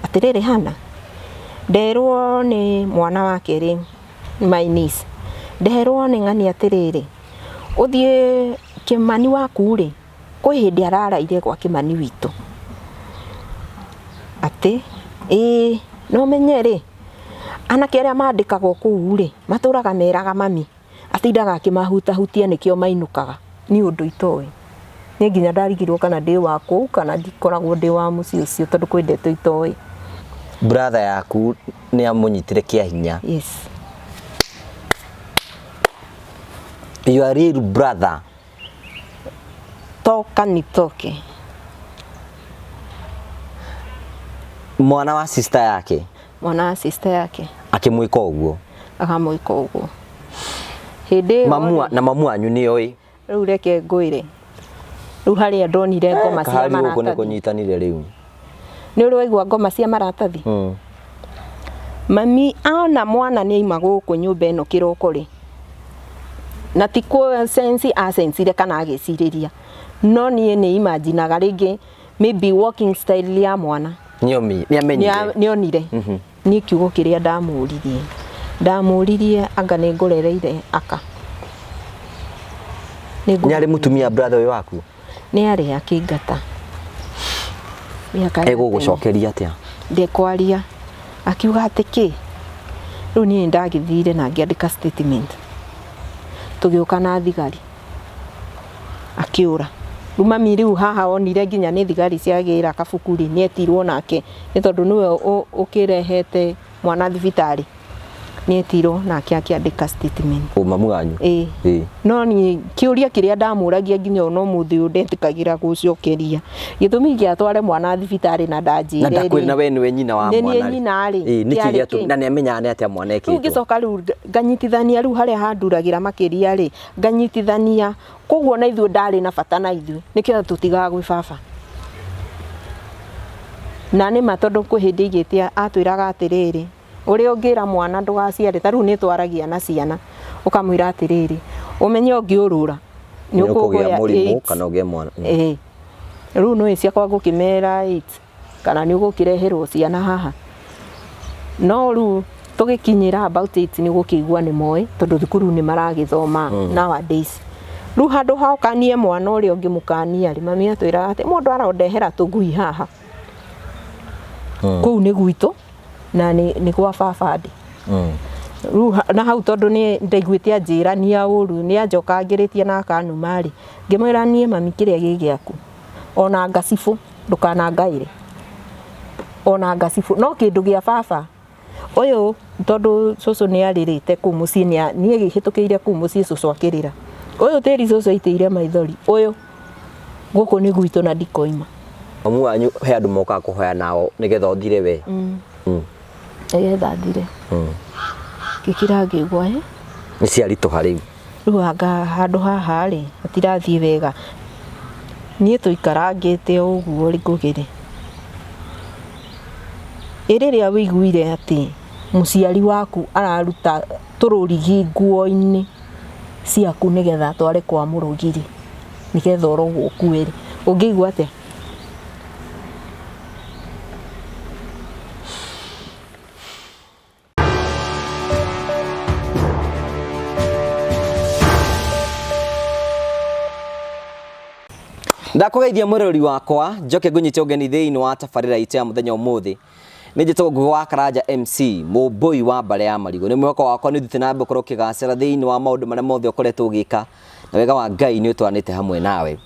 Atĩrĩrĩ Hannah, nderwo nĩ mwana wa kerĩ my niece, nderwo nĩ ng'ania atĩrĩrĩ, ũthiĩ Kĩmani waku rĩ, kwĩ hĩndĩ araraire gwa Kĩmani witũ. Atĩ, ĩĩ na ũmenye rĩ, anake arĩa mandĩkagwo kũu rĩ, matũraga meraga mami. Atindaga akĩmahutahutia nĩkĩo mainũkaga. Niĩ ũndũ itoĩ. Niĩ nginya ndarigirwo kana ndĩ wa kũu kana ndikoragwo ndĩ wa mũciĩ ũcio tondũ kwĩ ndeto itoĩ. Brother yaku nĩ amũnyitire kĩa hinya. Yes. Your real brother. Toka nitoke. Mwana wa sister yake. Mwana wa sister yake. Akĩmwĩka ũguo. Akamwĩka ũguo. Hĩndĩ ĩyo Mamu na mamu wanyu nĩ oĩ. Rĩu reke ngwĩre. Rĩu harĩa ndonire ngoma cia Kahari gũkũ nĩ maratathi. kũnyitanire rĩu. Nĩ ũrĩ waigua ngoma cia maratathi? Mami ona mwana nĩ aima gũkũ nyũmba ĩno kĩroko rĩ, na ti kũ sense acensire kana agĩcirĩria, no niĩ nĩ imaginaga rĩngĩ maybe walking style ya mwana. Nĩ amenyire. Nĩ onire. Niĩ kiugo kĩrĩa ndamũririe, ndamũririe anga nĩ ngũrereire aka. Nĩ arĩ mũtumia brother ũyũ waku? Nĩ arĩ akĩingata. Egũgũcokeria atĩa? Ndekwaria. Akiuga atĩ kĩ? Rĩu niĩ nĩ ndagĩthire na ngĩandĩka statement. Tũgĩũka na thigari. Akĩũra. Rĩu mami rĩu haha onire nginya nĩ thigari ciagĩra kabuku rĩ, nĩ etirwo nake nĩ tondũ nĩwe ũkĩrehete mwana thibitarĩ. Nĩ etirwo nake akĩandĩka statement. Ũ mamu wanyu? Ĩĩ. Ĩĩ. No niĩ kĩũria kĩrĩa ndamũragia nginya ona ũmũthĩ ũyũ ndetĩkagĩra gũcokeria. Gĩtũmi gĩa atware mwana thibitarĩ na ndanjĩre Na ndakwĩra rĩ, na we nĩwe nyina wa nĩ mwana niĩ rĩ. nyina rĩ, Ĩĩ, nĩkĩ kĩarĩ gĩatũ kĩ? na nĩ amenyaga nĩ atĩa mwana Rĩu ekĩtwo. ngĩcoka rĩu nganyitithania rĩu harĩa handuragĩra makĩria rĩ, nganyitithania koguo na ithuĩ ndarĩ na bata na ithuĩ nĩkĩo tũtigaga gwĩ baba. Na nĩ ma tondũ kwĩ hĩndĩ aigĩte atwĩraga atĩrĩrĩ, ũrĩa ũngĩra mwana ndũgaciare, ta rĩu nĩ twaragia na ciana ũkamwĩra atĩrĩrĩ, ũmenye ũngĩũrũra nĩ ũkũgĩa mũrimũ AIDS. kana ũgĩe mwana. Ĩĩ. Rĩu nĩũĩ ciakwa ngũkĩmera AIDS kana nĩ ũgũkĩreherwo ciana haha. No rĩu tũgĩkinyĩra about AIDS nĩ ũgũkĩigua nĩ moĩ tondũ thukuru nĩ maragĩthoma nowadays. Rĩu handũ ha ũkanie mwana ũrĩa ũngĩmũkania rĩ, mami atwĩraga atĩ mũndũ arondehera tũgui haha. Kũu nĩ gwitũ na nĩ gwa baba ndĩ. Rĩu na hau tondũ nĩ ndaiguĩte anjĩrania ũru, nĩ anjokangĩrĩtie na akanuma rĩ, ngĩmwĩra niĩ mami kĩrĩa gĩ gĩaku ona ngacibũ ndũkanangaĩre, ona ngacibũ, no kĩndũ gĩa baba ũyũ tondũ cũcũ nĩ arĩrĩte kũu mũciĩ, niĩ hĩtũkĩire kũu mũciĩ cũcũ akĩrĩra, ũyũ tĩri cũcũ aitĩire maithori, ũyũ gũkũ nĩ gwitũ na ndikoima. Mamu wanyu he andũ mokaga kũhoya nao nĩgetha ũthire we? Nĩgetha thire. Ngĩkira ngĩigua ĩ. Nĩ ciaritũha rĩu. Rĩu anga handũ haha rĩ, hatirathiĩ wega. Niĩ tũikarangĩte o ũguo rĩ ngũgĩ rĩ, ĩ rĩrĩa wĩiguire atĩ mũciari waku araruta tũrũrigi nguo-inĩ ciaku nĩgetha atware kwa mũrogi rĩ, nĩgetha ũrogwo ũkue rĩ, ũngĩigua atĩa? Ndakũgeithia mwĩroreri wakwa njoke ngũnyite ũgeni thĩinĩ wa tabarĩra itũ ya mũthenya ũmũthĩ. Nĩ njĩtagwo Ngũgĩ wa Karanja MC, mũmbũi wa mbarĩ ya marigũ. Nĩ mwĩhoko wakwa nĩ ũthiĩte na mbere gũkorwo ũkĩgacĩra thĩinĩ wa maũndũ marĩa mothe ũkoretwo ũgĩka, na wega wa Ngai nĩ ũtwaranĩte hamwe nawe.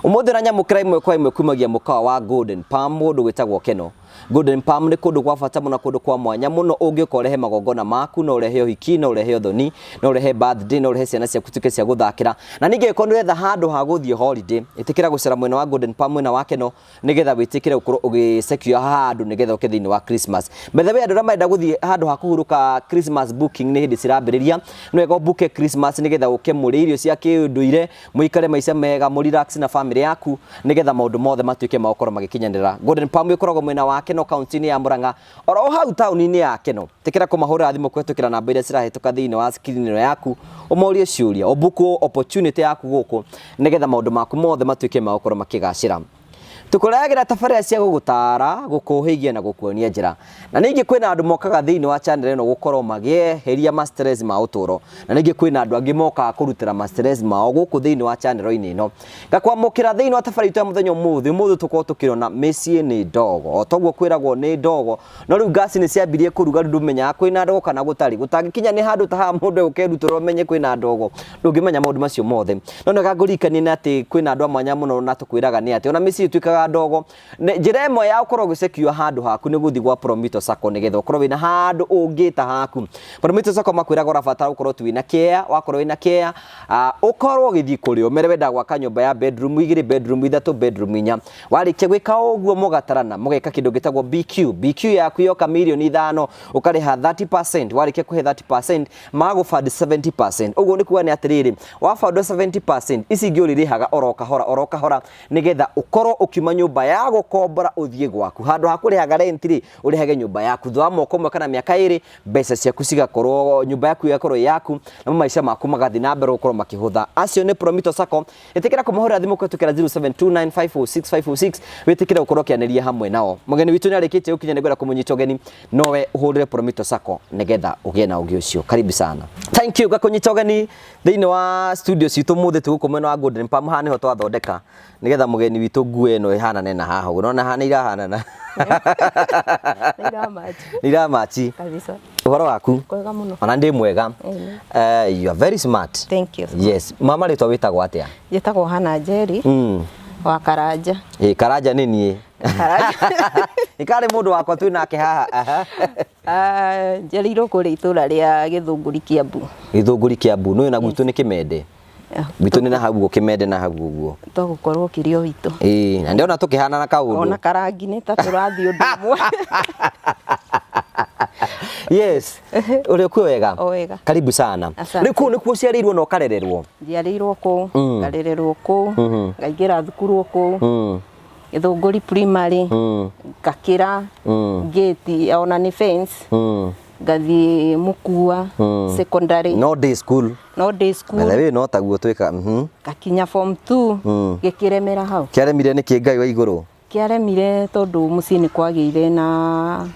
Ũmũthĩ ũranyamũkĩra ĩmwe kwa ĩmwe kumagia mũkawa wa Golden Palm, mũndũ wĩtagwo Keno. Golden Palm nĩ kũndũ gwa bata mũno, kũndũ kwa mwanya mũno ũngĩũka ũrehe magongona maku, no ũrehe ũhiki, no ũrehe ũthoni, no ũrehe birthday, no ũrehe ciana ciaku ituĩke cia gũthakĩra. Na ningĩ angĩkorwo nĩ ũretha handũ ha gũthiĩ holiday, ĩtĩkĩra gũcera mwena wa Golden Palm mwena wa Keno, nĩgetha wĩtĩkĩre gũkorwo ũgĩ secure handũ nĩgetha ũke thĩinĩ wa Christmas. By the way, andũ arĩa marenda gũthiĩ handũ ha kũhurũka Christmas booking nĩ hĩndĩ cirambĩrĩria, nĩ wega ũbuke Christmas nĩgetha ũke mũrĩe irio cia kĩũndũire, mũikare maica mega, mũ relax na family yaku nĩgetha maũndũ mothe matuĩke ma gũkorwo magĩkinyanĩra. Golden Palm ĩkoragwo mwena wa Keno kaunti-inĩ ya Murang'a, oro hau taũni-inĩ ya Keno. Tĩkĩra kũmahũrĩra thimũ kũhĩtũkĩra namba iria cirahĩtũka thĩinĩ wa screen ĩno yaku, ũmorie ciũria, ũbuku opportunity yaku gũkũ nĩgetha maũndũ maku mothe matuĩke ma gũkorwo makĩgacĩra. Tũkũrehagĩra tabarĩra cia gũgũtara, gũkũhĩgia na gũkuonia njĩra. Na ningĩ kwĩna andũ mokaga thĩinĩ wa channel ĩno gũkorwo magĩeheria ma stress ma ũtũro. Na ningĩ kwĩna andũ angĩ mokaga kũrutĩra ma stress mao gũkũ thĩinĩ wa channel-inĩ ĩno. Ngakwamũkĩra thĩinĩ wa tabarĩra itũ ya mũthenya ũmũthĩ. Ũmũthĩ tũkorwo tũkĩrona mĩciĩ nĩ ndogo. O toguo kwĩragwo nĩ ndogo, no rĩu ngasi nĩ ciambirie kũruga rĩu ndũmenyaga kwĩna ndogo kana gũtarĩ. Gũtangĩkinya nĩ handũ ta haha mũndũ egũka erutũrũre amenye kwĩna ndogo, ndũngĩmenya maũndũ macio mothe. No nĩ ngũririkanie nĩ atĩ kwĩna andũ a mwanya mũno na tũkwĩraga nĩ atĩ ona mĩciĩ ĩtuĩkaga ndogo. Njĩra ĩmwe ya gũkorwo ũgĩ secure handũ haku nĩ gũthiĩ gwa Promito Sacco nĩgetha ũkorwo wĩna handũ ũngĩta haku. Promito Sacco makwĩraga ũrabatara gũkorwo tu wĩna kea, wakorwo wĩna kea, ũkorwo ũgĩthiĩ kũrĩ o mere wendaga gwaka nyũmba ya bedroom igĩrĩ, bedroom ithatũ, bedroom inya. Warĩkia gwĩka ũguo mũgatarana mũgeka kĩndũ gĩtagwo BQ. BQ yaku yoka mirioni ithano ũkarĩha 30%, warĩkia kũhe 30% magagũ fund 70%. Ũguo nĩ kuga nĩ atĩrĩrĩ, wa fund 70% ici ingĩ ũrĩrĩhaga oro kahora oro kahora nĩgetha ũkorwo ũkiuma nyũmba ya gũkombora ũthiĩ gwaku. Handũ ha kũrĩhaga rent rĩ, ũrĩhage nyũmba yaku. Thutha wa mwaka ũmwe kana mĩaka ĩrĩ, mbeca ciaku cigakorwo, nyũmba yaku ĩgakorwo ĩ yaku, namo maica maku magathiĩ na mbere gũkorwo makĩhũtha. Acio nĩ Promito Sacco. Ĩtĩkĩra kũmahũrĩra thimũ kũhĩtũkĩra 0729546506 wĩtĩkĩre gũkorwo ũkĩanĩria hamwe nao. Mũgeni witũ nĩ arĩkĩtie gũkinya, nĩ ngwenda kũmũnyita ũgeni, nowe ũhũrĩre Promito Sacco nĩgetha ũgĩe na ũgĩ ũcio. Karibu sana. Thank you, ngakũnyita ũgeni thĩinĩ wa studio citũ mũthĩ twĩ gũkũ mwena wa Golden Palm, haha nĩho twathondeka nĩgetha mũgeni witũ nguo ĩno ĩhanane na haha ũguo. Nĩwona haha nĩ irahanana? Nĩ iramatch. Nĩ iramatch. Kabisa. Ũhoro waku? Kwega mũno. Ona ndĩ mwega. You are very smart. Thank you. Yes. Mama rĩtwa wĩtagwo atĩa? Njĩtagwo Hannah Njeri wa Karanja. Ĩ Karanja nĩ niĩ. Karanja. Nĩ karĩ mũndũ wakwa twĩ nake haha. Aha. Njereirwo kũrĩa itũra rĩa Gĩthũngũri Kĩambu. Gĩthũngũri Kĩambu. Nĩ ũĩ na gwitũ nĩ Kĩmende. Gwitũ nĩ na hau ũguo Kĩmende na hau ũguo. To gũkorwo kĩrĩ o witũ. Ĩĩ, na ndĩrona tũkĩhanana kaũndũ. Ona karangi nĩ ta tũrathiĩ ũndũ ũmwe. Yes. Ũrĩ kuo wega? O wega. Karibu sana. Asante. Rĩu kũu nĩkuo ũciarĩirwo na ũkarererwo? Njiarĩirwo kũu, ngarererwo kũu, ngaingĩra thukuru o kũu. Gĩthũngũri primary, ngakĩra gate ona nĩ fence, ngathiĩ Mũkua secondary. No day school. No day school. By the way, no taguo twĩkaga. Ngakinya form 2, gĩkĩremera hau. Kĩaremire nĩkĩ Ngai wa igũrũ? Kĩaremire tondũ mũciĩ nĩ kwagĩire na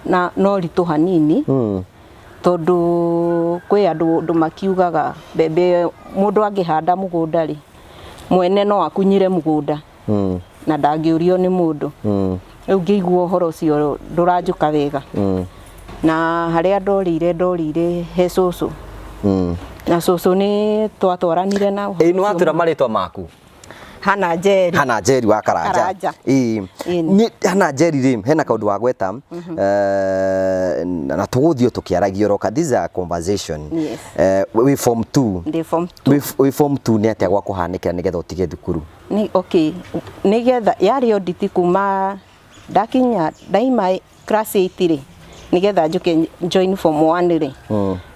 na ũritũ hanini. Tondũ kwĩ andũ makiugaga mbembe mũndũ angĩhanda mũgũnda rĩ, mwene no akunyire mũgũnda na ndangĩũrio nĩ mũndũ. Rĩu ngĩigua ũhoro ũcio ndũranjũka wega. Na harĩa ndorĩire ndorĩire he cũcũ. Na cũcũ nĩ twatwaranire na ũhoro Ĩĩ nĩ ũcio watwĩra mũno. marĩtwa maku? Hannah Njeri. Hannah Njeri wa Karanja. Karanja. Ĩĩ. Ĩĩ. Niĩ Hannah Njeri rĩ, hena kaũndũ wagweta, na tũgũthiĩ o tũkĩaragia oro this is a conversation. Yes. Wĩ form 2. Ndĩ form 2. Wĩ form 2 nĩ atĩa gwakũhanĩkĩra nĩgetha ũtige thukuru? Nĩ, okay, nĩgetha yarĩ audit kuma ndakinya ndaima class 8 rĩ, nĩgetha njũke join form 1 rĩ,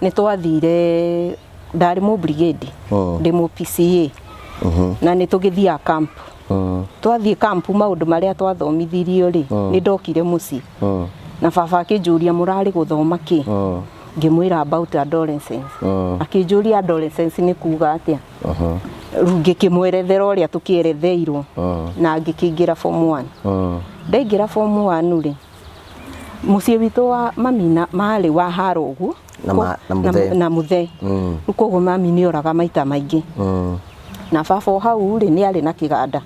nĩ twathire, ndarĩ mũ brigade, ndĩ mũ PCA, na nĩ tũgĩthiaga camp. Twathiĩ camp maũndũ marĩa twathomithirio rĩ, nĩ ndokire mũciĩ. Na baba akĩnjũria mũrarĩ gũthoma kĩ? Ngĩmwĩra about adolescence. Akĩnjũria adolescence nĩ kuga atĩa? Rĩu ngĩkĩmwerethera ũrĩa tũkĩeretheirwo na ngĩkĩingĩra form 1. Ndaingĩra form 1 rĩ, mũciĩ witũ wa mami na marĩ wa haro ũguo Na na mũthee. Na mũthee. Rĩu koguo mami nĩ oraga maita maingĩ. Na baba o hau rĩ, nĩ arĩ na kĩganda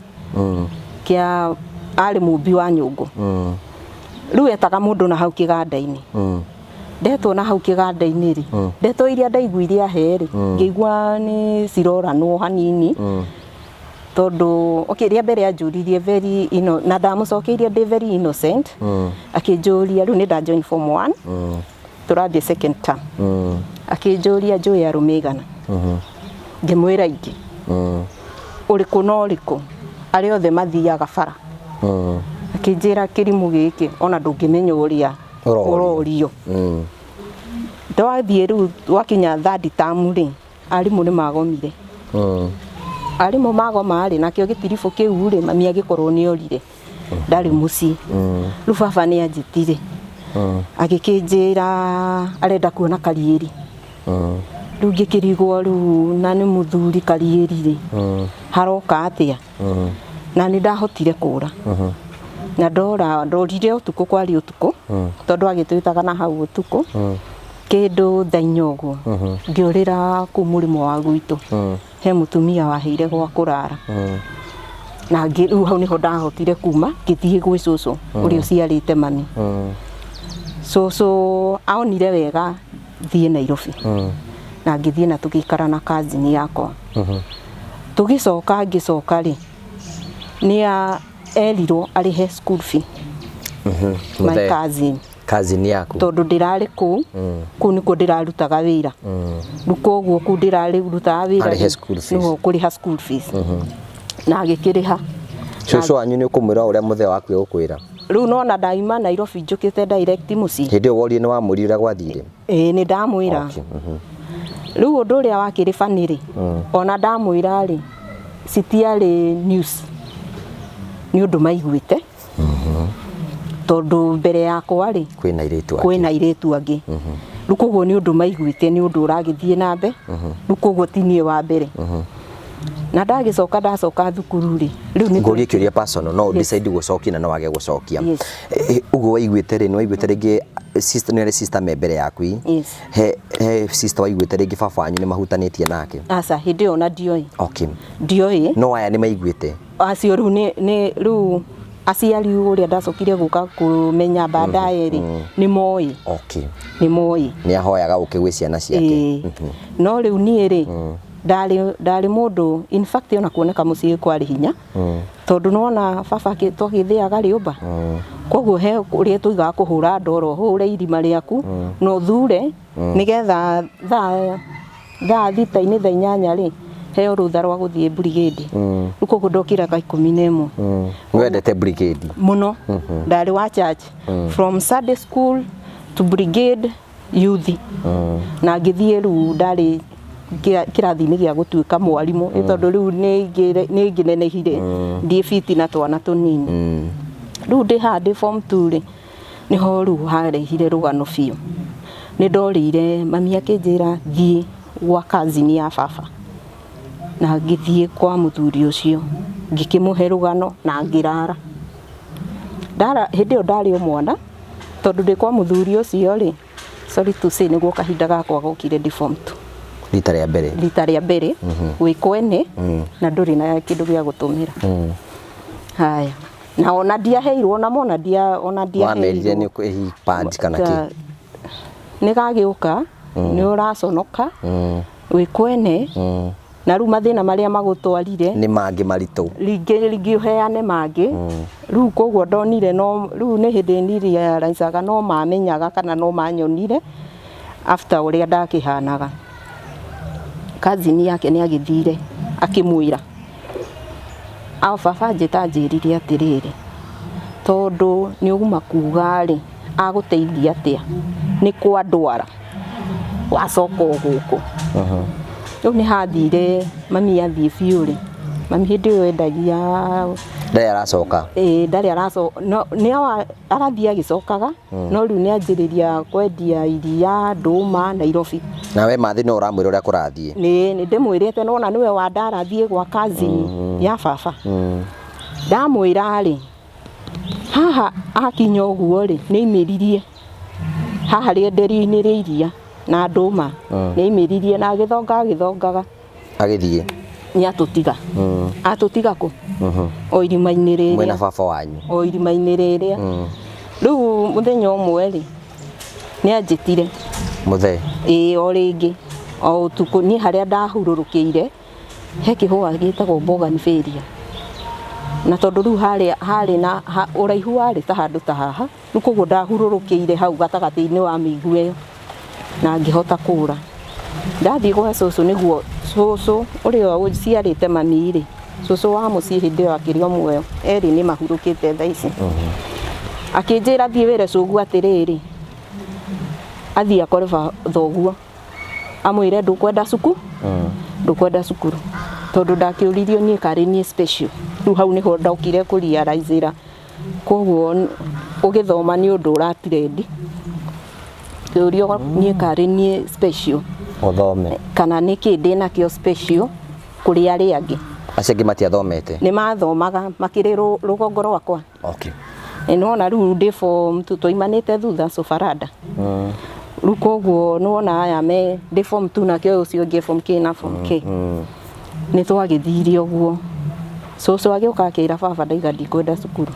kĩa arĩ mũmbi wa nyũngũ. Rĩu etaga mũndũ na hau kĩganda-inĩ. Ndetwo na hau kĩganda-inĩ rĩ, ndeto iria ndaiguire ahe rĩ, ngĩigua nĩ ciroranwo hanini. Tondũ, okay, rĩa mbere anjũririe very na ndamũcokeirie ndĩ very innocent. Akĩnjũria, rĩu nĩ nda join form 1. Tũrathiĩ second term. Akĩnjũria njũĩ arũme aigana. Ngĩmwĩra aingĩ. Ũrĩkũ na ũrĩkũ? Arĩa othe mathiaga bara. Akĩnjĩra kĩrimũ gĩkĩ ona ndũngĩmenya ũrĩa Ũrorio. ũrorio. Twathiĩ rĩu twakinya third term rĩ, arimũ nĩ magomire. Arimũ magoma rĩ, nakĩo gĩtiribũ kĩu rĩ, mami agĩkorwo nĩ orire. Ndarĩ mũciĩ. Rĩu baba nĩ anjĩtire. Agĩkĩnjĩra arenda kuona Kariĩri. Rĩu ngĩkĩrigwo rĩu na nĩ mũthuri Kariĩri rĩ, haroka atĩa? Na nĩ ndahotire kũra. Na ndora ndorire ũtukũ, kwarĩ ũtukũ, tondũ agĩtwĩtaga na hau ũtukũ kĩndũ thaa inya ũguo. Ngĩũrĩra kũu mũrĩmo wa gwitũ, he mũtumia waheire gwa kũrara. Na rĩu hau nĩho ndahotire kuma ngĩthiĩ gwĩ cũcũ ũrĩa ũciarĩte mami. Cũcũ aonire wega thiĩ Nairobi, na ngĩthiĩ na tũgĩikara na cousin yakwa. Tũgĩcoka ngĩcoka rĩ, nĩ erirwo arĩhe school fee, my Mũthee. cousin. Cousin yaku. Tondũ ndĩrarĩ kũu, kũu nĩkuo ndĩrarutaga wĩra. Rĩu koguo kũu ndĩrarutaga wĩra Arĩhe rĩ, school fees. nĩho kũrĩha school fees, na agĩkĩrĩha. Cũcũ wanyu nĩ ũkũmwĩra ũrĩa mũthee waku egũkwĩra? Rĩu nona ndaima Nairobi njũkĩte direct mũciĩ. Hĩndĩ ĩyo worie nĩ wamwĩrire ũrĩa gwathire? Ĩĩ, nĩ ndamwĩra. Rĩu ũndũ ũrĩa wakĩrĩ bani rĩ, ona ndamwĩra rĩ, citiarĩ news, nĩ ũndũ maiguĩte, tondũ mbere yakwa rĩ, kwĩna airĩtu angĩ. Kwĩna airĩtu angĩ. Rĩu koguo nĩ ũndũ maiguĩte, nĩ ũndũ ũragĩthiĩ na mbere. Rĩu koguo ti niĩ wa mbere. Na ndagĩcoka, ndacoka thukuru rĩ, rĩu nĩ Ngũrie kĩũria personal, no decide gũcokia na no wage gũcokia. Yes. Ũguo waiguĩte rĩ, nĩ waiguĩte rĩngĩ sister, nĩ arĩ sister me mbere yaku ĩ? Yes. He sister waiguĩte rĩngĩ baba wanyu nĩ mahutanĩtie nake? Aca, hĩndĩ ĩyo ona ndioĩ. Ndioĩ. No aya nĩ maiguĩte? Acio rĩu nĩ rĩu aciari ũrĩa ndacokire gũka kũmenya baadaye rĩ, nĩ moĩ. Nĩ moĩ. Nĩ ahoyaga ũkĩ gwĩ ciana ciake. Ĩĩ. No rĩu niĩ rĩ, ndarĩ mũndũ, in fact ona kuoneka mũciĩ kwarĩ hinya, tondũ nona baba twagĩthĩaga rĩũmba, koguo he ũrĩa tuigaga kũhũra ndoro, hũre irima rĩaku na ũthure nĩgetha thaa 6-inĩ, thaa 8 rĩ, heo rũtha rwa gũthiĩ brigade. Rĩu koguo ndokĩraga 11. Nĩ wendete brigade? Mũno. Ndarĩ wa church from Sunday school to brigade youth, na ngĩthiĩ rĩu ndarĩ kĩrathi-inĩ gĩa gũtuĩka mwarimũ, nĩ tondũ rĩu nĩ ngĩnenehire, ndiĩ fiti na twana tũnini. Rĩu ndĩ haha ndĩ form 2 rĩ, nĩho rĩu harehire rũgano biũ. Nĩ ndorĩire, mami akĩnjĩra thiĩ gwa cousin ya baba, na ngĩthiĩ kwa mũthuri ũcio, ngĩkĩmũhe rũgano na ngĩrara. Ndara hĩndĩ ĩyo ndarĩ o mwana, tondũ ndĩ kwa mũthuri ũcio rĩ, sorry to say, nĩguo kahinda gakwa gokire ndĩ form 2. Rita rĩa mbere? Rita rĩa mbere, wĩ kwene na ndũrĩ na kĩndũ gĩa gũtũmĩra. Haya, na ona ndiaheirwo, ona mona ndia ona Wamerire ndiaheirwo. Nĩ hihi pad kana kĩ? Nĩ gagĩũka, nĩ ũraconoka, wĩ kwene, na rĩu mathĩna marĩa magũtwarire nĩ mangĩ maritũ. Rĩngĩ ũheane mangĩ. Rĩu koguo ndonire, no rĩu nĩ hĩndĩ nirealizaga no mamenyaga kana no manyonire after ũrĩa ndakĩhanaga. Cousin yake nĩ agĩthire akĩmwĩra, ao baba njĩta anjĩrire atĩrĩrĩ, tondũ nĩ ũguma kuga rĩ, agũteithia atĩa nĩ kwandwara wacoka o gũkũ. Rĩu nĩ hathire, mami athiĩ biũ rĩ, mami hĩndĩ ĩyo endagia. Ndarĩ aracoka? Ĩĩ, ndarĩ aracoka, no nĩ arathiĩ agĩcokaga, no rĩu nĩ anjĩrĩria kwendia iria, ndũma Nairobi. Nawe mathi no ũramwĩra ũrĩa kũrathiĩ? Nĩ ndĩmwĩrĩte, nona nĩwe wandara thiĩ gwa cousin ya baba. Ndamwĩra rĩ, haha akinya ũguo rĩ, nĩ aimĩririe haha rĩenderio-inĩ rĩa iria na ndũma, nĩ aimĩririe na agĩthonga agĩthongaga. Agĩthiĩ. Nĩ atũtiga. Atũtiga kũ o irima-inĩ rĩrĩa. Mwĩna baba wanyu? O irima-inĩ rĩrĩa. Rĩu mũthenya ũmwe rĩ, nĩ anjĩtire. Mũthee? Ĩĩ, o rĩngĩ o ũtukũ, niĩ harĩa ndahurũrũkĩire he kĩhũa gĩtagwo bougainvillea, na tondũ rĩu harĩa harĩ na ũraihu warĩ ta handũ ta haha, rĩu koguo ndahurũrũkĩire hau gatagatĩ-inĩ wa mĩigua ĩyo na ngĩhota kũra. Ndathiĩ gwa cũcũ, nĩguo cũcũ ũrĩa ũciarĩte mami rĩ, cũcũ wa mũciĩ hĩndĩ ĩyo akĩrĩ o muoyo, erĩ nĩ mahurũkĩte thaa ici, akĩnjĩra thiĩ wĩre cũguo atĩrĩrĩ, athiĩ akore thoguo, amwĩre ndũkwenda cuku, ndũkwenda cukuru, tondũ ndakĩũririo niĩ karĩ niĩ special. Rĩu hau nĩho ndokire kũrealize-ĩra koguo ũgĩthoma nĩ ũndũ ũratrendi, kĩũrio niĩ karĩ niĩ special ũthome kana nĩ kĩ ndĩnakĩo special kũrĩ arĩa angĩ. Acio angĩ matiathomete? Nĩ mathomaga makĩrĩ rũgongo rwakwa. Okay. Nĩwona rĩu ndĩ form 2 twaimanĩte thutha Sofarada. Rĩu koguo nĩwona aya me ndĩ form 2 nake ũyũ ũcio ũngĩ form K na form K. Nĩ twagĩthire ũguo. Cũcũ agĩũka akĩra baba ndaiga ndikwenda cukuru.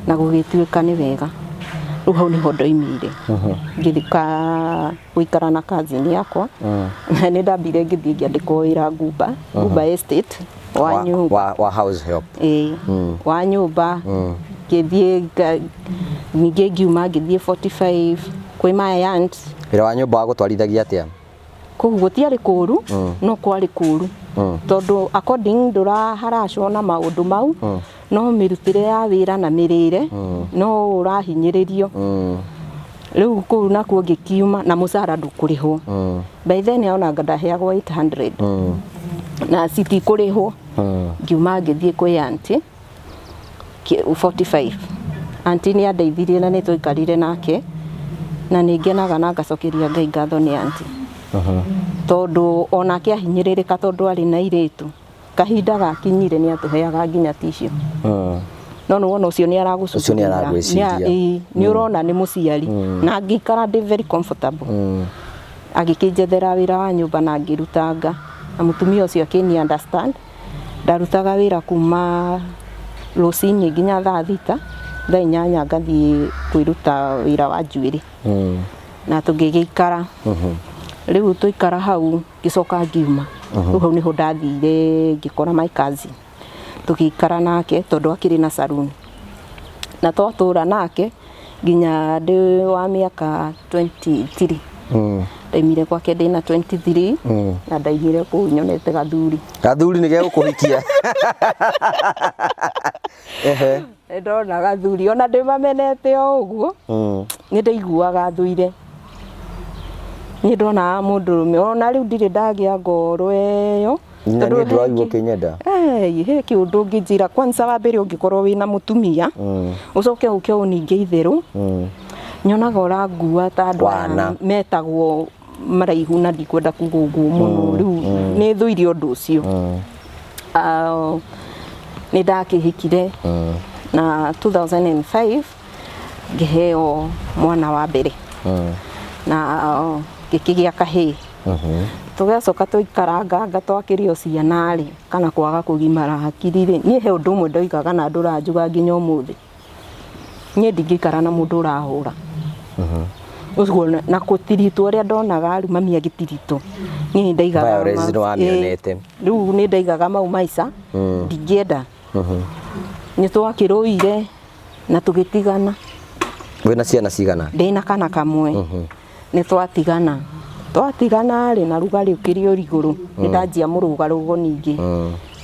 Na gũgĩtuĩka nĩ wega. Rĩu hau nĩho ndoimire. Ngĩthika gũikara na cousin yakwa. Na nĩ ndambire ngĩthiĩ ngĩandĩkwo wĩra Ngumba, Ngumba Estate wa nyũmba. Wa house help. Ĩĩ, wa nyũmba. Ngĩthiĩ ningĩ ngiuma ngĩthiĩ 45 kwĩ my aunt. Wĩra wa nyũmba wagũtwarithagia atĩa? Kũu gũtiarĩ kũru, no kwarĩ kũru. Tondũ according ndũraharacwo na maũndũ mau, no mĩrutĩre ya wĩra na mĩrĩre, no ũrahinyĩrĩrio. Rĩu kũu nakuo ngĩkiuma na mũcara ndũkũrĩhwo. By then ona ndaheagwo 800. Na citikũrĩhwo. Ngiuma ngĩthiĩ kwĩ auntie 45. Auntie nĩ andeithirie na nĩ twaikarire nake na nĩ ngenaga na ngacokeria Ngai ngatho nĩ auntie. Tondũ onake ahinyĩrĩrĩka tondũ arĩ na airĩtu. Kahinda gakinyire nĩ atũheaga nginya tissue. No nĩ wona ũcio nĩ aragũcukĩra. Ũcio nĩ aragwĩciria. Nĩ ũrona nĩ mũciari. Na ngĩikara ndĩ very comfortable. Agĩkĩnjethera wĩra wa nyũmba na ngĩrutanga. Na mũtumia ũcio akĩni understand. Ndarutaga wĩra kuma rũcinĩ nginya thaa 6, thaa 8 ngathiĩ kwĩruta wĩra wa njuĩrĩ. Na tũgĩgĩikara. Rĩu twaikara hau ngĩcoka ngiuma. Rĩu hau nĩho ndathire ngĩkora my cousin. Tũgĩikara nake tondũ akĩrĩ na salon. Na twatũra nake nginya ndĩ wa mĩaka 23. Ndaimire gwake ndĩna 23 na ndaimire kũu nyonete gathuri. Gathuri nĩ gegũkũhikia. Ehe. Ndona gathuri ona ndĩmamenete o ũguo. Nĩ ndaiguaga thuire. Nĩ ndonaga mũndũrũme ona rĩu ndirĩ ndagĩa ngoro ĩyo. Nginya niĩ ndĩraigua ũkĩnyenda. He kĩũndũ ũngĩnjĩra kwanza wa mbere ũngĩkorwo wĩna mũtumia ũcoke ũke ũninge itherũ. Nyonaga ũrangua ta andũ aya metagwo maraihu na ndikwenda kuga ũguo mũno rĩu nĩ thũire ũndũ ũcio. Nĩ ndakĩhikire na 2005 ngĩheo mwana wa mbere na ngĩkĩgĩa kahĩĩ. Tũgacoka tũikaranganga twakĩrĩ o ciana rĩ kana kwaga kũgimara hakiri rĩ, niĩ he ũndũ ũmwe ndoigaga na ndũranjuga nginya ũmũthĩ. Niĩ ndingĩikara na mũndũ ũrahũra. Ũguo na gũtiritwo ũrĩa ndonaga rĩu mami agĩtiritwo. Niĩ nĩ ndaigaga Violence nĩ wamĩonete. Rĩu nĩ ndaigaga mau maica ndingĩenda. Nĩ twakĩrũire na tũgĩtigana. Wĩna ciana cigana? Ndĩna kana kamwe. Nĩ twatigana. Twatigana rĩ na rugarĩ ũkĩrĩ o igũrũ. Nĩ ndanjia mũrũgarũgo ningĩ.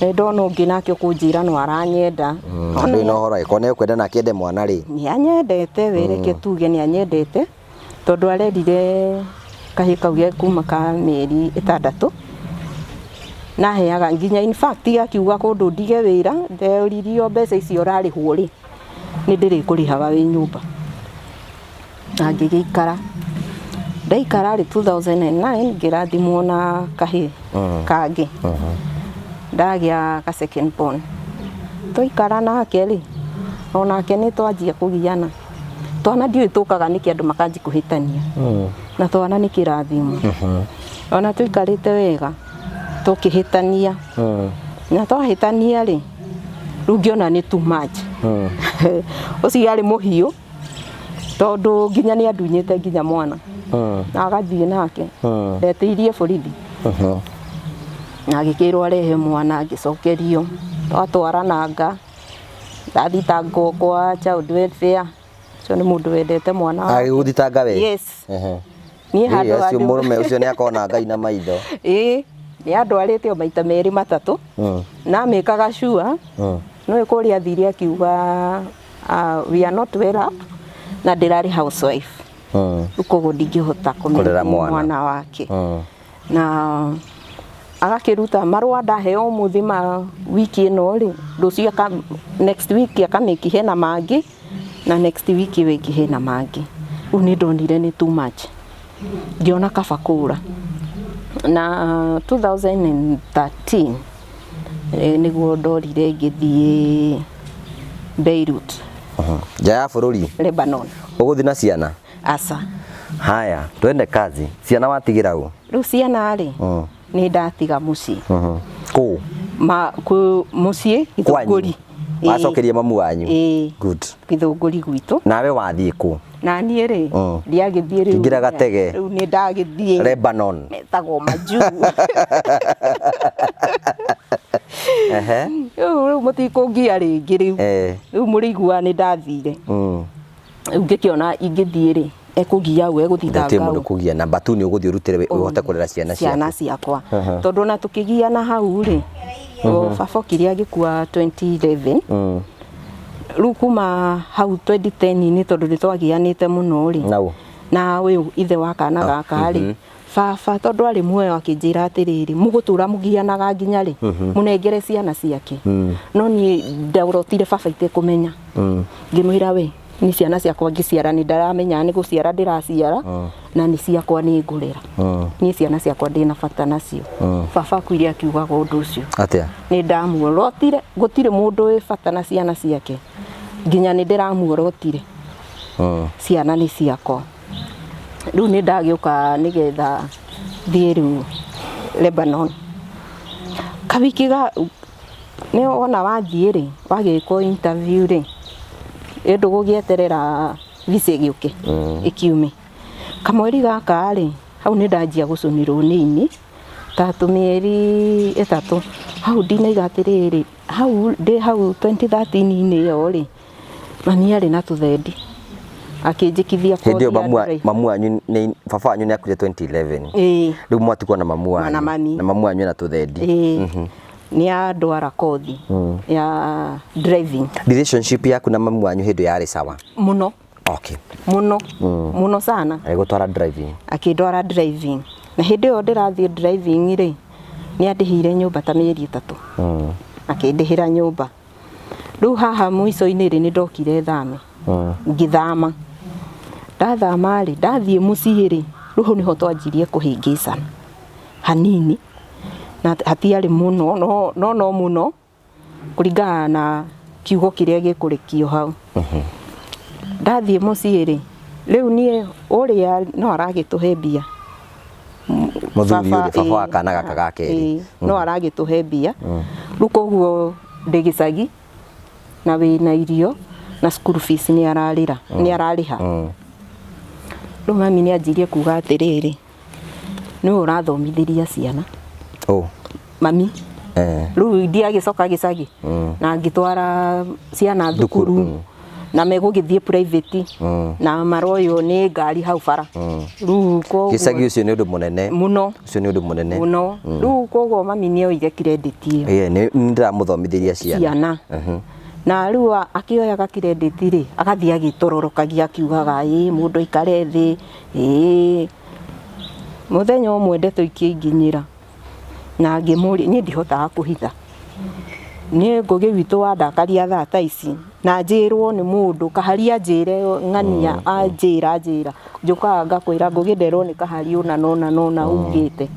Nĩ ndona ũngĩ nake ũkũnjĩra no aranyenda. Ndũrĩ na ũhoro angĩkorwo nĩ ekwenda na akĩende mwana rĩ. Nĩ anyendete we reke tuge nĩ anyendete tondũ arerire kahĩĩ kau ge kuma ka mĩeri 6. Naheaga nginya in fact akiuga kũndũ ndige wĩra ndoririo mbeca icio ũrarĩhwo rĩ nĩ ndĩrĩkũrĩhaga wĩ nyũmba. Na ngĩgĩikara. Ndaikara rĩ 2009 ngĩrathimwo na kahĩĩ kangĩ. Ndagĩa ka second born. Twaikara nake rĩ onake nĩ twanjia kũgiana. Twana ndiũĩ tũkaga nĩkĩ andũ makanji kũhĩtania. Na twana nĩ kĩrathimo. Ona tũikarĩte wega tũkĩhĩtania. Na twahĩtania rĩ rĩu ngĩona nĩ too much. Ũcio arĩ mũhiũ tondũ nginya nĩ andunyĩte nginya mwana. Na agathiĩ nake. Ndetĩirie borithi. Na agĩkĩrwo arehe mwana agĩcokerio. Twatwarananga. Ndathitangwo kwa child welfare. Ũcio nĩ mũndũ wendete mwana wake. Agĩgũthitanga we? Yes. Niĩ handũ Ũcio mũrũme ũcio nĩ akona Ngai na maitho. Ĩĩ, nĩ andwarĩte o maita merĩ matatũ. Na amĩkaga sure. No kũrĩa athire akiuga we are not well up na ndĩrarĩ housewife. Rĩu koguo ndingĩhota Kũrera mwana. mwana wake. Na agakĩruta marũa ndaheo ũmũthĩ ma wiki ĩno rĩ, rũciũ next week akamĩki hena mangĩ na next week ĩyo ĩngĩ hena mangĩ. Rĩu nĩ ndonire nĩ too much. Ngĩona kaba kũra. Na 2013 Nĩguo ndorire ngĩthiĩ Beirut. Nja ya bũrũri? Lebanon. Ũgũthiĩ na ciana? Aca. Haya, twende kazi. Ciana watigĩra ũ? Rĩu ciana rĩ, nĩ ndatiga mũciĩ. Kũ? Ma kũ mũciĩ Gĩthũngũri. Wacokeria mamu wanyu? Ĩĩ. Good. Gĩthũngũri gwitũ. Nawe wathiĩ kũ? Na niĩ rĩ, ndiagĩthiĩ rĩu. Ingĩra gatege. Rĩu nĩ ndagĩthiĩ. Lebanon. Metagwo majuu. Rĩu mũtikũngia rĩngĩ rĩu. Rĩu mũrĩiguaga nĩ ndathire. Rĩu ngĩkĩona ingĩthiĩ rĩ, ekũgia ũ, egũthitanga Gũtirĩ mũndũ ũ. kũgia namba tu nĩ ũgũthiĩ ũrutĩre ũhote kũrera ciana ciaku. Ciana ciakwa. Tondũ ona tũkĩgiana hau rĩ, baba okire agĩkua 2011. Rĩu kuma hau 2010-inĩ tondũ nĩ twagianĩte mũno rĩ. Nau. Na ũyũ ithe wa kana gaka rĩ, baba tondũ arĩ muoyo akĩnjĩra atĩrĩrĩ, mũgũtũra mũgianaga nginya rĩ, mũnengere ciana ciake. No niĩ ndaũrotire baba itekũmenya. Ngĩmwĩra we, ni ciana ciakwa ngĩciara nĩ ndaramenya nĩ gũciara ndĩraciara, na nĩ ciakwa nĩ ngũrera. Niĩ ciana ciakwa ndĩna bata nacio. Baba akuire akiugaga ũndũ ũcio. Atĩa? Nĩ ndamuorotire, gũtirĩ mũndũ wĩ bata na ciana ciake. Nginya nĩ ndĩramuorotire. Ciana nĩ ciakwa. Rĩu nĩ ndagĩũka nĩgetha thiĩ rĩu Lebanon. Kawiki ga nĩ wona wathiĩ rĩ, wagĩkwo interview rĩ, ĩ ndũgũgĩeterera visa ĩgĩũke, ĩkiume. Kamweri gaka rĩ, hau nĩ ndanjia gũcũnĩrwo nĩ ini, ta tũmĩeri ĩtatũ. Hau ndinaiga atĩrĩrĩ, hau ndĩ hau 2013-inĩ ĩyo rĩ, mami arĩ na tũthendi. Akĩnjĩkithia Hĩndĩ ĩyo kothi ya drive. Mamu wanyu nĩ baba wanyu nĩ akuire 2011. Ĩĩ. Rĩu mwatigwo na mamu wanyu. Na mami. Na mamu wanyu ena tũthendi. Ĩĩ. Nĩ andwara kothi ya driving. Relationship yaku na mamu wanyu hĩndĩ yarĩ sawa? Mũno. Okay. Mũno. Mũno sana. Agĩgũtwara driving. Akĩndwara driving. Na hĩndĩ ĩyo ndĩrathiĩ driving rĩ, nĩ andĩhĩire nyũmba ta mĩeri 3. Akĩndĩhĩra nyũmba. Rĩu haha mũico-inĩ rĩ, nĩ ndokire thame. Ngĩthama. Ndathama rĩ, ndathiĩ mũciĩ rĩ, rĩu hau nĩho twanjirie kũhĩngĩcana hanini. Na hatiarĩ mũno, no no mũno kũringana na kiugo kĩrĩa gĩkũrekio hau. Ndathiĩ mũciĩ rĩ, rĩu niĩ ũrĩa no aragĩtũhe mbia. Mũthuri ũrĩa, baba wa kana gaka ga kerĩ. No aragĩtũhe mbia. Rĩu koguo ndĩ gĩcagi na wĩna irio na school fees nĩ ararĩra, nĩ ararĩha. Rĩu mami nĩ anjirie kuga atĩrĩrĩ, nĩwe ũrathomithĩria ciana. Mami. Rĩu ndiagĩcoka gĩcagi. Na ngĩtwara ciana thukuru. Na megũgĩthiĩ private. Na maroywo nĩ ngari hau bara. Rĩu koguo Gĩcagi ũcio nĩ ũndũ mũnene. Mũno. Ũcio nĩ ũndũ mũnene. Mũno. Rĩu koguo mami nĩ oire credit ĩyo. Ĩĩ, nĩ ndĩramũthomithĩria ciana. Ciana. Na rĩu akĩoyaga credit rĩ, agathiĩ agĩtororokagia akiugaga, ĩĩ mũndũ aikare thĩ, ĩĩ. Mũthenya ũmwe ndeto ikĩnginyĩra. Na ngĩmũria, niĩ ndihotaga kũhitha. Niĩ Ngũgĩ witũ wandakaria thaa ta ici, na njĩrwo nĩ mũndũ, kaharia anjĩre ng'ania, anjĩra, anjĩra. Njũkaga ngakwĩra Ngũgĩ nderwo nĩ kahari ũna na ũna na ũna ugĩte.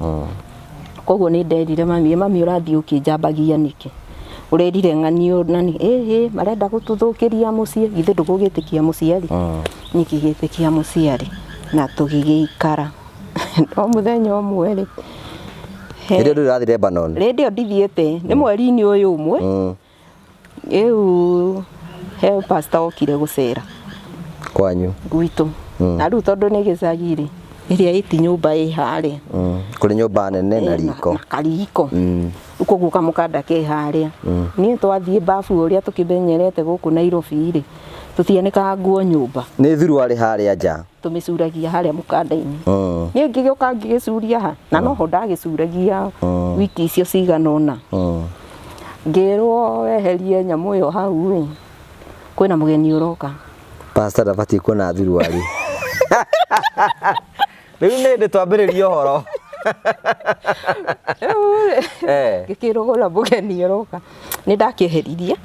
Koguo nĩ nderire mami, mami ũrathiĩ ũkĩnjambagia nĩkĩ? Ũrerire ng'ania ũna nĩ, ĩhĩ, marenda gũtũthũkĩria mũciĩ, githĩ ndũgũgĩtĩkia mũciari? Niĩ ngĩgĩtĩkia mũciari na tũgĩgĩikara. No mũthenya ũmwe rĩ, Hĩndĩ ĩyo ndũrĩ ũrathiĩ Lebanon? Hĩndĩ ĩyo ndithiĩte, nĩ mweri-inĩ ũyũ ũmwe. Rĩu he pastor okire gũcera. Kwanyu? Gwitũ. Na rĩu tondũ nĩ gĩcagi rĩ, ĩrĩa ĩti nyũmba ĩ harĩa. Kũrĩ nyũmba nene na riko. Na kariko. Rĩu koguo kamũkanda ke harĩa. Niĩ twathiĩ bafu ũrĩa tũkĩmenyerete gũkũ Nairobi rĩ, tũtianĩkaga nguo nyũmba. Nĩ thuruarĩ harĩa nja. Tũmĩcuragia harĩa mũkanda-inĩ. Niĩ ngĩgĩũka ngĩgĩcuria ha, na noho ndagĩcuragia wiki icio cigana ũna. Ngĩrwo weherie nyamũ ĩyo hau rĩ, kwĩna mũgeni ũroka. Pastor ndabatiĩ kuona thuruarĩ. Rĩu nĩ hĩndĩ twambĩrĩria ũhoro. Ngĩkĩrwo kwĩna mũgeni ũroka. Nĩ ndakĩeheririe.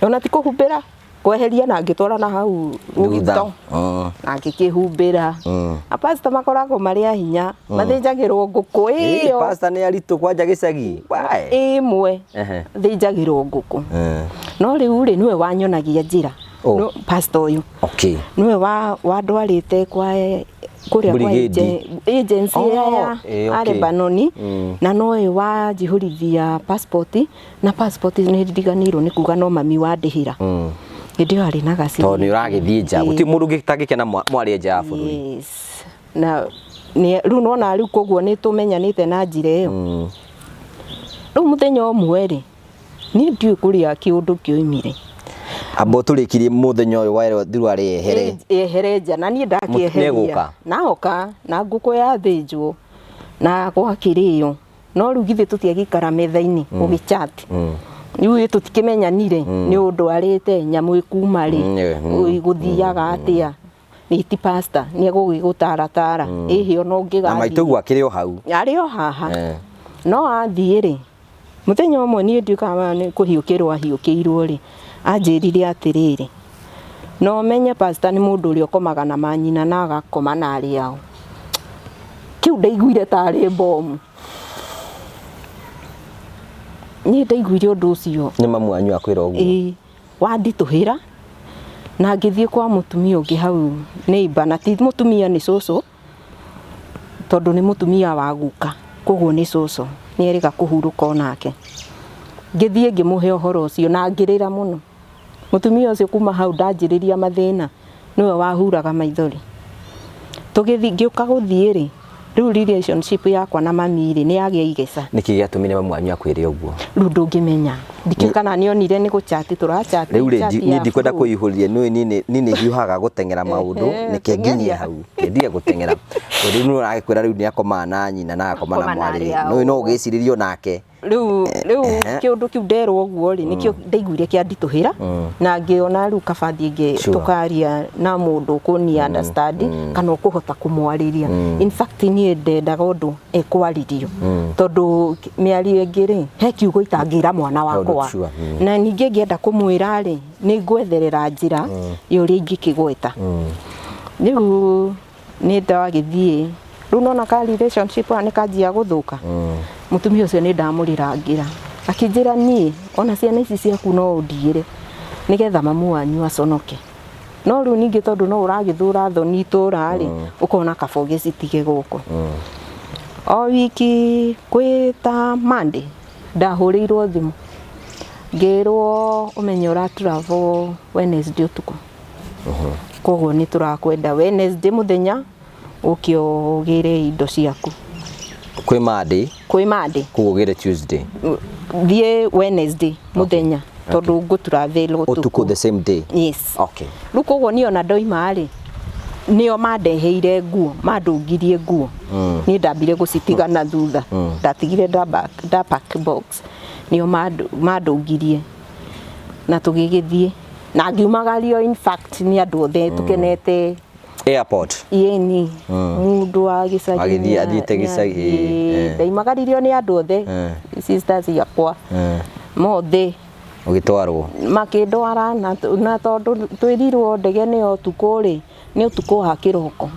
Ona ti kũhumbĩra, Kweheria na ngĩtwara na hau rũgito na ngĩkĩhumbĩra. A pastor makoragwo marĩ a hinya, mathĩnjagĩrwo ngũkũ ĩyo. Pastor nĩ aritũ kwanja gĩcagi. Why? Ĩmwe thĩnjagĩrwo ngũkũ. No rĩu rĩ, nĩwe wanyonagia njĩra. Oh. No, pastor ũyũ nĩwe wandwarĩte kwa kũrĩa kwa Brigade. agency Oh, ĩrĩa ya okay. Lebanoni, na nowe wanjihũrithia passport, na passport nĩ ndiganĩirwo nĩ kuga no mami wandĩhĩra. Hĩndĩ ĩyo arĩ na gaciri. Tondũ nĩ ũragĩthiĩ nja, gũtirĩ mũndũ ũngĩ ũtangĩkena mwarĩ nja ya bũrũri. Yes. Na rĩu nona rĩu koguo nĩ tũmenyanĩte na njĩra ĩyo. Rĩu mũthenya ũmwe rĩ, niĩ ndiũĩ kũrĩa kĩũndũ kĩoimire. Amba ũtũrĩkirie mũthenya ũyũ werwo thurarĩ yehere. Yehere nja, na niĩ ndakĩeheria. Nĩegũka? Naoka, na ngũkũ yathĩnjwo, na gwakĩrĩo. No rĩu githĩ tũtiagĩikara metha-inĩ ũgĩchat. Rĩu ĩ tũtikĩmenyanire nĩ ũndũ arĩte nyamũ ĩkuma rĩ, gũthiaga atĩa. Nĩ ti pastor, nĩ egũgĩgũtaratara. Ĩhĩ ona ũngĩgathiĩ. Na maitũguo akĩrĩ o hau. Arĩ o haha. No athiĩ rĩ, mũthenya ũmwe niĩ ndiũkaga nĩ kũhiũkĩrwo ahiũkĩirwo rĩ, anjĩrire atĩrĩrĩ, no menye pastor nĩ mũndũ ũrĩa ũkomaga na manyina na agakoma na arĩa ao. Kĩu ndaiguire tarĩ bomu. Niĩ ndaiguire ũndũ ũcio. Nĩ mamu wanyu akwĩra ũguo? Ĩĩ, wanditũhĩra na ngĩthiĩ kwa mũtumia ũngĩ hau neighbor, na ti mũtumia nĩ cũcũ, tondũ nĩ mũtumia wa guka, koguo nĩ cũcũ, nĩ erĩga kũhurũka onake. Ngĩthiĩ ngĩmũhe ũhoro ũcio na ngĩrĩra mũno. Mũtumia ũcio kuma hau ndanjĩrĩria mathĩna, nĩwe wahuraga maithori. Tũgĩthiĩ, ngĩũka gũthiĩ rĩ, rĩu relationship yakwa na mami rĩ, nĩ yagĩa igeca. Nĩkĩ gĩatũmire mamu wanyu akwĩre ũguo? Rĩu ndũngĩmenya. Ndikĩũĩ kana nĩ onire nĩ gũchat tũrachat. Rĩu rĩ, chat niĩ ya ndikwenda flow. kũihũria, nĩ niĩ nĩ hiũhaga gũteng'era maũndũ, nĩke nginyie Teng'eria. hau. Ngendia gũteng'era. Tondũ rĩu nĩ ũragĩkwĩra rĩu nĩ akomaga na nyina na agakoma na Akoma na mwarĩ. arĩa Nĩ no ao. ũgĩcirĩrie onake. Rĩu, rĩu kĩũndũ kĩu nderwo ũguo rĩ, nĩkĩo ndaiguire kĩanditũhĩra, na ngĩona rĩu kaba thiĩ tũkaria na mũndũ ũkũni understand, kana ũkũhota kũmwarĩria. In fact niĩ ndendaga ũndũ ekwarĩrio, tondũ mĩario ĩngĩ rĩ, he kiugo itangĩra mwana Tondũ wakwa. sure, Na ningĩ ngĩenda kũmwĩra rĩ, nĩ ngwetherera njĩra ya ũrĩa ingĩkĩgweta. Rĩu nĩ ndagĩthiĩ. Rĩu nona ka relationship nĩ kanjia gũthũka. Mũtumia ũcio nĩ ndamũrĩrangĩra. Akĩnjĩra niĩ ona ciana ici ciaku no ũndigĩre nĩgetha mamu wanyu aconoke. No rĩu ningĩ tondũ no ũragĩthũra thoni itũra rĩ, ũkona kaba ũgĩcitige gũkũ. O wiki kwĩ ta Monday ndahũrĩirwo thimũ ngĩrwo ũmenye ũra travel Wednesday ũtukũ. Koguo nĩ tũrakwenda Wednesday mũthenya ũke ũgĩre indo ciaku. Kwĩ Monday? Kwĩ Monday. Koguo ũgĩre Tuesday? Thiĩ Wednesday mũthenya tondũ ngũ travel ũtukũ. Ũtukũ the same day? Yes. Rĩu koguo niĩ ona ndoima rĩ, nĩo mandeheire nguo, mandũngirie nguo. Niĩ ndambire gũcitiga na thutha. Ndatigire nda pack box. Nĩo mandũngirie. Na tũgĩgĩthiĩ. Na ngiumagario in fact nĩ andũ othe tũkenete. Airport. Ĩni. Mũndũ wa gĩcagi Agĩthiĩ, athiĩte gĩcagi, nĩathiĩ. Ndaimagaririo nĩ andũ othe. Sisters ciakwa. Mothe. Ũgĩtwarwo? Makĩndwara na tondũ twĩrirwo ndege nĩ ũtukũ rĩ, nĩ ũtukũ wa kĩroko.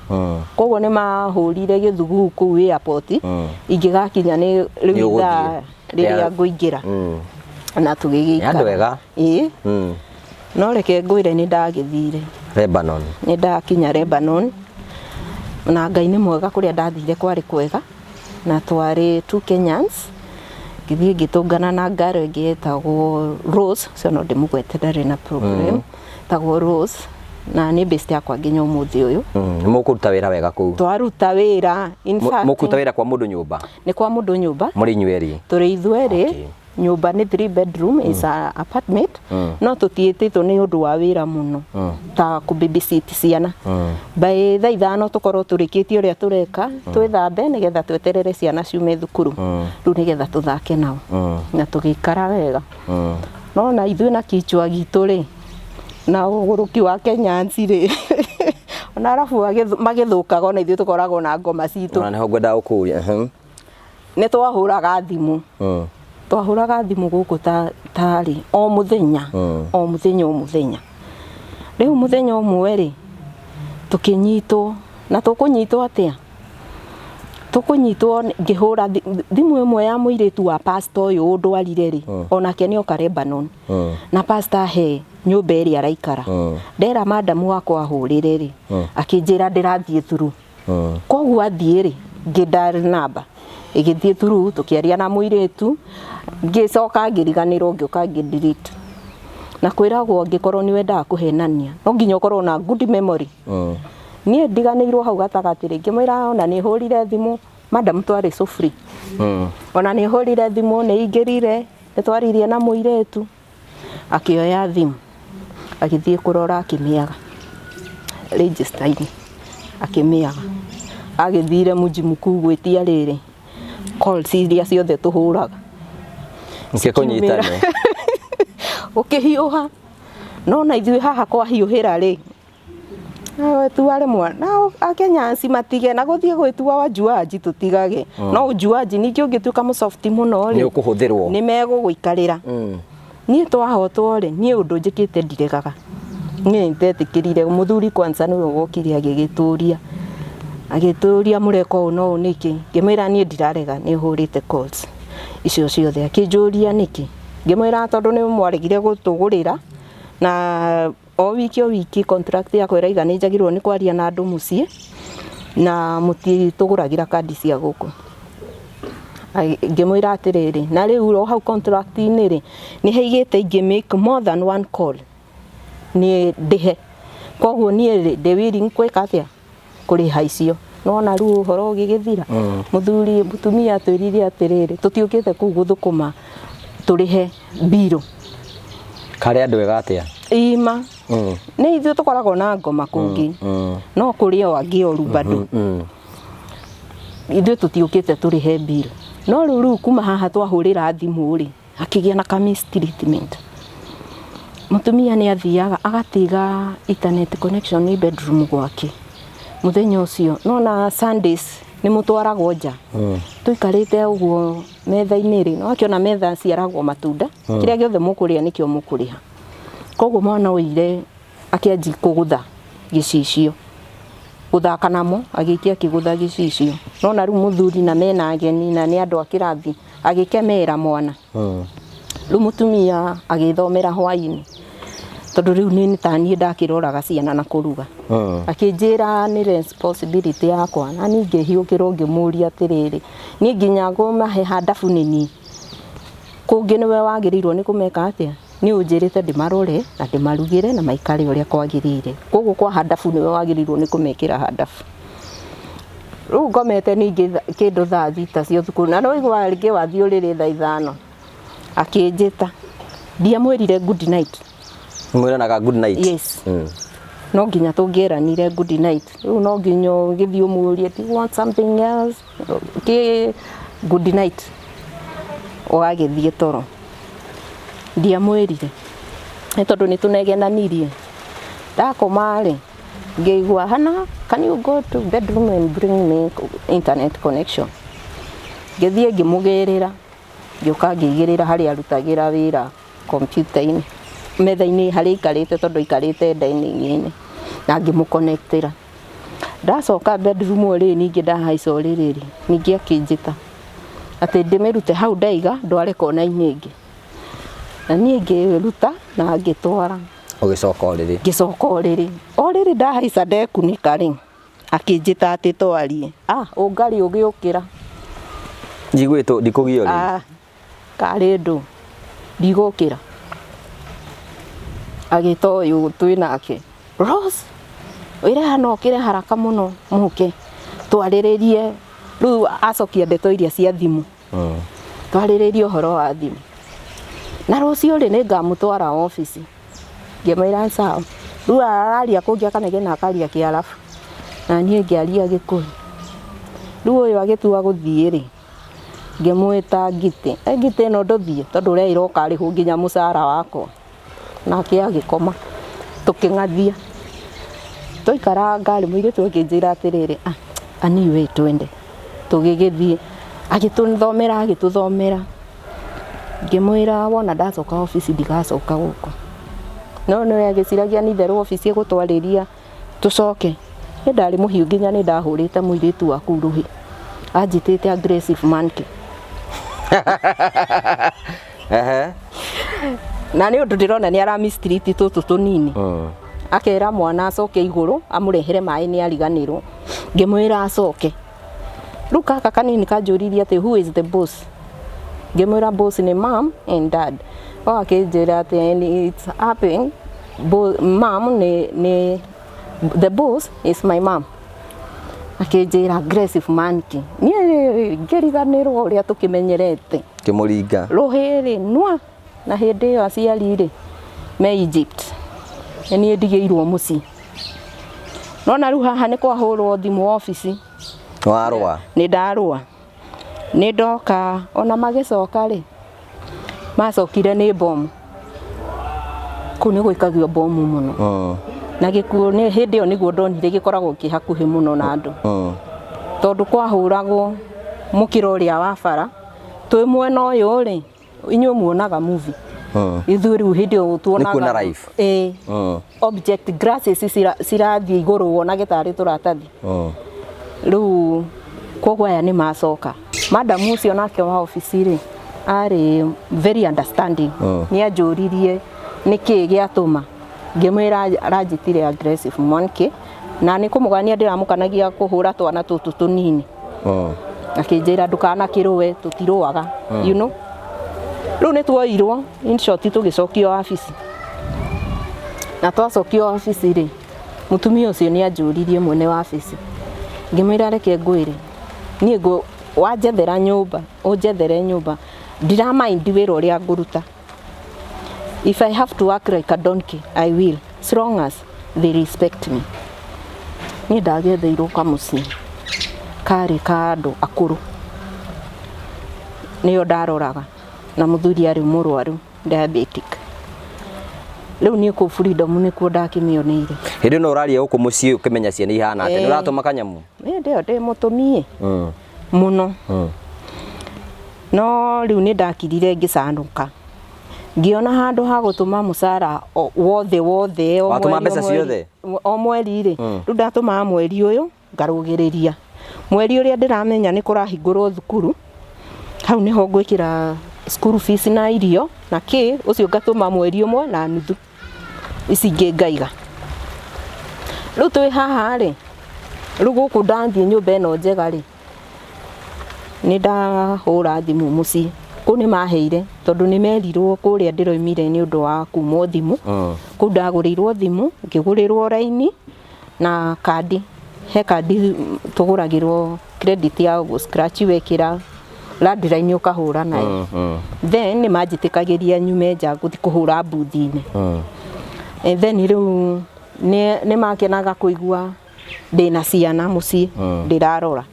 Koguo nĩ mahũrire gĩthuguu kũu airport. Ingĩgakinya nĩ rĩu Nĩ ũgũthiĩ. ithaa rĩrĩa ngũingĩra. Na tũgĩgĩikara. Nĩ andũ ega. Ĩĩ. No reke ngwĩre nĩ ndagĩthire. Lebanon. Nĩ ndakinya Lebanon. Na Ngai nĩ mwega kũrĩa ndathire kwarĩ kwega. Na twarĩ two Kenyans. Ngĩthiĩ ngĩtũngana na ngaro ĩngĩ yetagwo Rose, ũcio no ndĩmũgwete ndarĩ na problem. Etagwo Rose. Na nĩ best yakwa nginya ũmũthĩ ũyũ. Nĩ mũkũruta wĩra wega kũu? Twaruta wĩra, in fact, Mũkũruta wĩra kwa mũndũ nyũmba? Nĩ kwa mũndũ nyũmba. Mũrĩ inyuĩ erĩ? Tũrĩ ithuĩ erĩ. Nyũmba nĩ 3 bedroom, is a apartment. No tũtiĩtĩtwo nĩ ũndũ wa wĩra mũno. Ta kũ babysit ciana. By thaa ithano tũkorwo tũrĩkĩtie ũrĩa tũreka, twĩthambe nĩgetha tweterere ciana ciume thukuru. Rĩu nĩgetha tũthake nao. Na tũgĩikara wega. No na ithuĩ na kichwa gitũ rĩ, na ũgũrũki wa Kenyans rĩ, ona arabu magĩthũkaga ona ithuĩ tũkoragwo na ngoma citũ. Ona nĩho ngwendaga gũkũria. Nĩ twahũraga thimũ. Twahũraga thimũ gũkũ tarĩ o mũthenya, o mũthenya, o mũthenya. Rĩu mũthenya ũmwe rĩ, tũkĩnyitwo na tũkũnyitwo atĩa? Tũkũnyitwo ngĩhũra thimũ ĩmwe ya mũirĩtu wa pastor ũyũ ũndwarire rĩ, onake nĩ oka Lebanon. Na pastor he nyũmba ĩrĩa araikara. Ndera madamu wakwa ahũrĩre rĩ, akĩnjĩra ndĩrathiĩ through. Koguo athiĩ rĩ, ngĩ dial namba ĩgĩthiĩ through, tũkĩaria na mũirĩtu, ngĩcoka ngĩriganĩrwo, ngĩũka ngĩ delete. Na kwĩragwo angĩkorwo nĩ wendaga kũhenania no nginya ũkorwo na good memory. Niĩ ndiganĩirwo hau gatagatĩ rĩ, ngĩmwĩra ona nĩ hũrire thimũ madam, twarĩ so free. Ona nĩ hũrire thimũ, nĩ ingĩrire, nĩ twaririe na mũirĩtu. Akĩoya thimũ agĩthiĩ kũrora, akĩmĩaga register-inĩ, akĩmĩaga. Agĩthire mũji mkuu gwĩtia rĩrĩ calls iria ciothe tũhũraga. Ngĩkũnyitane. Ũkĩhiũha no na ithuĩ haha kwahiũhĩra rĩ, tuare mwana Akenyansi matige na gũthiĩ gwĩtua wajuaji, tũtigage no ujuaji. Ningĩ ũngĩtuĩka mũsofti mũno rĩ, Nĩ ũkũhũthĩrwo. Nĩ megũgũikarĩra. Niĩ twahotwo rĩ, niĩ ũndũ njĩkĩte ndiregaga. Niĩ nĩndetĩkĩrire mũthuri kwanza nĩwe wokire agĩgĩtũria, agĩtũria mũreka ũũ na ũũ nĩkĩ. Ngĩmwĩra niĩ ndirarega, nĩ hũrĩte calls icio ciothe. Akĩnjũria nĩkĩ, ngĩmwĩra tondũ nĩ mwaregire gũtũgũrĩra na o wiki o wiki contract yakwa ĩraiga nĩ njagĩrĩirwo nĩ kwaria na andũ mũciĩ na mũtitũgũragĩra kandi cia gũkũ. Ngĩmwĩra atĩrĩrĩ, na rĩu o hau contract-inĩ rĩ, nĩ haigĩte ingĩ make more than one call nĩ ndĩhe, koguo niĩ rĩ, ndĩ willing gwĩka atĩa, kũrĩha icio. Nona rĩu ũhoro ũgĩgĩthira. Mũthuri mũtumia atwĩrire atĩrĩrĩ, tũtiũkĩte kũu gũthũkũma tũrĩhe mbirũ. Karĩ andũ ega atĩa? Ima nĩ ithuĩ tũkoragwo na ngoma kũngĩ, no kũrĩ o angĩ oru bado. Ithuĩ tũtiũkĩte tũrĩhe mbirũ. No rĩu kuma haha twahũrĩra thimũ rĩ, hakĩgĩa na ka mistreatment. Mũtumia nĩ athiaga agatiga internet connection nĩ bedroom gwake mũthenya ũcio. Nona Sundays nĩ mũtwaragwo nja. Tũikarĩte ũguo metha-inĩ rĩ, no akĩona metha ciaragwo matunda, kĩrĩa gĩothe mũkũrĩa nĩkĩo mũkũrĩha. Koguo mwana oire akĩanji kũgũtha gĩcicio, gũthaka namo, agĩikia akĩgũtha gĩcicio. Nona rĩu mũthuri na mena ageni na nĩ andũ a kĩrathi, agĩkemera mwana. Rĩu mũtumia agĩthomera hwainĩ, tondũ rĩu nĩ ta niĩ ndakĩroraga ciana na kũruga. Akĩnjĩra nĩ responsibility yakwa, na niĩ ngĩhiũkĩrwo ngĩmũria atĩrĩrĩ, niĩ nginya ngũmahe handabu nĩ niĩ, kũngĩ nĩwe wagĩrĩirwo nĩ kũmeka atĩa? Nĩ ũnjĩrĩte ndĩmarore na ndĩmarugĩre na maikare ũrĩa kwagĩrĩire, koguo kwa handabu nĩwe wagĩrĩirwo nĩ kũmekĩra handabu. Rĩu ngomete ningĩ kĩndũ thaa 6 cia ũtukũ, na no igua rĩngĩ wathiĩ ũrĩrĩ thaa 5, akĩnjĩta. Ndiamwĩrire good night. Mwĩranaga good night? Yes. No nginya tũngĩeranire good night. Rĩu no nginya ũgĩthiĩ ũmũrie, "Do you want something else?" Kĩ good night, ũgagĩthiĩ toro. Ndiamwĩrire nĩ tondũ nĩ tũnegenanirie. Ndakoma rĩ, ngĩigua, "Hana, can you go to bedroom and bring me internet connection?" Ngĩthiĩ ngĩmũgĩrĩra, ngĩũka ngĩigĩrĩra harĩa arutagĩra wĩra kompiuta-inĩ, metha-inĩ harĩa aikarĩte, tondũ aikarĩte dining-inĩ, na ngĩmũconnectĩra. Ndacoka bedroom rĩ, ningĩ ndahaica ũrĩrĩ rĩ, ningĩ akĩnjĩta atĩ ndĩmĩrute hau ndaiga ndware kona-inĩ ĩngĩ, na niĩ ngĩruta na ngĩtwara. Ũgĩcoka ũrĩrĩ? Ngĩcoka ũrĩrĩ. O rĩrĩ ndahaica ndekunĩka rĩ, akĩnjĩta atĩ twarie. Ah, ũngarĩ ũgĩũkĩra. Njiguĩtwo ndikũgio rĩ. Ah, karĩ ndũ ndigũkĩra. Agĩta ũyũ twĩ nake, "Rose, wĩre hana ũkĩre haraka mũno, mũke twarĩrĩrie." Rĩu acokia ndeto iria cia thimũ, twarĩrĩrie ũhoro wa thimũ, na rũciũ rĩ, nĩ ngamũtwara obici. Ngĩmwĩra sawa. Rĩu araria kũngĩ akanegena, akaria Kĩarabu na niĩ ngĩaria Gĩkũyũ. Rĩu ũyũ agĩtua gũthiĩ rĩ, ngĩmwĩta ngitĩ, "Ĩ ngitĩ ĩno, ndũthiĩ tondũ ũreĩra ũkarĩhwo nginya mũcara wakwa." Nake agĩkoma, tũkĩng'athia. Twaikara ngari, mũirĩtu akĩnjĩra atĩrĩrĩ, "Ah, ani we twende." Tũgĩgĩthiĩ, agĩtũthomera agĩtũthomera. Ngĩmwĩra wona ndacoka obici ndigacoka gũkũ. No nĩ agĩciragia nĩ itherũ obici ĩgũtwarĩria tũcoke. Nĩ ndarĩ mũhiũ nginya nĩ ndahũrĩte mũirĩtu wa kũu rũhĩ. Anjĩtĩte aggressive monkey. Ehe. Na nĩ ũndũ ndĩrona nĩ ara mistreat tũtũ tũnini. Akera mwana acoke igũrũ amũrehere maĩ nĩ ariganĩrwo. Ngĩmwĩra acoke. Rĩu gaka kanini kanjũririe atĩ who is the boss? Ngĩmwĩra boss nĩ mom and dad. O akĩnjĩra atĩ and it's happening mom nĩ the boss is my mom. Akĩnjĩra aggressive monkey. Niĩ ngĩriganĩrwo ũrĩa tũkĩmenyerete. Kĩmũringa. Rũhĩ rĩ nwa na hĩndĩ ĩyo aciari rĩ me Egypt. Nĩ niĩ ndigĩirwo mũciĩ. Nona rĩu haha nĩ kwahũrwo thimũ obici. Warũa. Nĩ ndarũa. Nĩ ndoka ona magĩcoka rĩ macokire nĩ bomu. Kũu nĩ gũikagio bomu mũno. Na gĩkuũ nĩ hĩndĩ ĩyo nĩguo ndonire gĩkoragwo kĩ hakuhĩ mũno na andũ. Tondũ kwahũragwo mũkĩra ũrĩa wa bara twĩ mwena ũyũ rĩ inyuĩ muonaga movie. Ithuĩ rĩu hĩndĩ ĩyo tuonaga Nĩ kuona live. Ĩĩ. Object glasses cirathiĩ igũrũ wonage tarĩ tũratathi. Rĩu koguo aya nĩ macoka. Madam ũcio nake wa obici rĩ arĩ very understanding. Nĩ anjũririe nĩkĩĩ gĩatũma. Ngĩmwĩra aranjĩtire aggressive monkey na nĩ kũmũgania ndĩramũkanagia kũhũra twana tũtũ tũnini. Akĩnjĩra ndũkanakĩrũe tũtirũaga. You know? Rĩu nĩ tuoirwo in short tũgĩcokio wabici. Na twacokio wabici rĩ mũtumia ũcio nĩ anjũririe mwene wabici. Ngĩmwĩra reke ngwĩre niĩ ngũ wanjethera nyũmba ũnjethere nyũmba ndira mind wĩra ũrĩa ngũruta. If I have to work like a donkey, I will, as long as they respect me. Niĩ ndagetheirwo kamũciĩ karĩ ka andũ akũrũ. Nĩo ndaroraga na mũthuri arĩ mũrwaru diabetic. Rĩu niĩ kũu Freedom nĩkuo ndakĩmĩoneire. Hĩndĩ ĩno ũraria gũkũ mũciĩ ũkĩmenya ciana ihana atĩa? Nĩ ũratũma kanyamũ? Hĩndĩ ĩyo ndĩ mũtũmie mũno. No rĩu nĩ ndakirire ngĩcanũka. Ngĩona handũ ha gũtũma mũcara wothe wothe o Watũma mweri, mbeca o mweri. ciothe? O mweri rĩ, rĩu ndatũmaga mweri ũyũ ngarũgĩrĩria. Mweri ũrĩa ndĩramenya nĩ kũrahingũrwo thukuru, hau nĩho ngwĩkĩra school fees na irio na kĩ, ũcio ngatũma mweri ũmwe na nuthu. Ici ingĩ ngaiga. Rĩu twĩ haha rĩ, rĩu gũkũ ndathiĩ nyũmba ĩno njega rĩ, nĩ ndahũra thimũ mũciĩ. Kũu nĩ maheire tondũ nĩ merirwo kũrĩa ndĩroimire nĩ ũndũ wa kumwo thimũ. Kũu ndagũrĩirwo thimũ, ngĩgũrĩrwo raini na kandi. He kandi tũgũragĩrwo credit ya gũ scratch wekĩra landline ũkahũra nayo. Then nĩ manjĩtĩkagĩria nyume nja gũthiĩ kũhũra mbuthi-inĩ. And then rĩu nĩ makenaga kũigua ndĩna ciana mũciĩ ndĩrarora.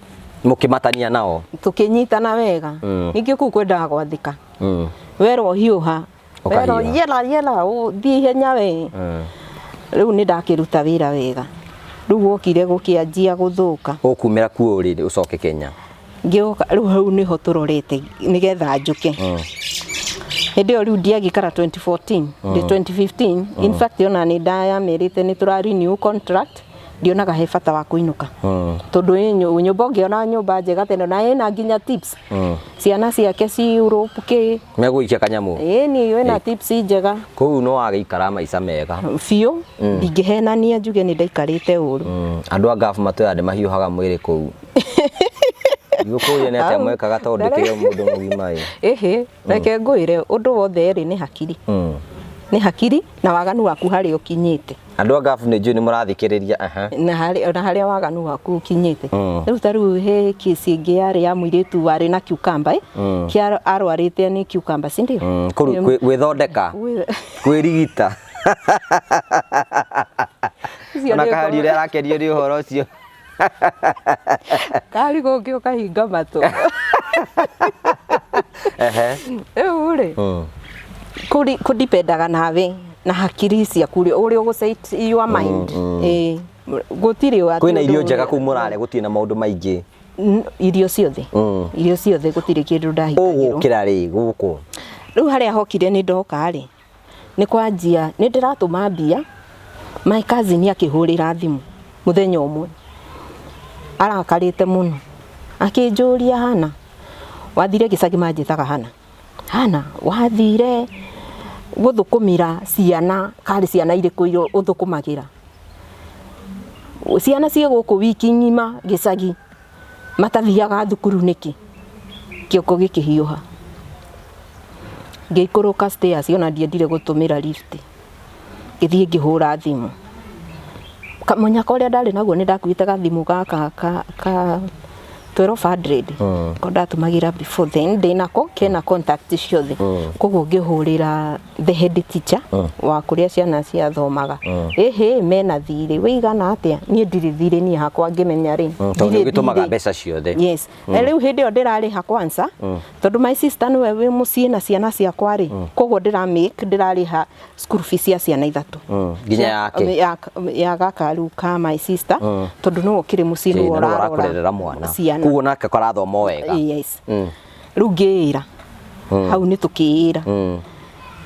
Mũkĩmatania nao? Tũkĩnyitana wega. Ningĩ kũu kwendaga gwathĩka. Werwo hiũha. Ũkahiũha. Werwo yela yela ũthiĩ ihenya we. Rĩu nĩ ndakĩruta wĩra wega. Rĩu wokire gũkĩanjia gũthũka. Ũkumĩra kuo rĩ ũcoke Kenya? Ngĩũka rĩu hau nĩho tũrorete nĩgetha njũke. Hĩndĩ ĩyo rĩu ndiagĩkara 2014, ndĩ 2015. In fact ona nĩ ndayamerĩte nĩ tũra renew contract, ndionaga he bata wa kũinũka. Tondũ nyũmba ũngĩona nyũmba njega tene na ĩna nginya tips. Ciana ciake ci Europe kĩ. Megũikia kanyamũ? Ĩni wĩna tips njega. Kũu no wagĩikara maica mega. Biũ, ndingĩhenania njuge nĩ ndaikarĩte ũru. Andũ a Gulf matwĩraga nĩ mahiũhaga mwĩrĩ kũu. Ndigũkũria nĩ atĩa mwekaga tondũ ndĩkĩrĩ o mũndũ mũgima ĩ. Ĩhĩ, reke ngwĩre ũndũ wothe rĩ nĩ hakiri. Nĩ hakiri na waganu waku harĩa ũkinyĩte. Andũ a Gulf nĩ njũĩ nĩ mũrathikĩrĩria. Aha. Na harĩa waganu waku ũkinyĩte. Rĩu ta rĩu he kesi ĩngĩ yarĩ ya mũirĩtu warĩ na cucumber, kĩa arwarĩte nĩ cucumber, si ndio? Gwĩthondeka. Kwĩrigita. Ũcio Ona nĩ kahari ũrĩa arakenio nĩ ũhoro ũcio. Kahari gũkĩ ũkahinga matũ. Ehe. Rĩu rĩ, kũdipendaga nawe na hakiri ciaku ũrĩa ũgũ set your mind. Ĩĩ, gũtirĩ atĩ Kwĩna irio ũndũ njega ũrĩa kũu mũrarĩa, gũtirĩ na maũndũ maingĩ. Irio ciothe. Irio ciothe gũtirĩ kĩndũ ndahingagĩrwo. Ũgũkĩra rĩ gũkũ? Rĩu harĩa hokire nĩ ndoka rĩ, Nĩ kwanjia nĩ ndĩratũma mbia, my cousin akĩhũrĩra thimũ mũthenya ũmwe arakarĩte mũno, akĩnjũria, "Hana, wathire gĩcagi?" Manjĩtaga Hana. "Hana, wathire gũthũkũmĩra ciana karĩ ciana irĩkũ iria ũthũkũmagĩra? Ciana ciĩ gũkũ wiki ng'ima gĩcagi matathiaga thukuru nĩkĩ?" Kĩoko gĩkĩhiũha, ngĩikũrũka stairs, ona ndiendire gũtũmĩra lift, ngĩthiĩ ngĩhũra thimũ. Kamũnyaka ũrĩa ndarĩ naguo, nĩ ndakuĩte gathimũ gaka ka 1200 ko ndatũmagĩra before then, ndĩnako kena contact ciothe. Koguo ngĩhũrĩra the head teacher wa kũrĩa ciana ciathomaga. "Ĩhĩ, mena thirĩ wĩigana atĩa?" "Niĩ ndirĩ thirĩ, niĩ hakwa ngĩmenya rĩ, Tondũ ndirĩ nĩ ũgĩtũmaga thirĩ." mbeca ciothe. Yes. Na rĩu hĩndĩ ĩyo ndĩrarĩha kwanza, tondũ my sister nĩwe wĩ mũciĩ na ciana ciakwa rĩ, koguo ndĩra make ndĩrarĩha school fees cia ciana ithatũ. Nginya yake. Ya gaka rĩu ka my sister, tondũ nĩwe ũkĩrĩ mũciĩ, nĩwe Nĩwe ũrarora ũrakũrerera mwana. ciana. Koguo nake karathoma wega. Yes. Rĩu ngĩĩra hau nĩ tũkĩĩra.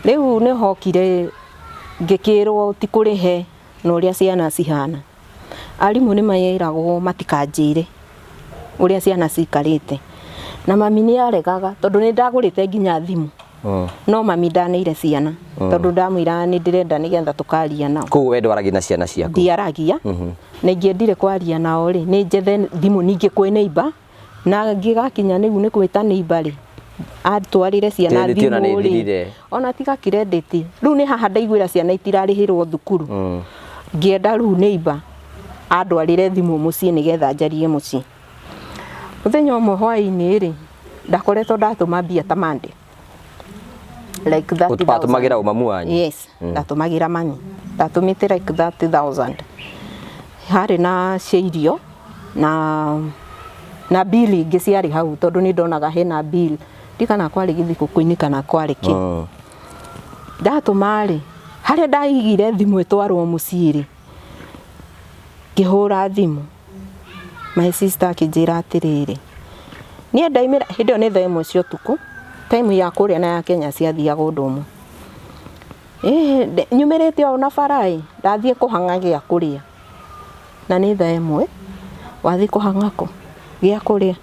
Rĩu nĩ hokire ngĩkĩrwo ti kũrĩhe na ũrĩa ciana cihana. Arimũ nĩ meragwo matikanjĩre ũrĩa ciana cikarĩte, na mami nĩ aregaga, tondũ nĩ ndagũrĩte nginya thimũ. No mami ndaneire ciana, tondũ ndamwĩra nĩ ndĩrenda nĩgetha tũkaria nao. Koguo we ndwaragia na ciana ciaku? Ndiaragia, na ingĩendire kwaria nao rĩ, nĩ njethe thimũ ningĩ kwĩ neighbor, na ngĩgakinya nĩgu nĩ gwĩta neighbor rĩ, atwarĩre ciana Credit ona nĩ thimũ rĩ. ĩthirire. Ona tiga credit, rĩu nĩ haha ndaiguĩra ciana itirarĩhĩrwo thukuru. Ngĩenda rĩu neighbor andwarĩre thimũ mũciĩ nĩgetha njarie mũciĩ. Mũthenya ũmwe hwaĩ-inĩ rĩ, ndakoretwo ndatũma mbia ta Monday, like 30,000. Watũmagĩra ũ, mamu wanyu? Yes, ndatũmagĩra mami. Ndatũmĩte like 30,000, harĩ na cia irio na bill ingĩ ciarĩ hau, tondũ nĩ ndonaga hena bill, ndikana kwarĩ gĩthigũkũ-inĩ kana kwarĩ kĩ. Ndatũma rĩ, harĩa ndaigire thimũ ĩtwarwo mũciĩ rĩ, ngĩhũra thimũ, my sister akĩnjĩra atĩrĩrĩ, niĩ ndaimĩra hĩndĩ ĩyo nĩ thaa 1 cia ũtukũ, time ya kũrĩa na ya Kenya ciathiaga ũndũ ũmwe. Ĩĩ, nyumĩrĩte o na bara ĩ, ndathiĩ kũhang'a gĩa kũrĩa, na nĩ thaa 1. Wathiĩ kũhang'a kũ gĩa kũrĩa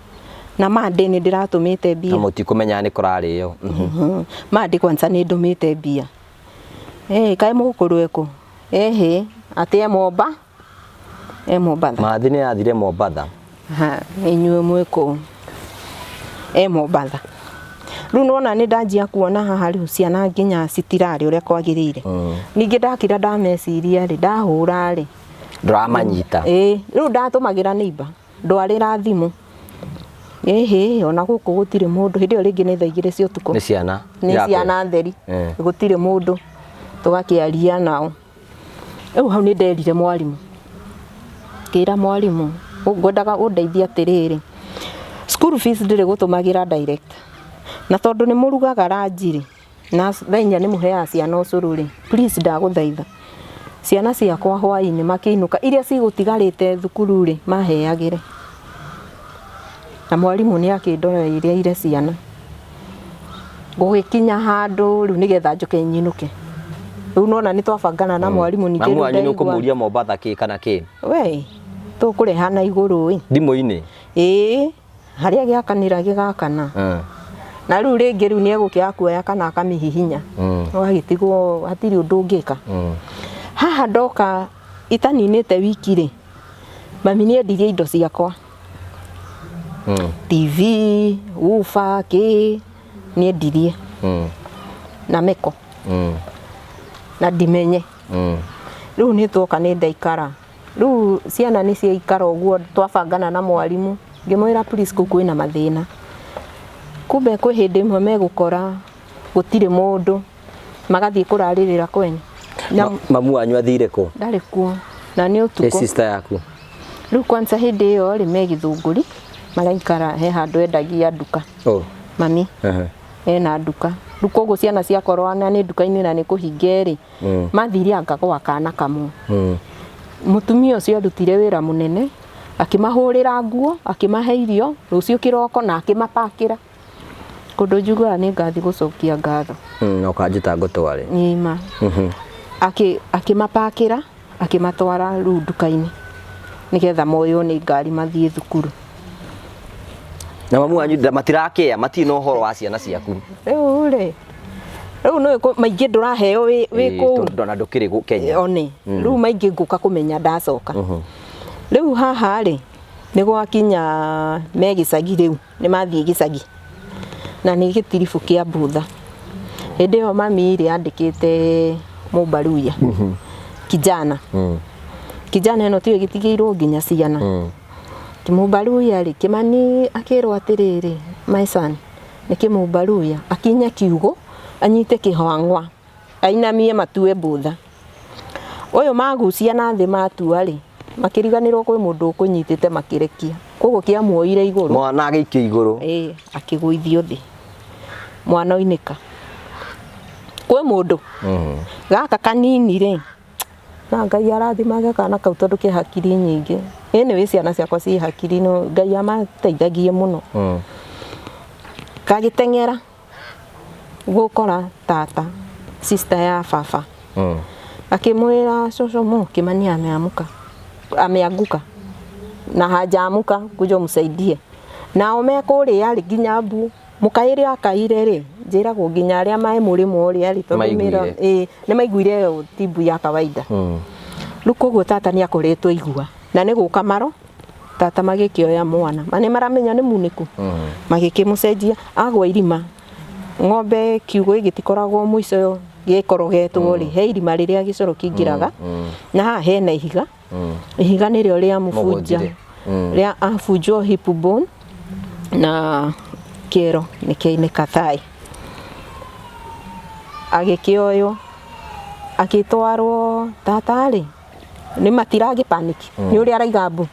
na Monday nĩ ndĩratũmĩte mbia? Na mũtikũmenya nĩ kũrarĩo. Monday kwanza nĩ ndũmĩte mbia. Ĩ kaĩ mũgũkũrũ ekũ? Ĩhĩ, atĩ e Momba, e Mombatha. Mathi nĩ yathire Mombatha. Ha, inyuĩ mwĩ kũ? E Mombatha. Rĩu nĩwona nĩ ndanjia kuona haha rĩu ciana nginya citirarĩ ũrĩa kwagĩrĩire. Ningĩ ndakira ndameciria rĩ, ndahũra rĩ, Ndũramanyita. Ĩĩ, rĩu ndatũmagĩra neighbor, ndwarĩra thimũ. Ĩhĩ, ona gũkũ gũtirĩ mũndũ. Hĩndĩ ĩyo rĩngĩ nĩ thaa 2 cia ũtukũ. Nĩ ciana. Nĩ irakwĩra. Ciana theri. Gũtirĩ mũndũ, tũgakĩaria nao. Rĩu hau nĩ nderire mwarimũ, ngĩra mwarimũ, "Ngwendaga ũndeithie atĩrĩrĩ, school fees ndĩrĩ gũtũmagĩra direct, na tondũ nĩ mũrugaga ranji rĩ, na thaa 4 nĩ mũheaga ciana ũcũrũ rĩ, please ndagũthaitha, ciana ciakwa hwaĩ-inĩ makĩinũka, iria cigũtigarĩte thukuru rĩ, maheagĩre." Na mwarimũ nĩ akĩndoreire ciana. Gũgĩkinya handũ rĩu nĩgetha njoke nyinũke, rĩu nona nĩ twabangana na mwarimũ ningĩ. Mamu Rĩu wanyu nĩ ndaigua ũkũmũria Mombatha kĩ kana kĩ? We tũkũrehana igũrũ ĩ. Thimũ-inĩ. Ĩĩ, harĩa gĩakanĩra gĩgakana. Na rĩu rĩngĩ rĩu nĩ egũkĩaga kuoya kana akamĩhihinya, ũgagĩtigwo hatirĩ ũndũ ũngĩka. Haha ndoka itaninĩte wiki rĩ, mami nĩ endirie indo ciakwa, TV, woofer, kĩ, nĩ endirie na meko na ndimenye. Rĩu nĩ twoka nĩ ndaikara, rĩu ciana nĩ ciaikara ũguo, twabangana na mwarimũ, ngĩmwĩra, "Please, kũu kwĩna mathĩna." Kumbe kwĩ hĩndĩ ĩmwe megũkora gũtirĩ mũndũ, magathiĩ kũrarĩrĩra kwenyu na Mamu wanyu athire kũ? Ndarĩ kuo na nĩ Ĩ ũtukũ. Sister yaku? Rĩu kwanza hĩndĩ ĩyo rĩ, me Gĩthũngũri maraikara, he handũ endagia nduka. Oh. Mami ena nduka. Rĩu koguo ciana ciakorwo na nĩ nduka-inĩ na nĩ kũhinge rĩ, mathire anga gwa kana kamwe. Mũtumia ũcio arutire wĩra mũnene, akĩmahũrĩra nguo, akĩmahe irio rũciũ kĩroko na akĩmapakĩra. Kũndũ njiguaga nĩ ngathi gũcokia ngatho. Na ũkanjĩta ngũtware. Nĩma. Akĩmapakĩra akĩmatwara rĩu nduka-inĩ nĩgetha moywo nĩ ngari mathiĩ thukuru. Na mamu wanyu matirakĩa, matirĩ na ũhoro wa ciana ciaku. Rĩu rĩ, rĩu nĩ maingĩ ndũraheo wĩ kũu. Tondũ ona ndũkĩrĩ Kenya. One. Rĩu maingĩ ngũka kũmenya ndacoka. Rĩu haha rĩ, nĩ gwakinya me gĩcagi rĩu, nĩ mathiĩ gĩcagi. Na nĩ gĩtiribũ kĩa Mbutha. Hĩndĩ ĩyo mami rĩ andĩkĩte Mũmbaruya. Kijana. Kijana ĩno tiyo ĩgĩtigĩirwo nginya ciana. Kĩmũmbaruya rĩ, Kĩmani akĩrwo atĩrĩrĩ, my son, nĩ Kĩmũmbaruya, akinye kiugũ, anyite kĩhang'wa, ainamie matue mbũtha. Ũyũ magucia na thĩ matua rĩ, makĩriganĩrwo kwĩ mũndũ ũkũnyitĩte makĩrekia. Koguo kĩamuoire igũrũ. Mwana agĩikio igũrũ. Ĩĩ, akĩgũithio thĩ. Mwana oinĩka. Kwĩ mũndũ. Gaka kanini rĩ, na Ngai arathimage kana kau tondũ ke hakiri nyingĩ. Anyway, ciana ciakwa ciĩ hakiri no Ngai amateithagie mũno. Gagĩteng'era gũkora tata, sister ya baba. Akĩmwĩra cũcũ mu Kĩmani ameamuka, ameanguka na hajaamuka, kuja umsaidie. Nao me kũrĩa rĩ nginya mbu mũkaĩre akaire rĩ, njĩragwo nginya arĩa mae mũrĩmo ũrĩa rĩ, tondũ Maiguire. Ĩĩ, nĩ maiguire ĩyo ti mbu ya kawaida. Rĩu koguo tata nĩ akoretwo aigua na nĩ gũka maro tata magĩkĩoya mwana ma nĩ maramenya nĩ munĩku. Magĩkĩmũcenjia agwa irima. Ng'ombe kiugũ gĩtikoragwo mũico gĩkorogetwo rĩ, he irima rĩrĩa gĩcoro kĩingĩraga. Na haha hena ihiga. Ihiga nĩrĩo rĩa mũbunja. Mũgũnjire. Rĩa abunjwo hip bone na kĩero nĩ kĩainĩka thai. Agĩkĩoywo agĩtwarwo tata rĩ, nĩ matiragĩ panic nĩ ũrĩa araiga mbu.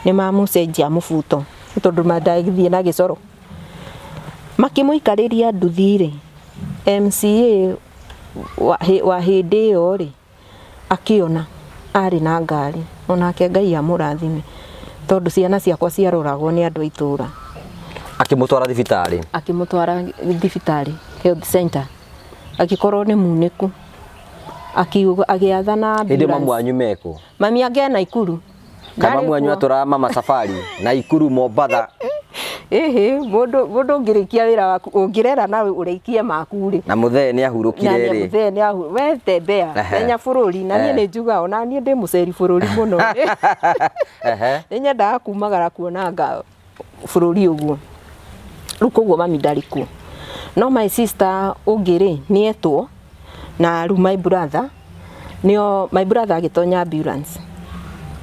Nĩ mamũcenjia mũbuto tondũ mandagĩthiĩ na gĩcoro. Makĩmũikarĩria nduthi rĩ, MCA wa hĩndĩ ĩyo rĩ, akĩona arĩ na ngari, onake Ngai amũrathime tondũ ciana ciakwa ciaroragwo nĩ andũ a itũũra. Akĩmũtwara thibitarĩ. Akĩmũtwara thibitarĩ health center. Agĩkorwo nĩ munĩku. Akiuga agĩathana Hĩndĩ mamu ambulance. wanyu mekũ? Mami angĩ Naikuru. Kana mamu wanyu atwaraga mama safari Naikuru Mombatha. Ĩhĩ, mũndũ ũngĩrĩkia wĩra waku, ũngĩrera nawe ũrĩkie maku rĩ. Na mũthee nĩ ahurũkire rĩ. Na mũthee nĩ ahu, we tembea, menya bũrũri, na niĩ nĩ njugaga ona niĩ ndĩ mũceri bũrũri mũno. Nĩ nyendaga kumagara kuonanga bũrũri ũguo. Rĩu koguo mami ndarĩ kuo. No my sister ũngĩ rĩ, nĩ etwo, na rĩu my brother, nĩo my brother agĩtonya ambulance.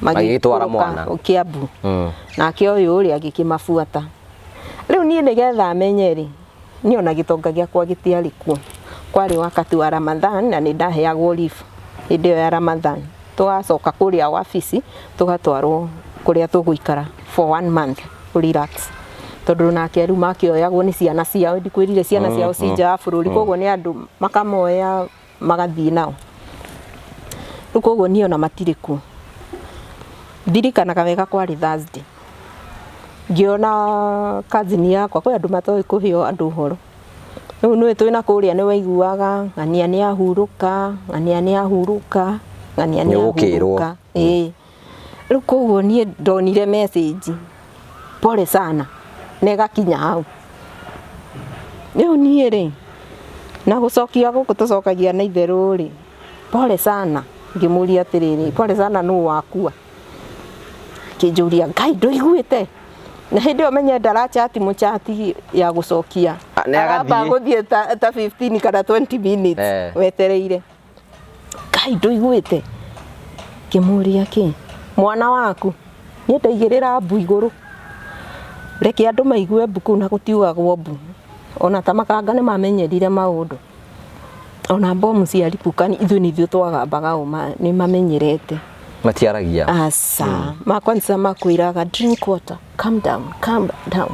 Magĩgĩtwara mwana. Kĩambu. Nake ũyũ rĩ agĩkĩmabuata. Rĩu niĩ nĩgetha menye rĩ, niĩ ona gĩtonga gĩakwa gĩtiarĩ kuo. Kwarĩ wakati wa Ramadhan na nĩ ndaheagwo leave hĩndĩ ĩyo ya Ramadhan. Tũgacoka kũrĩa wabici, tũgatwarwo kũrĩa tũgũikara for 1 month relax. Tondũ nake rĩu makĩoyagwo nĩ ciana ciao, ndikwĩrire ciana ciao ci nja wa bũrũri, koguo nĩ andũ makamoya magathiĩ nao. Rĩu koguo niĩ ona matirĩ kuo. Ndirikanaga wega kwarĩ Thursday. Ngĩona cousin yakwa, kwĩ andũ matoĩ kũhe andũ ũhoro. Rĩu nĩũĩ twĩna kũrĩa nĩ waiguaga ng'ania nĩ ahurũka, ng'ania nĩ ahurũka, ng'ania nĩ Nĩ ũgũkĩrwo. ahurũka. Ĩĩ. Rĩu koguo niĩ ndonire message, pole sana, na ĩgakinya hau. Rĩu niĩ rĩ, na gũcokia gũkũ tũcokagia na itherũ rĩ, pole sana, ngĩmũria atĩrĩrĩ, pole sana nũ wakua? Akĩnjũria, Ngai ndũiguĩte? Na hĩndĩ ĩyo menye ndarachati mũchati ya gũcokia. Nĩ agathiĩ. Aramba gũthiĩ ta 15 kana 20 minutes wetereire. Ngai ndũiguĩte? Ngĩmũria kĩ? Mwana waku? Niĩ ndaigĩrĩra mbu igũrũ. Reke andũ maigue mbu kũu na gũtiugagwo mbu. Ona ta makanga nĩ mamenyerire maũndũ. Ona bomu cia ripukani ithuĩ nĩ ithuĩ twagambaga o nĩ mamenyerete. Matiaragia. Aca. Makwanza makwĩraga drink water, calm down, calm down.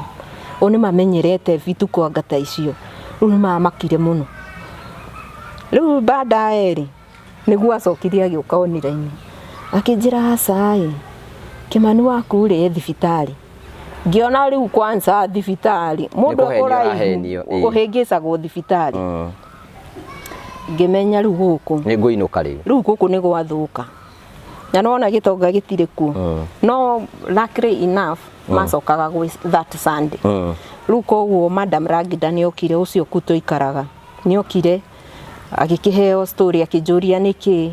O nĩ mamenyerete vitu kwa ngata icio. Rĩu nĩ mamakire mũno. Rĩu baadaye rĩ, nĩguo acokire agĩũka online. Akĩnjĩra aca ĩ, Kĩmani waku rĩ e thibitarĩ. Ngĩona rĩu kwanza thibitarĩ mũndũ kũhenio ekũraihu ũrahenio, ĩĩ. kũhĩngĩcagwo thibitarĩ. Ngĩmenya rĩu gũkũ Nĩ ngũinũka rĩu. Rĩu gũkũ nĩ gwathũka na nona gĩtonga gĩtirĩ kuo. No luckily enough macokaga gwĩ that Sunday. Rĩu koguo Madam Ragida nĩ okire, ũcio ku tũikaraga, nĩ okire agĩkĩheo story, akĩnjũria nĩkĩ,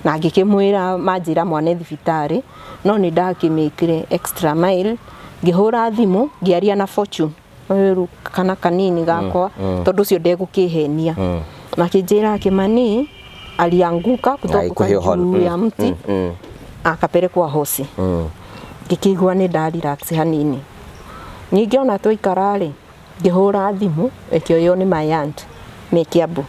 na ngĩkĩmwĩra manjĩra mwana e thibitarĩ, no nĩ ndakĩmĩkire extra mile, ngĩhũra thimũ ngĩaria na Fortune ũyũ rĩu kana kanini gakwa, tondũ ũcio ndegũkĩhenia. Makĩnjĩra Kimani alianguka kutoka Ikuhe ũhoro. juu ya mti akapelekwa hosi. Ngĩkĩigua nĩ nda relax hanini. Ningĩ ona twaikara rĩ, ngĩhũra thimũ ĩkĩoywo nĩ my aunt me Kiambu.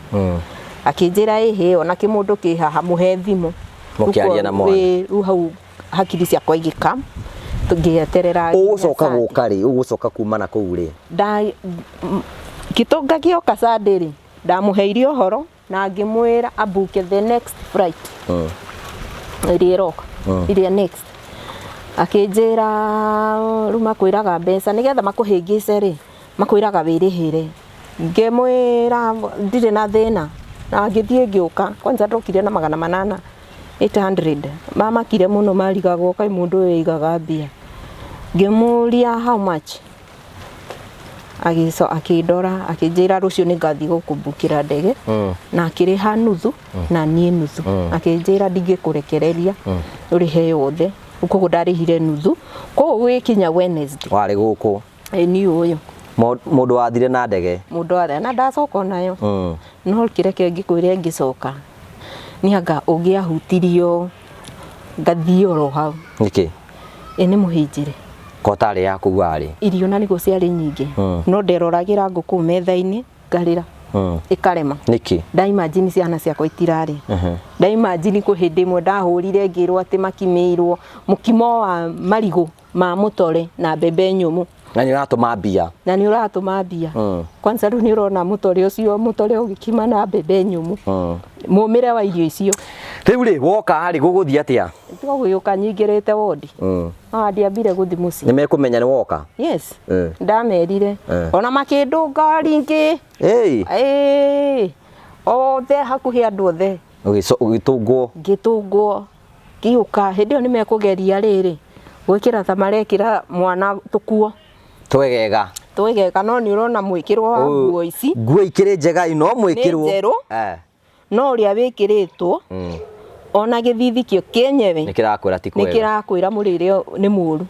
Akĩnjĩra ĩhĩ ona kĩmũndũ kĩ haha, mũhe thimũ. Mũkĩaria na mwana. Ĩĩ, rĩu hau hakiri ciakwa igĩka ngĩeterera nginya Ũgũcoka Sunday. gũka rĩ? Ũgũcoka kuma na kũu rĩ? Nda gĩtonga gĩoka Sunday rĩ, ndamũheire ũhoro na ngĩmwĩra abuke the next flight ĩrĩa ĩroka, ĩrĩa next. Akĩnjĩra rĩu makwĩraga mbeca nĩgetha makũhĩngĩce rĩ, makwĩraga wĩrĩhĩre. Ngĩmwĩra ndirĩ na thĩna, na ngĩthiĩ ngĩũka. Kwanza ndokire na 800, 800. Mamakire mũno, marigagwo kaĩ mũndũ ũyũ aigaga mbia. Ngĩmũria how much, agĩco akĩndora, akĩnjĩra rũciũ nĩ ngathiĩ gũkũmbukĩra ndege. Na akĩrĩha nuthu na niĩ nuthu. Akĩnjĩra ndingĩkũrekereria ũrĩhe yothe, koguo ndarĩhire nuthu. Koguo gũgĩkinya Wednesday Warĩ gũkũ. Ĩ niĩ ũyũ. Mũndũ wathire na ndege. Mũndũ arĩa na ndacoka onayo. No kĩreke ngĩkwĩre, ngĩcoka nĩ anga ũngĩahutirio ngathiĩ oro hau. Nĩkĩ? Ĩ nĩ mũhĩnjĩre. Ko tarĩ yaku warĩ. Irio na nĩguo ciarĩ nyingĩ. No nderoragĩra ngũkũ metha-inĩ ngarĩra. Ĩkarema. Nĩkĩ? Ndaimagine ciana ciakwa itirarĩ. Ndaimagine kwĩ hĩndĩ ĩmwe ndahũrire ngĩrwo atĩ makimĩirwo mũkimo wa marigũ ma mũtore na mbembe nyũmũ. Na nĩ ũratũma mbia. Na nĩ ũratũma mbia. Kwanza rĩu nĩ ũrona mũtore ũcio, mũtore ũgĩkima na mbembe nyũmũ. Mũmĩre wa irio icio. Rĩu rĩ, woka rĩ, gũgũthiĩ atĩa? Tiga gũgĩũka nyingĩrĩte wondi. No ndiambire gũthiĩ mũciĩ. Nĩ mekũmenya nĩ woka? Yes. Ndamerire. Ona makĩndũnga ringĩ. Ĩĩ. Ĩĩ. Othe hakuhĩ andũ othe. Ũgĩtũngwo. Ngĩtũngwo. Ngĩũka hĩndĩ ĩyo nĩ mekũgeria rĩrĩ gwĩkĩra ta marekĩra mwana tũkuo. Twegega. Twegega, no nĩ ũrona mwĩkĩrwo wa nguo ici. Nguo ikĩrĩ njega no mwĩkĩrwo. Nĩ njerũ. No ũrĩa wĩkĩrĩtwo ona gĩthithi kĩo kĩenyewe Nĩ kĩrakwĩra ti kwega. Nĩ kĩrakwĩra mũrĩre nĩ mũru.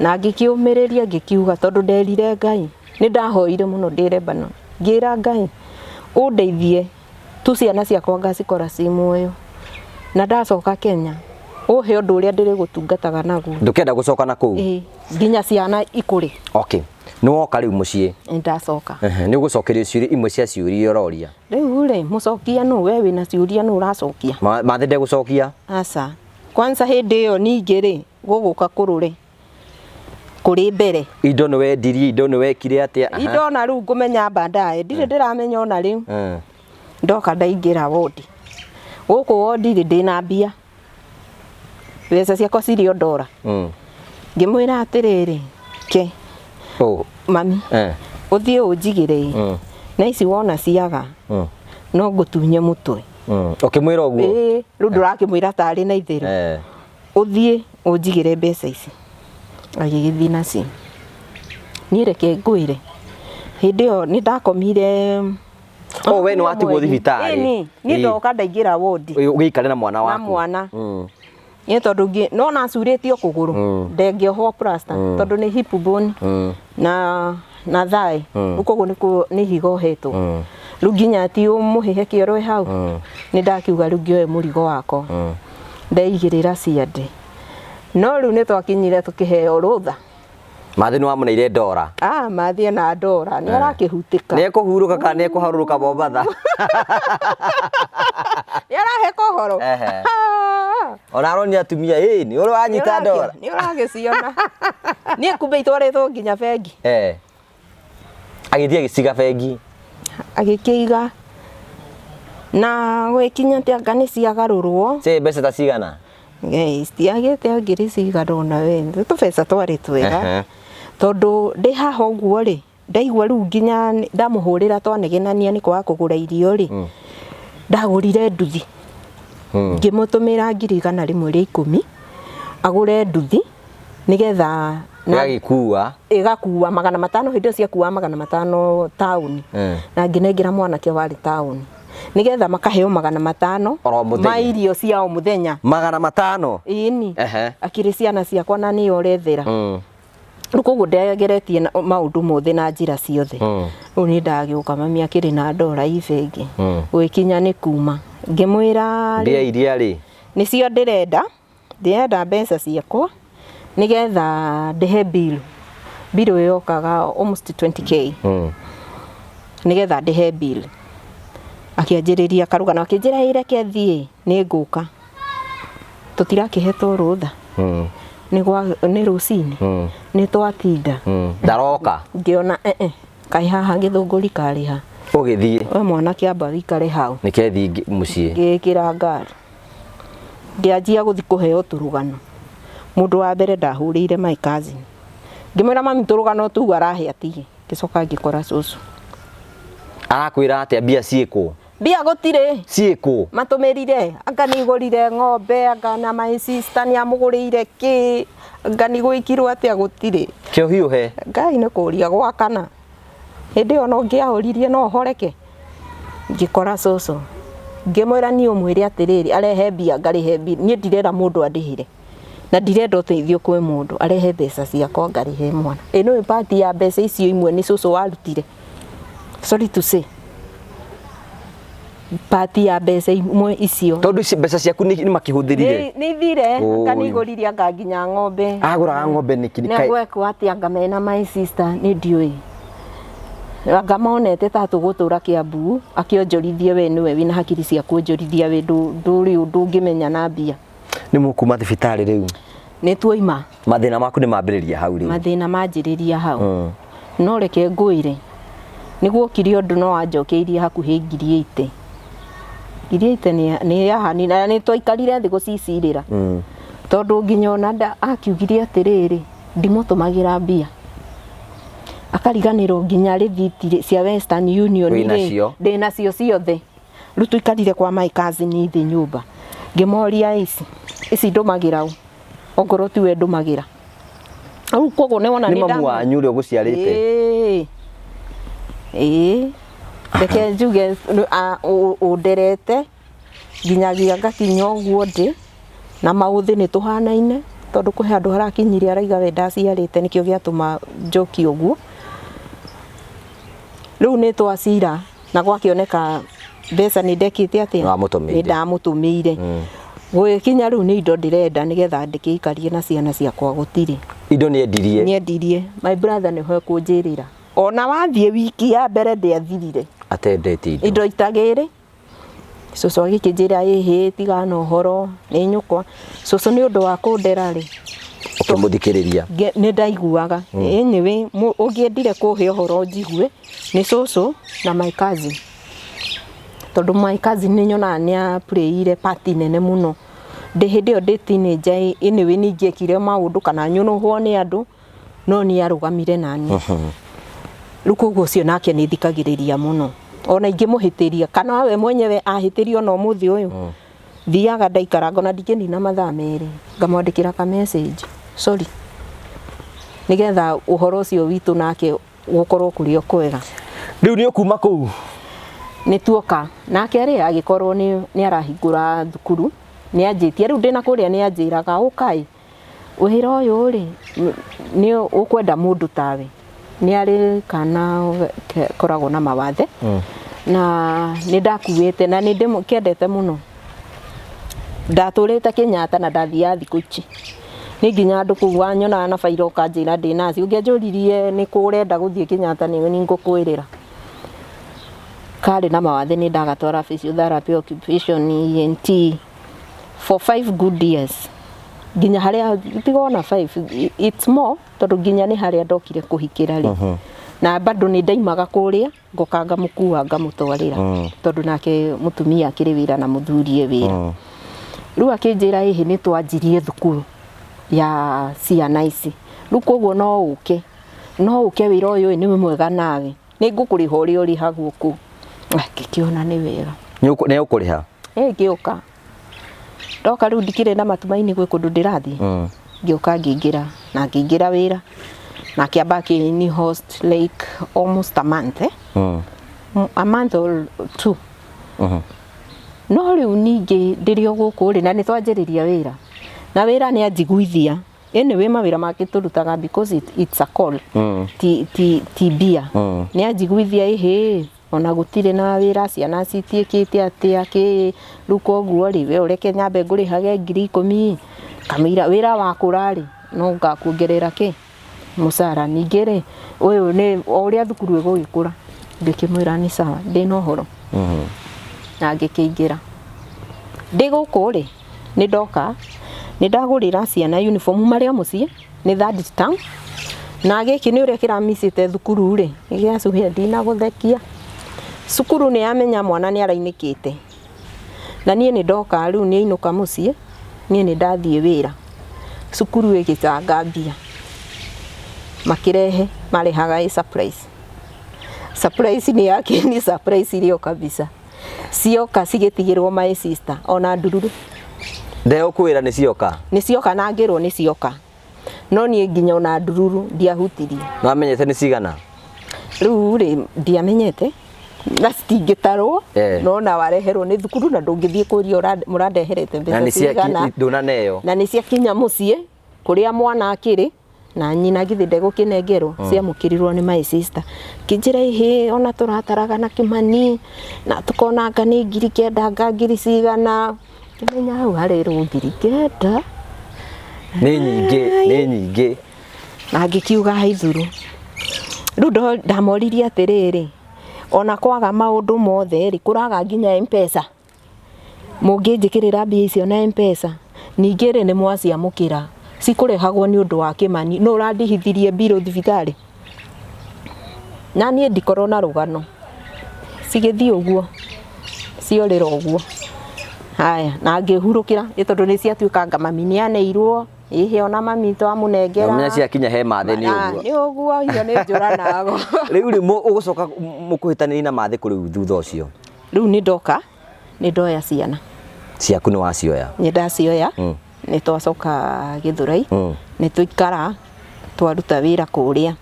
Na ngĩkĩũmĩrĩria ngĩkiuga tondũ nderire Ngai, nĩ ndahoire mũno ndĩ Lebanon. Ngĩra Ngai ũndeithie tu ciana ciakwa ngacikora ci muoyo. Na ndacoka Kenya ũhe ũndũ ũrĩa ndĩrĩgũtungataga naguo. Ndũkenda gũcoka na kũu? Ĩĩ, nginya ciana ikũre. Okay. Nĩ woka rĩu mũciĩ? Nĩ ndacoka. Nĩ ũgũcokerio ciũria imwe cia ciũria ũroria? Rĩu rĩ, mũcokia nũ? We wĩna ciũria nũ ũracokia? Mathĩ ndegũcokia? Aca. Kwanza hĩndĩ ĩyo ningĩ rĩ, gũgũka kũrũre kũrĩ mbere. Indo nĩ wendirie, indo nĩ wekire atĩa? Indo ona rĩu ngũmenya baadaye, ndirĩ ndĩramenya ona rĩu. Ndoka ndaingĩra wodi. Gũkũ wodi rĩ, ndĩna mbia. Mbeca ciakwa cirĩ o ndora. Ngĩmwĩra atĩrĩrĩ, ke. Mami. Ũthiĩ ũnjigĩre. Na ici wona ciaga. No ngũtunye mũtwe. Ũkĩmwĩra ũguo? Ĩĩ, rĩu ndũrakĩmwĩra tarĩ na itherũ. Ũthiĩ ũnjigĩre mbeca ici. Agĩgĩthiĩ nacio. Niĩ reke ngwĩre. Hĩndĩ ĩyo nĩ ndakomire. Oh, we nĩ watigwo thibitarĩ? Ĩni, niĩ ndoka ndaingĩra wodi. Ũgĩikare na mwana waku? Na mwana. Nĩ tondũ no nacurĩtio kũgũrũ. Ndengĩohwo plaster tondũ nĩ hip bone na thigh. Koguo nĩ higo ohetwo. Rĩu nginya ti ũmũhĩhe kĩoro hau. Nĩ ndakiuga rĩu ngĩoe mũrigo wakwa. Ndeigĩrĩra ciande. No rĩu nĩ twakinyire tũkĩheo rũtha. Mathĩ nĩ wamũneire ndora? Ah, Mathĩ ena ndora, nĩ arakĩhutĩka. Nĩ ekũhurũka kana nĩ ekũharũrũka Mombatha? Nĩ araheka ũhoro. Ona aronia atumia, ĩĩ, nĩ ũrĩ wanyita ndora. Nĩ ũragĩciona. Niĩ kumbe itwarĩtwo nginya bengi. Agĩthiĩ agĩciga bengi. Agĩkĩiga. Na gwĩkinya atĩ anga nĩ ciagarũrwo. Cia mbeca ta cigana? Citiagĩte ngiri cigana ũna we tũbeca twarĩ twega tondũ ndĩ haha ũguo rĩ ndaigua rĩu nginya ndamũhũrĩra twanegenania nĩ kwaga kũgũra irio rĩ ndagũrire nduthi ngĩmũtũmĩra 110,000 agũre nduthi nĩgetha ĩgagĩkua ĩgakua 500 hĩndĩ ĩyo ciakua 500 taũni na ngĩnengera mwanake warĩ taũni nĩgetha makaheo 500 Oro mũthenya. ma irio cia o mũthenya 500 ĩni Ehe. akĩrĩ ciana ciakwa na nĩyo ũrethera rĩu koguo ndegeretie na- maũndũ mothe na njĩra ciothe rĩu nĩ ndagĩũka mami akĩrĩ na ndora i bengi gũgĩkinya nĩ kuma ngĩmwĩra mbia iria rĩ nĩcio ndĩrenda ndĩrenda mbeca ciakwa nĩgetha ndĩhe bill bill yokaga almost 20K nĩgetha ndĩhe bill akĩanjĩrĩria karũgano akĩnjĩra "Ĩ, reke thiĩ nĩ ngũka tũtirakĩhetwo rũtha nĩ gwa- nĩ rũcinĩ nĩ twatinda ndaroka ngĩona eh kaĩ haha gĩthũngũri karĩ ha ũgĩthiĩ we mwanake amba wĩikare hau nĩkethi mũciĩ ngĩkĩra ngari ngĩanjia gũthiĩ kũheo tũrũgano mũndũ wa mbere ndahũrĩire my cousin ngĩmwĩra mami tũrũgano tũu arahe atige ngĩcoka ngĩkora cũcũ arakwĩra atĩa mbia ciĩkũ mbia gũtirĩ ciĩkũ matũmĩrire anga nĩ igũrire ng'ombe anga na my sister nĩ amũgũrĩire kĩ anga nĩ gwĩkirwo atĩa gũtirĩ kĩo hiũhe ngai nĩ kũria gwakana hĩndĩ ĩyo no ngĩahũririe no horeke ngĩkora cũcũ ngĩmwĩra niĩ ũmwĩre atĩrĩrĩ arehe mbia ngarĩhe mbia niĩ ndirenda mũndũ andĩhĩre na ndirenda ũteithio kwĩ mũndũ arehe mbeca ciakwa ngarĩhe mwana ĩ nĩũĩ part ya mbeca icio imwe nĩ cũcũ warutire sorry to say part ya mbeca imwe icio tondũ ici mbeca ciaku nĩ nĩ makĩhũthĩrire nĩ ithire anga Ũĩ. nĩ igũririe anga nginya ng'ombe agũraga ng'ombe nĩkĩ na gwekwo atĩa anga mena my sister nĩ ndiũĩ anga monete ta tũgũtũra Kiambu akĩonjorithie we nĩwe wĩna hakiri cia kuonjorithia we ndũrĩ ũndũ ũngĩmenya na mbia nĩ mũkuma thibitarĩ rĩu nĩ tuoima mathĩna maku nĩ mambĩrĩria hau rĩu mathĩna manjĩrĩria hau no reke ngwĩre nĩ guokire ũndũ no wanjokeirie hakuhĩ 80,000 80,000 nĩ yahanina nĩ twaikarire thĩ gũcicirĩra tondũ nginya ona akiugire atĩrĩrĩ ndimũtũmagĩra mbia akariganĩrwo nginya rĩthiti cia Western Union Wĩ rĩ, nacio? ndĩ nacio ciothe rĩu tũikarire kwa my cousin thĩ nyũmba ngĩmoria ici ici ndũmagĩra ũ ongorwo tiwe ndũmagĩra rĩu koguo nĩ wona nĩ mamu wanyu ũrĩa ũgũciarĩte Ĩĩ. Ĩĩ. Reke njuge ũnderete nginyagia ngakinya ũguo ndĩ na maũthĩ nĩ tũhanaine tondũ kwĩ handũ harakinyire araiga we ndaciarĩte nĩkĩo gĩatũma njokie ũguo rĩu nĩ twacira na gwakĩoneka mbeca nĩ ndekĩte atĩa Nĩwamũtũmĩire. nĩ ndamũtũmĩire gũgĩkinya rĩu nĩ indo ndĩrenda nĩgetha ndĩkĩikarie na ciana ciakwa gũtirĩ indo nĩ endirie nĩendirie my brother nĩho ekũnjĩrĩra ona wathiĩ wiki ya mbere ndĩathirire atendetie indo indo itagĩrĩ cũcũ agĩkĩnjĩra ĩhĩ tigana na ũhoro nĩ nyũkwa cũcũ nĩ ũndũ wa kũndera rĩ ũkĩmũthikĩrĩria nĩ ndaiguaga anyway ũngĩendire kũhe ũhoro njigue nĩ cũcũ na my cousin tondũ my cousin nĩ nyonaga nĩ aplayire part nene mũno ndĩ hĩndĩ ĩyo ndĩ teenager anyway nĩ ingĩekire maũndũ kana nyũnũhwo nĩ andũ no nĩ arũgamire nani rĩu koguo ũcio nake nĩ thikagĩrĩria mũno ona ingĩmũhĩtĩria kana we mwenyewe ahĩtĩria ona ũmũthĩ ũyũ thiaga ndaikaranga ona ndingĩnina mathaa merĩ ngamwandĩkĩra ka message sorry nĩgetha ũhoro ũcio witũ nake gũkorwo kũrĩ o kwega rĩu nĩ ũkuma kũu nĩ tuoka nake rĩ agĩkorwo nĩ arahingũra thukuru nĩ anjĩtie rĩu ndĩna kũrĩa nĩ anjĩraga ũkai wĩra ũyũ rĩ nĩ ũkwenda mũndũ tawe nĩ arĩ kana koragwo na mawathe na nĩ ndakuĩte na nĩ ndĩmũkĩendete mũno ndatũrĩte Kenyatta na ndathiaga thikũ ici nĩ nginya andũ kũu wanyonaga na bairo ũkanjĩra ndĩ naci ũngĩanjũririe nĩ kũ ũrenda gũthiĩ Kenyatta nĩ ngũkwĩrĩra karĩ na mawathe nĩ ndagatwara physiotherapy occupation ENT for 5 good years nginya harĩa tiga ona 5 it's more tondũ nginya nĩ harĩa ndokire kũhikĩra rĩ na bado nĩ ndaimaga kũrĩa ngoka ngamũkua ngamũtwarĩra tondũ nake mũtumia akĩrĩ wĩra na mũthuri e wĩra Rĩu akĩnjĩra ĩhĩ nĩ twanjirie thukuru ya ciana ici, rĩu koguo no ũke, no ũke wĩra ũyũ nĩ mwega nawe, nĩ ngũkũrĩha ũrĩa ũrĩhagwo kũu. Ngĩkĩona nĩ wega. Nĩ ũkũrĩha? Ĩ ngĩũka. Ndoka rĩu ndikĩrĩ na matumaini gwĩ kũndũ ndĩrathiĩ. Ngĩũka ngĩingĩra na ngĩingĩra wĩra na akĩamba akĩni host like almost a month, eh? A month or two. No rĩu ningĩ ndĩrĩ o gũkũ rĩ, na nĩ twanjĩrĩria wĩra na wĩra nĩ anjiguithia. Anyway, mawĩra make tũrutaga because it's a call, ti mbia. Nĩ anjiguithia ĩhĩ ona gũtirĩ na wĩra, ciana citiĩkĩte atĩa kĩ, rĩu koguo rĩ we ũreke nyambe ngũrĩhage 10,000 kamũira wĩra wakũra rĩ no ngakuongerera kĩ mũcara. Ningĩ rĩ ũyũ nĩ o ũrĩa thukuru ĩgũgĩkũra. Ngĩkĩmwĩra nĩ sawa, ndĩna ũhoro. Na ngĩkĩingĩra. Ndĩ gũkũ rĩ nĩ ndoka nĩ ndagũrĩra ciana uniform marĩ o mũciĩ, nĩ third term, na gĩkĩ nĩ ũrĩa kĩramicĩte thukuru rĩ gĩacuhia ndinagũthekia. Cukuru nĩ yamenya mwana nĩ arainĩkĩte, na niĩ nĩ ndoka rĩu nĩ ainũka mũciĩ, niĩ nĩ ndathiĩ wĩra. Cukuru ĩgĩcanga mbia makĩrehe, marehaga ĩ surprise. Surprise nĩ yake ni surprise ĩrĩo kabisa. Cioka cigĩtigĩrwo my sister ona ndururu. Ndegũkwĩra nĩ cioka? Nĩ cioka na ngĩrwo nĩ cioka, no niĩ nginya ona ndururu ndiahutirie. Nĩwamenyete nĩ cigana? Rĩu rĩ ndiamenyete na citingĩtarwo. No na wareherwo nĩ thukuru na ndũngĩthiĩ kũria mũrandeherete mbeca cigana. Ndũnaneo. Na nĩ ciakinya mũciĩ kũrĩa mwana akĩrĩ na nyina githĩ ndegũkĩnengerwo. Ciamũkĩrirwo nĩ my sister, kĩnjĩra ĩhĩ ona tũrataraga na Kĩmani na tũkona anga nĩ 9,000 anga ngiri cigana. Ngĩmenya hau harerwo 9,000 nĩ nyingĩ, nĩ nyingĩ. Na ngĩkiuga haithuru. Rĩu ndamoririe atĩrĩrĩ, ona kwaga maũndũ mothe rĩ, kũraga nginya M-Pesa, mũngĩnjĩkĩrĩra mbia icio na M-Pesa? Ningĩ rĩ nĩ mwaciamũkĩra, cikũrehagwo nĩ ũndũ wa Kĩmani, nũ ũrandihithirie mbirũ thibitarĩ? Na niĩ ndikorwo na rũgano. Cigĩthiĩ ũguo, ciorĩra ũguo. Haya, na ngĩhurũkĩra nĩ tondũ nĩ ciatuĩkanga mami nĩ aneirwo, ĩhĩ ona mami twamũnengera. Na ciakinya he Mathĩ nĩ ũguo. Nĩ ũguo, icio nĩ njũranago. Rĩu rĩ ũgũcoka mũkũhĩtanĩria na Mathĩ kũ rĩu thutha ũcio? Rĩu nĩ ndoka, nĩ ndoya ciana. Ciaku nĩ wacioya? Nĩ ndacioya. Nĩ twacoka Gĩthũrai, nĩ twaikara, twaruta wĩra kũrĩa.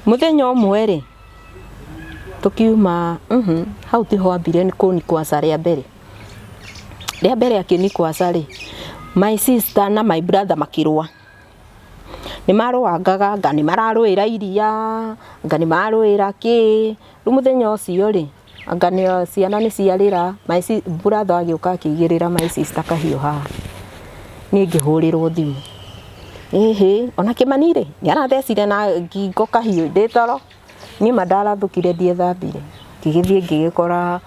Mũthenya ũmwe rĩ, tũkiuma, hau tiho ambire kũnikwaca rĩa mbere. Rĩa mbere akĩnikwaca rĩ, my sister na my brother makĩrũa. Nĩ marũangaga, anga nĩ mararũĩra iria, anga nĩ marũĩra kĩ. Rĩu mũthenya ũcio rĩ, anga nĩ ciana nĩ ciarĩra, my brother agĩũka akĩigĩrĩra my sister kahiũ haha. Niĩ ngĩhũrĩrwo thimũ. Ĩhĩ, ona Kĩmani rĩ, nĩ arathecire na ngingo kahiũ ndĩ toro. Niĩ ma ndarathũkire ndiethambire. Ngĩgĩthiĩ ngĩgĩkora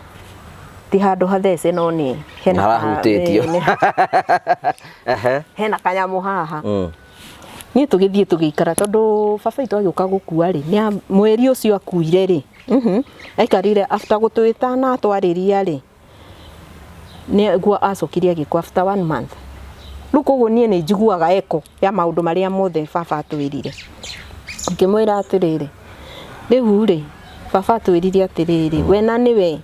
ti handũ hathece no nĩ hena Harahutĩtio. Hena kanyamũ haha. Niĩ tũgĩthiĩ tũgĩikara tondũ baba witũ agĩũka gũkua rĩ, mweri ũcio akuire rĩ, aikarire after gũtwĩta na atwarĩria rĩ, nĩguo acokire agĩkua after 1 month. Rĩu koguo niĩ nĩ njiguaga echo ya maũndũ marĩa mothe baba atwĩrire. Ngĩmwĩra atĩrĩrĩ, rĩu rĩ, baba atwĩrire atĩrĩrĩ, we na nĩwe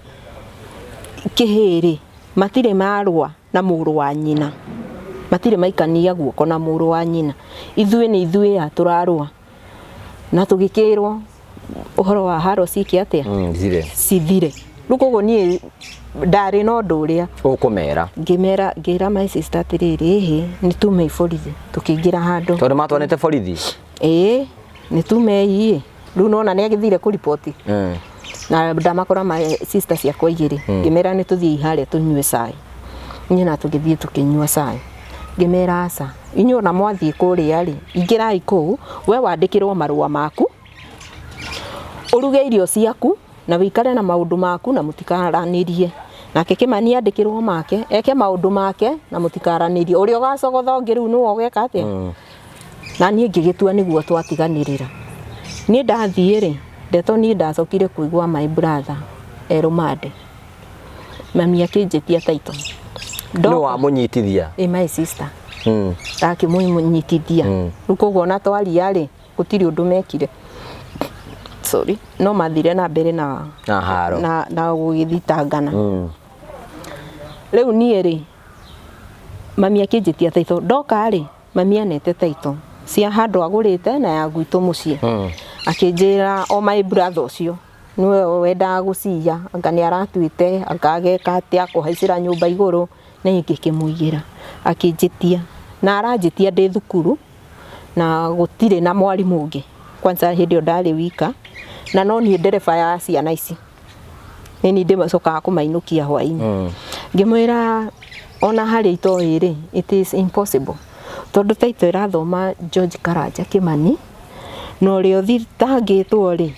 kĩhĩĩ rĩ, matirĩ marũa na mũrũ wa nyina, matirĩ maikania guoko na mũrũ wa nyina, ithuĩ nĩ ithuĩ a tũrarũa. Na tũgĩkĩrwo ũhoro wa haro ciĩke atĩa? Cithire. Rĩu koguo niĩ ndarĩ na ũndũ ũrĩa ũkũmera. Ngĩmera, ngĩra my sister atĩrĩrĩ, ĩhĩ nĩ tume borithi tũkĩingĩra handũ. Tondũ matwanĩte borithi? Ĩĩ, nĩ tume ĩ. Rĩu nona nĩ agĩthire kũriboti. Na ndamakora my sister ciakwa igĩrĩ. Ngĩmera nĩ tũthiĩ harĩa tũnyue cai. Niĩ na tũgĩthiĩ tũkĩnyua cai. Ngĩmera aca, inyuĩ ona mwathiĩ kũrĩa rĩ, ingĩrai kũu, we wandĩkĩrwo marũa maku, ũruge irio ciaku, na wĩikare na maũndũ maku na mũtikaranĩrie. Nake Kĩmani andĩkĩrwo make, eke maũndũ make na mũtikaranĩrie. Ũrĩa ũgacogotha ũngĩ rĩu nĩwe ũgeka atĩa? Na niĩ ngĩgĩtua nĩguo twatiganĩrĩra. Niĩ ndathiĩ rĩ, ndeto niĩ ndacokire kũigua my brother e rũmande. Mami akĩnjĩtia title. Nũ wamũnyitithia? Ĩ my sister. Ndakĩmũnyitithia. Rĩu koguo ona twaria rĩ, gũtirĩ ũndũ mekire. Sorry. No mathire na mbere na Na haro. na gũgĩthitangana. Rĩu niĩ rĩ, mami akĩnjĩtia taitũ. Ndoka rĩ, mami anete taitũ cia handũ agũrĩte na ya gwitũ mũciĩ. Akĩnjĩra o my brother ũcio nĩwe wendaga gũciya, anga nĩ aratuĩte, anga ageka atĩa, kũhaicĩra nyũmba igũrũ, na niĩ ngĩkĩmũigĩra. Akĩnjĩtia, na aranjĩtia ndĩ thukuru, na gũtirĩ na mwarimũ ũngĩ. Kwanza hĩndĩ ĩyo ndarĩ wika, na no niĩ ndereba ya ciana ici. Nĩ niĩ ndĩmacokaga kũmainũkia hwainĩ. Ngĩmwĩra ona harĩa itoĩ rĩ, it is impossible. Tondũ title ĩrathoma George Karanja Kimani, na ũrĩa ũthitangĩtwo rĩ,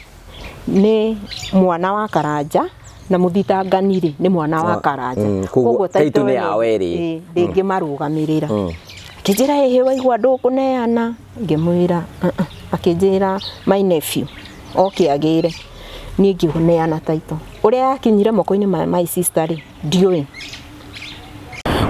nĩ mwana wa Karanja, na mũthitangani rĩ, nĩ mwana wa Karanja. Koguo title nĩ yao erĩ. Ndĩngĩmarũgamĩrĩra. Akĩnjĩra ĩhĩ waigua ndũkũneana, ngĩmwĩra akĩnjĩra my nephew oke agĩre, niĩ ngĩneana title. Ũrĩa yakinyire moko-inĩ ma my sister rĩ, ndiũĩ.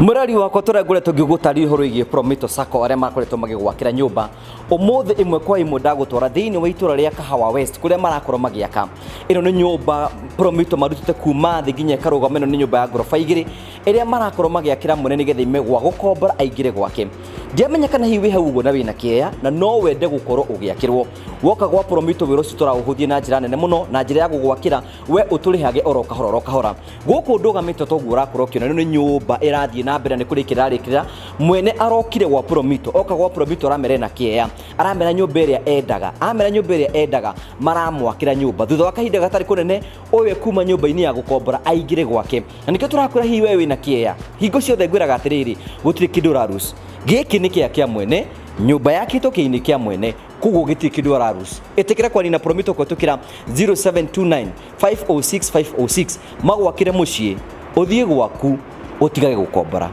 Mũrori wakwa tũrĩa ngoretwo ngĩgũtarĩria ũhoro wĩgiĩ Promito Sacco arĩa makoretwo magĩgwakĩra nyũmba ũmũthĩ ĩmwe kwa ĩmwe ndagũtwara thĩinĩ wa itũra rĩa Kahawa West kũrĩa marakorwo magĩaka. Ĩno nĩ nyũmba Promito marutĩte kuma thĩ nginya ĩkarũgama. Ĩno nĩ nyũmba ya ngoroba igĩrĩ ĩrĩa marakorwo magĩakĩra mwene nĩgetha ime gwa gũkombora aingĩre gwake. Ndiamenya kana hihi wĩ hau ũguo na wĩna kĩeya na no wende gũkorwo ũgĩakĩrwo. Woka gwa Promito wĩra ũcio tũraũhũthia na njĩra nene mũno, na njĩra ya gũgwakĩra we ũtũrĩhage oro kahora oro kahora. Gũkũ ndũgamĩte toguo ũrakorwo ũkĩona, ĩno nĩ nyũmba ĩrathiĩ na mbere na nĩ kũrĩkĩrĩra rĩkĩrĩra. Mwene arokire gwa Promito, oka gwa Promito aramera ena kĩeya, aramera nyũmba ĩrĩa endaga, amera nyũmba ĩrĩa endaga maramwakĩra nyũmba. Thutha wa kahinda gatarĩ kũnene ũyũ kuma nyũmba-inĩ ya gũkombora aingĩre gwake. Na nĩkĩo tũrakwĩra hihi we wĩna kĩeya. Hingo ciothe ngwĩraga atĩrĩrĩ, gũtirĩ kĩndũ ũrarus. Gĩkĩ nĩ kĩea kĩa mwene, nyũmba yakĩtwo kĩini kĩa mwene, koguo gĩtirĩ kĩndũ ararus. Ĩtĩkĩra kwaria na Promito kũhetũkĩra 0729 506 506 magwakĩre mũciĩ, ũthiĩ gwaku ũtigage gũkombora.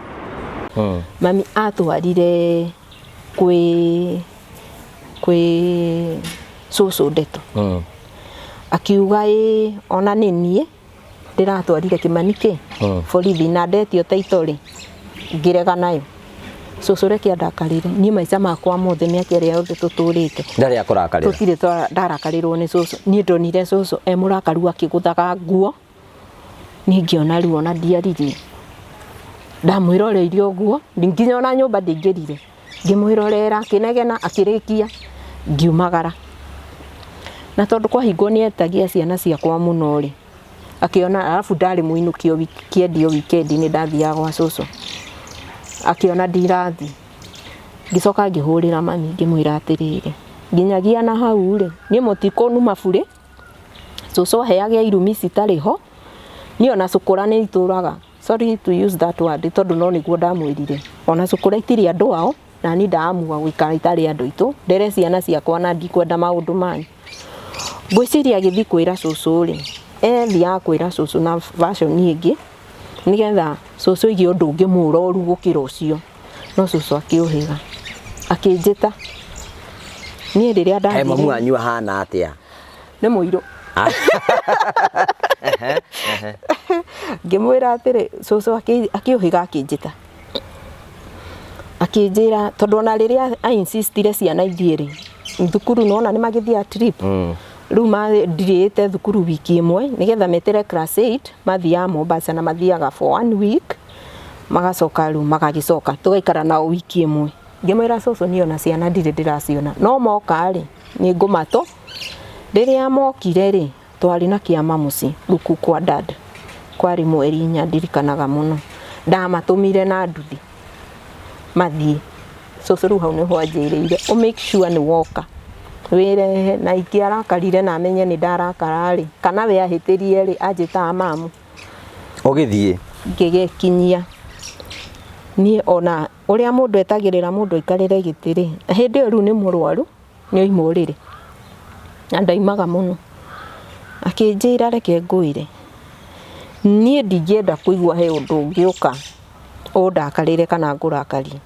Mami atwarire kwĩ cũcũ ndeto. Akiuga ĩ ona nĩ niĩ ndĩratwarire Kĩmani kĩ borithi na ndetio title rĩ, ngĩrega nayo. Cũcũ reke andakarĩre, niĩ maica makwa mothe mĩaka ĩrĩa yothe tũtũrĩte Ndarĩ akũrakarĩra. Tũtirĩ ndarakarĩrwo nĩ cũcũ. Niĩ ndonire cũcũ e mũrakaru akĩgũthaga nguo, niĩ ngĩona ruo na ndiaririe. Ndamwĩroreire ũguo nginya ona nyũmba ndĩingĩrire, ngĩmwĩrorera akĩnegena akĩrĩkia, ngiumagara. Na tondũ kwahingwo nĩ etagia ciana ciakwa mũno rĩ, akĩona arabu ndarĩ mũinũkio kĩendio wikendi nĩ ndathiaga gwa cũcũ, akĩona ndirathiĩ. Ngĩcoka ngĩhũrĩra mami ngĩmwĩra atĩrĩrĩ, nginyagia na hau rĩ, niĩ mũtikũnuma burĩ, cũcũ aheage irumi citarĩ ho, niĩ ona cũkũra nĩ itũraga, sorry to use that word tondũ no nĩguo ndamwĩrire, ona cũkũra itirĩ andũ ao, na niĩ ndaamua gũikara itarĩ andũ aitũ, ndere ciana ciakwa na ndikwenda maũndũ manyu. Ngwĩciria agĩthiĩ kwĩra cũcũ rĩ, ethiaga kwĩra cũcũ na version ĩngĩ, nĩgetha cũcũ aigue ũndũ ũngĩ mũroru gũkĩra ũcio. No cũcũ akĩũhĩga, akĩnjĩta. Niĩ rĩrĩa Kaĩ mamu ndathire wanyu ahana atĩa? Nĩ mũirũ. Ngĩmwĩra atĩrĩ, cũcũ akĩũhĩga akĩnjĩta. Akĩnjĩra tondũ ona rĩrĩa a insistire ciana ithiĩ rĩ, thukuru nĩwona nĩ magĩthiaga trip. Rĩu ndirĩte thukuru wiki ĩmwe nĩgetha metere class 8 mathiaga Mombasa na mathiaga for one week, magacoka rĩu magagĩcoka tũgaikara nao wiki ĩmwe. Ngĩmwĩra cũcũ niĩ ona ciana ndirĩ ndĩraciona, no moka rĩ, nĩ ngũmatũ. Rĩrĩa mokire rĩ, twarĩ na kĩama mũciĩ ruku kwa dad, kwarĩ mweri inya ndirikanaga mũno. Ndamatũmire na nduthi mathiĩ. Cũcũ rĩu hau nĩho anjĩrĩire ũ make sure nĩ woka wĩrehe, na ingĩ arakarire na amenye nĩ ndarakara rĩ, kana we ahĩtĩrie rĩ, anjĩtaga mamu. Ũgĩthiĩ? Ngĩgĩkinyia. Niĩ ona ũrĩa mũndũ etagĩrĩra mũndũ aikarĩre gĩtĩ rĩ, hĩndĩ ĩyo rĩu nĩ mũrwaru, nĩ oima ũrĩrĩ, na ndaimaga mũno. Akĩnjĩra reke ngwĩre, niĩ ndingĩenda kũigua he ũndũ ũngĩũka ũndakarĩre kana ngũrakarie,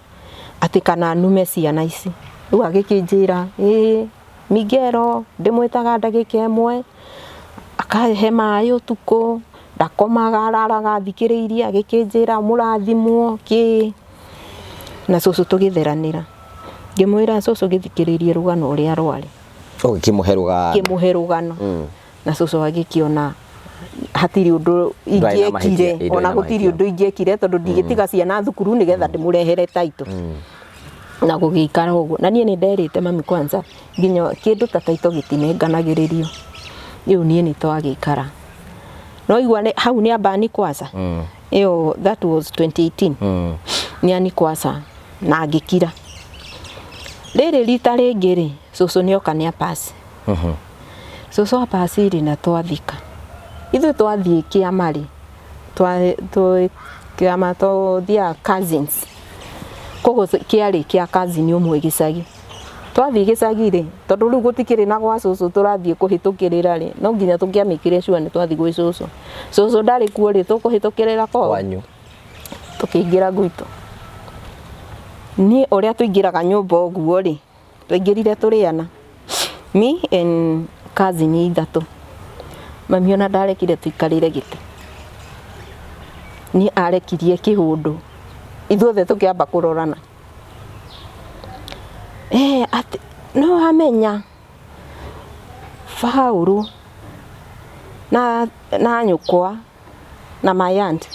atĩ kana nume ciana ici. Rĩu agĩkĩnjĩra, ĩĩ Miguel ndĩmwĩtaga ndagĩka ĩmwe, akahe maĩ ũtukũ, Ndakomaga, araraga athikĩrĩirie, agĩkĩnjĩra mũrathimwo kĩ na cũcũ tũgĩtheranĩra. Ngĩmwĩra cũcũ gĩthikĩrĩrie rũgano ũrĩa rwarĩ. Ũgĩkĩmũhe rũgano. Ngĩmũhe rũgano. Na cũcũ agĩkĩona hatirĩ ũndũ Ndwarĩ na mahĩtia, ingĩekire, ĩ, ndwarĩ ona na gũtirĩ mahĩtia. ũndũ ingĩekire tondũ ndingĩtiga ciana thukuru nĩgetha ndĩmũrehere taitũ. Na gũgĩikara ũguo. Na niĩ nĩ nderĩte mami kwanza nginya kĩndũ ta taitũ gĩtinenganagĩrĩrio. Rĩu niĩ nĩ twagĩikara. No igua hau nĩ ambani kwanza. Ĩyo that was 2018. Nĩ ani kwanza na ngĩkira. Rĩrĩ rita rĩngĩ rĩ, cũcũ nĩ oka nĩ apass. Cũcũ apass rĩ na twathika. Ithuĩ twathiĩ kĩama rĩ, kĩama tũthiaga cousins. Koguo kĩarĩ kĩa cousin ũmwe gĩcagi. Twathiĩ gĩcagi rĩ, tondũ rĩu gũtikĩrĩ na gwa cũcũ tũrathiĩ kũhĩtũkĩrĩra rĩ, no nginya tũkĩamĩkĩre sure nĩ twathiĩ gwĩ cũcũ. Cũcũ ndarĩ kuo rĩ, tũkũhĩtũkĩrĩra kwao? Kwanyu. Tũkĩingĩra gwitũ. Niĩ ũrĩa tũingĩraga nyũmba ũguo rĩ, twaingĩrire tũrĩ ana. Me and cousin ithatũ. Mami ona ndarekire tũikarĩre gĩtĩ. Niĩ arekirie kĩhũndũ. Ithuothe tũkĩamba kũrorana. Atĩ no wamenya Paũlũ na nyũkwa na my aunt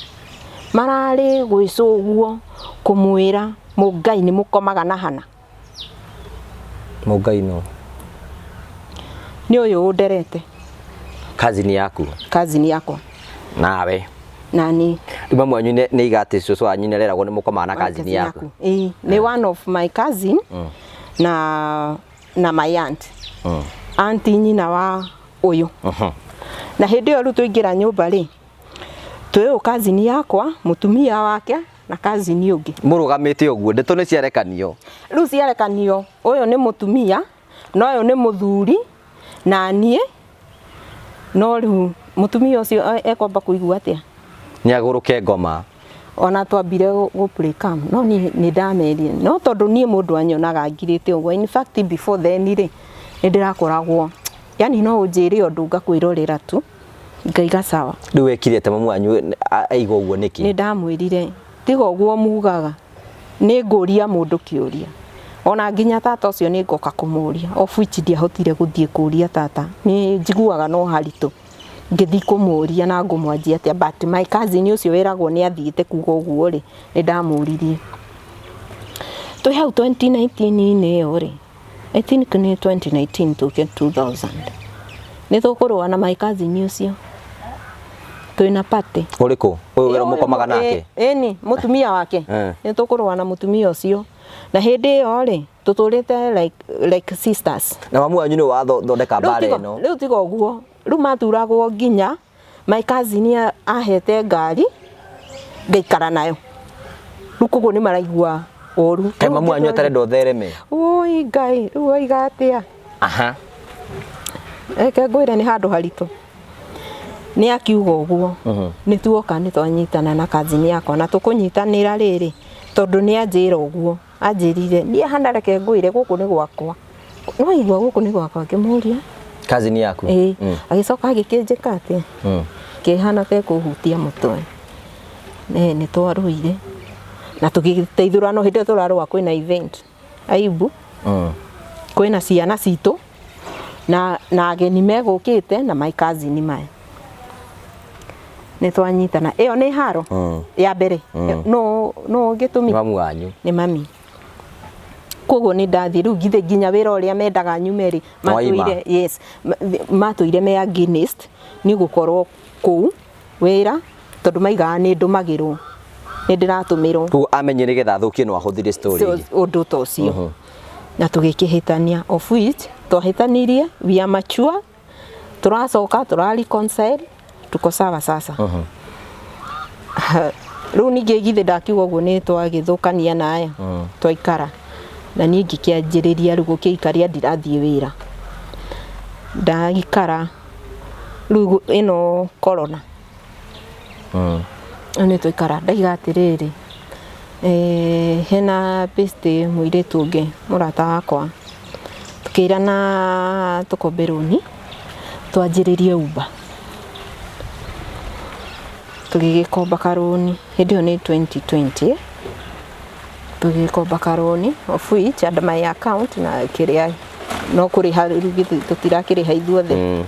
mararĩ gwĩ cũguo kũmwĩra mũngai nĩ mũkomaga na Hana. Mũngai no? Nĩ ũyũ ũnderete. Cousin yaku? Cousin yakwa. Nawe? Na niĩ. Rĩu mamu wanyu nĩ aiga atĩ cũcũ wanyu nĩ areragwo nĩ mũkomaga na cousin yaku? Ĩĩ, nĩ one of my cousin na my aunt. Aunt nyina wa ũyũ. Na hĩndĩ ĩyo rĩu twaingĩra nyũmba rĩ, twĩ ũyũ cousin yakwa, mũtumia wake na cousin ũngĩ. Mũrũgamĩte ũguo, ndeto nĩ ciarekanio. Rĩu ciarekanio, ũyũ nĩ mũtumia, na ũyũ nĩ mũthuri, na niĩ. No rĩu mũtumia ũcio ekwamba kũigua atĩa? Nĩ agũrũke ngoma. Ona twambire gũ play calm, no niĩ nĩ ndamerire. No tondũ niĩ mũndũ anyonaga ngirĩte ũguo, in fact before then rĩ, nĩ ndĩrakoragwo, yani no ũnjĩre ũndũ ngakwĩrorera tu, ngaiga sawa. Rĩu wekire atĩa mamu wanyu aigua ũguo nĩkĩ? Nĩ ndamwĩrire, tiga ũguo mugaga, nĩ ngũria mũndũ kĩũria. Ona nginya tata ũcio nĩ ngoka kũmũria, of which ndiahotire gũthiĩ kũria tata. Nĩ njiguaga no haritũ. Ngĩthiĩ kũmũria na ngũmwanjia atĩa, but my cousin ũcio wĩragwo nĩ athiĩte kuga ũguo rĩ, nĩ ndamũririe. Twĩ hau 2019-inĩ ĩyo rĩ, I think nĩ 2019 tũke 2000. Nĩ tũkũrũa na my cousin ũcio. Twĩna party. Ũrĩkũ? Ũyũ wĩra mũkomaga nake? Ĩni, mũtumia wake. Nĩ tũkũrũa na mũtumia ũcio. Na hĩndĩ ĩyo rĩ, tũtũrĩte like sisters. Na mamu wanyu nĩ wathondeka mbara ĩno? Rĩu tiga ũguo. Rĩu maturagwo nginya my cousin ahete ngari ngaikara nayo. Rĩu koguo nĩ maraigua ũru. Kaĩ mamu wanyu atarenda ũthereme? Oi Ngai, rĩu oiga atĩa? Reke ngwĩre nĩ handũ haritũ. Nĩ akiuga ũguo. Nĩ tuoka nĩ twanyitana na cousin yakwa na tũkũnyitanĩra rĩrĩ tondũ nĩ anjĩra ũguo. Anjĩrire niĩ hana reke ngwĩre gũkũ nĩ gwakwa. No igua gũkũ nĩ gwakwa ngĩmũria. Cousin yaku? Ĩĩ. Agĩcoka agĩkĩnjĩka atĩa? Kĩhana ta ekũhutia mũtwe. Nĩ twarũire. Na tũgĩteithũrana hĩndĩ ĩyo tũrarũa kwĩna event. Aibu. Kwĩna ciana citũ na ageni megũkĩte na my cousin maya. Nĩ twanyitana. Ĩyo nĩ haro ya mbere. No gĩtũmi. Nĩ mamu wanyu. Nĩ mami. Koguo nĩ ndathiĩ rĩu githĩ nginya wĩra ũrĩa mendaga nyume rĩ, Mwaima. matũire, yes, matũire me against nĩ gũkorwo kũu wĩra tondũ maigaga nĩ ndũmagĩrwo, nĩ ndĩratũmĩrwo. Koguo amenye nĩgetha athũkie no ahũthĩre story So, ĩngĩ. ũndũ ta ũcio. Na tũgĩkĩhĩtania, of which twahĩtanirie, we are mature, tũracoka tũra reconcile, tuko sawa sasa. Rĩu ningĩ githĩ ndakiuga ũguo nĩ twagĩthũkania na aya, twaikara. Na niĩ ngĩkĩanjĩrĩria rĩu gũkĩikaria ndirathiĩ wĩra. Ndaikara rĩu ĩno corona. Rĩu nĩ twaikara, ndaiga atĩrĩrĩ, hena best mũirĩtu ũngĩ mũrata wakwa. Tũkĩrana tũkombe rũni, twanjĩrĩrie Uber. Tũgĩgĩkomba karũni hĩndĩ ĩyo nĩ 2020, tũgĩgĩkomba karũni, of which under my account na kĩrĩa no kũrĩha rĩu githĩ tũtirakĩrĩha ithuothe.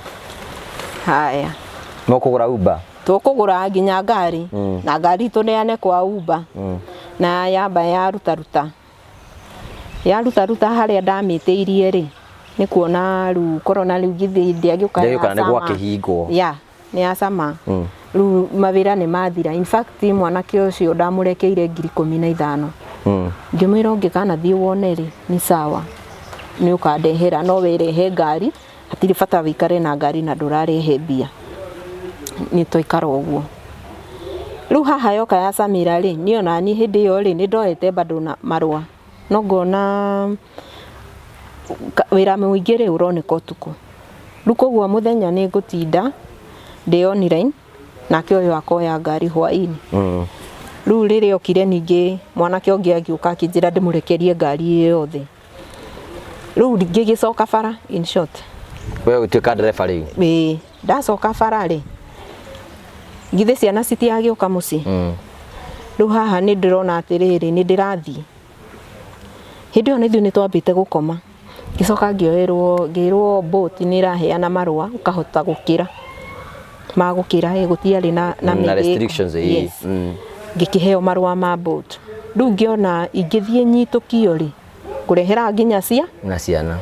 Haya. Mũkũgũra Uber? Tũkũgũra nginya ngari na ngari tũneane kwa Uber na yamba yarutaruta yarutaruta harĩa ndamĩtĩirie rĩ, nĩ kuona rĩu korona rĩu githĩ ndĩagĩũka. Ndĩagĩũka na nĩ yacama. Gwakĩhingwo. Ya nĩ yacama rĩu mawĩra nĩ mathira. In fact, mwanake ũcio ndamũrekeire 15,000. Ngĩmwĩra ũngĩkanathiĩ wone rĩ, nĩ sawa, nĩ ũkandehera, no werehe ngari, hatirĩ bata wĩikare na ngari na ndũrarehe mbia. Nĩ twaikara ũguo. Rĩu haha yoka ya Samira rĩ, niĩ ona niĩ hĩndĩ ĩyo rĩ, nĩ ndoete bado na marũa, no ngona wĩra mũingĩ rĩ ũroneka ũtukũ. Rĩu koguo mũthenya nĩ ngũtinda ndĩ online, nake ũyũ akoya ngari hwaĩ-inĩ. Rĩu rĩrĩa okire ningĩ mwanake ũngĩ agĩũka akĩnjĩra ndĩmũrekerie ngari ĩ yothe. Rĩu ngĩgĩcoka bara, in short. We ũgĩtuĩka ndereba rĩu? Ĩĩ, ndacoka bara rĩ, githĩ ciana citiagĩũka mũciĩ? Rĩu haha nĩ ndĩrona atĩrĩrĩ, nĩ ndĩrathiĩ. Hĩndĩ ĩyo ithuĩ nĩ twambĩte gũkoma. Ngĩcoka ngĩoerwo, ngĩrwo Bolt nĩ ĩraheana marũa ũkahota gũkĩra. Ma gũkĩra ĩ gũtiarĩ na Na mĩhĩnga. restrictions, ĩĩ. Yes. Ngĩkĩheo marũa ma Bolt. Rĩu ngĩona ingĩthiĩ nyitũkio rĩ, ngũrehera nginya cia Na ciana.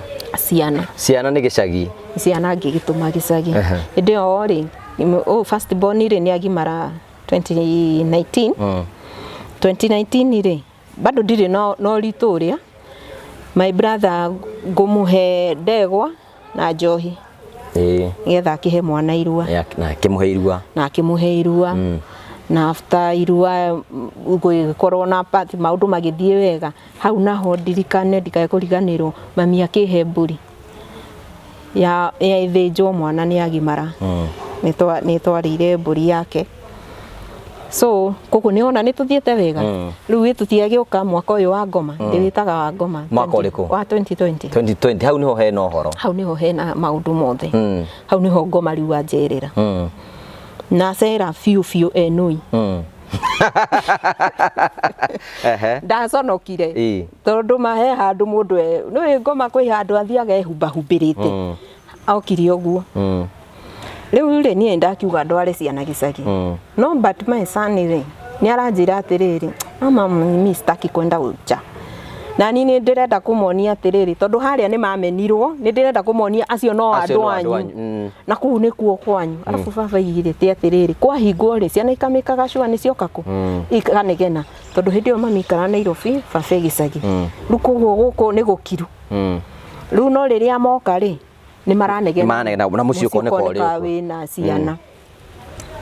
Ciana. Ciana nĩ gĩcagi. Ciana ngĩgĩtũma gĩcagi. Hĩndĩ ĩyo rĩ, ũyũ first born rĩ nĩ agimara 2019. 2019 rĩ, bado ndirĩ na ũritũ ũrĩa. My brother ngũmũhe ndegwa na njohi nĩgetha akĩhe mwana irua. Na akĩmũhe irua. Na akĩmũhe irua. Na after irua gũgĩkorwo na party, maũndũ magĩthiĩ wega. Hau naho ndirikane ndikae kũriganĩrwo, mami akĩhe mbũri ya ĩthĩnjwo mwana nĩ agimara. Nĩ twarĩire mbũri yake. So koguo nĩ wona nĩ tũthiĩte wega. Rĩu ĩ tũtiagĩũka mwaka ũyũ wa ngoma, ndĩwĩtaga wa ngoma. Mwaka ũrĩkũ? Wa 2020. 2020, hau niho hena ũhoro. Hau niho hena maũndũ mothe. Hau niho ngoma rĩu anjerera. Na cera biũ biũ enui. Ndaconokire. Tondũ ma he handũ mũndũ nĩũĩ ngoma kwĩ handũ athiaga ehubahumbĩrĩte. Okire ũguo. Rĩu rĩ, niĩ ndakiuga ndware ciana gĩcagi. No but my son rĩ, nĩ aranjĩra atĩrĩrĩ, "Mama, mimi sitaki kwenda ucha." Na niĩ nĩ ndĩrenda kũmonia atĩrĩrĩ, tondũ harĩa nĩ mamenirwo, nĩ ndĩrenda kũmonia acio no Acio andũ no andũ anyu. anyu. Na kũu nĩkuo kwanyu. Arabu baba aigĩrĩte atĩrĩrĩ, kwahingwo rĩ, ciana ikamĩkaga cua nĩ cioka kũ? Ikanegena. Tondũ hĩndĩ ĩyo mami ikara Nairobi, baba e gĩcagi. Rĩu koguo gũkũ nĩ gũkiru. Rĩu no rĩrĩa moka rĩ, nĩ maranegena. Nĩ maranegena, na mũciĩ ũkoneka ũrĩ ũkoneka ũguo. wĩna ciana.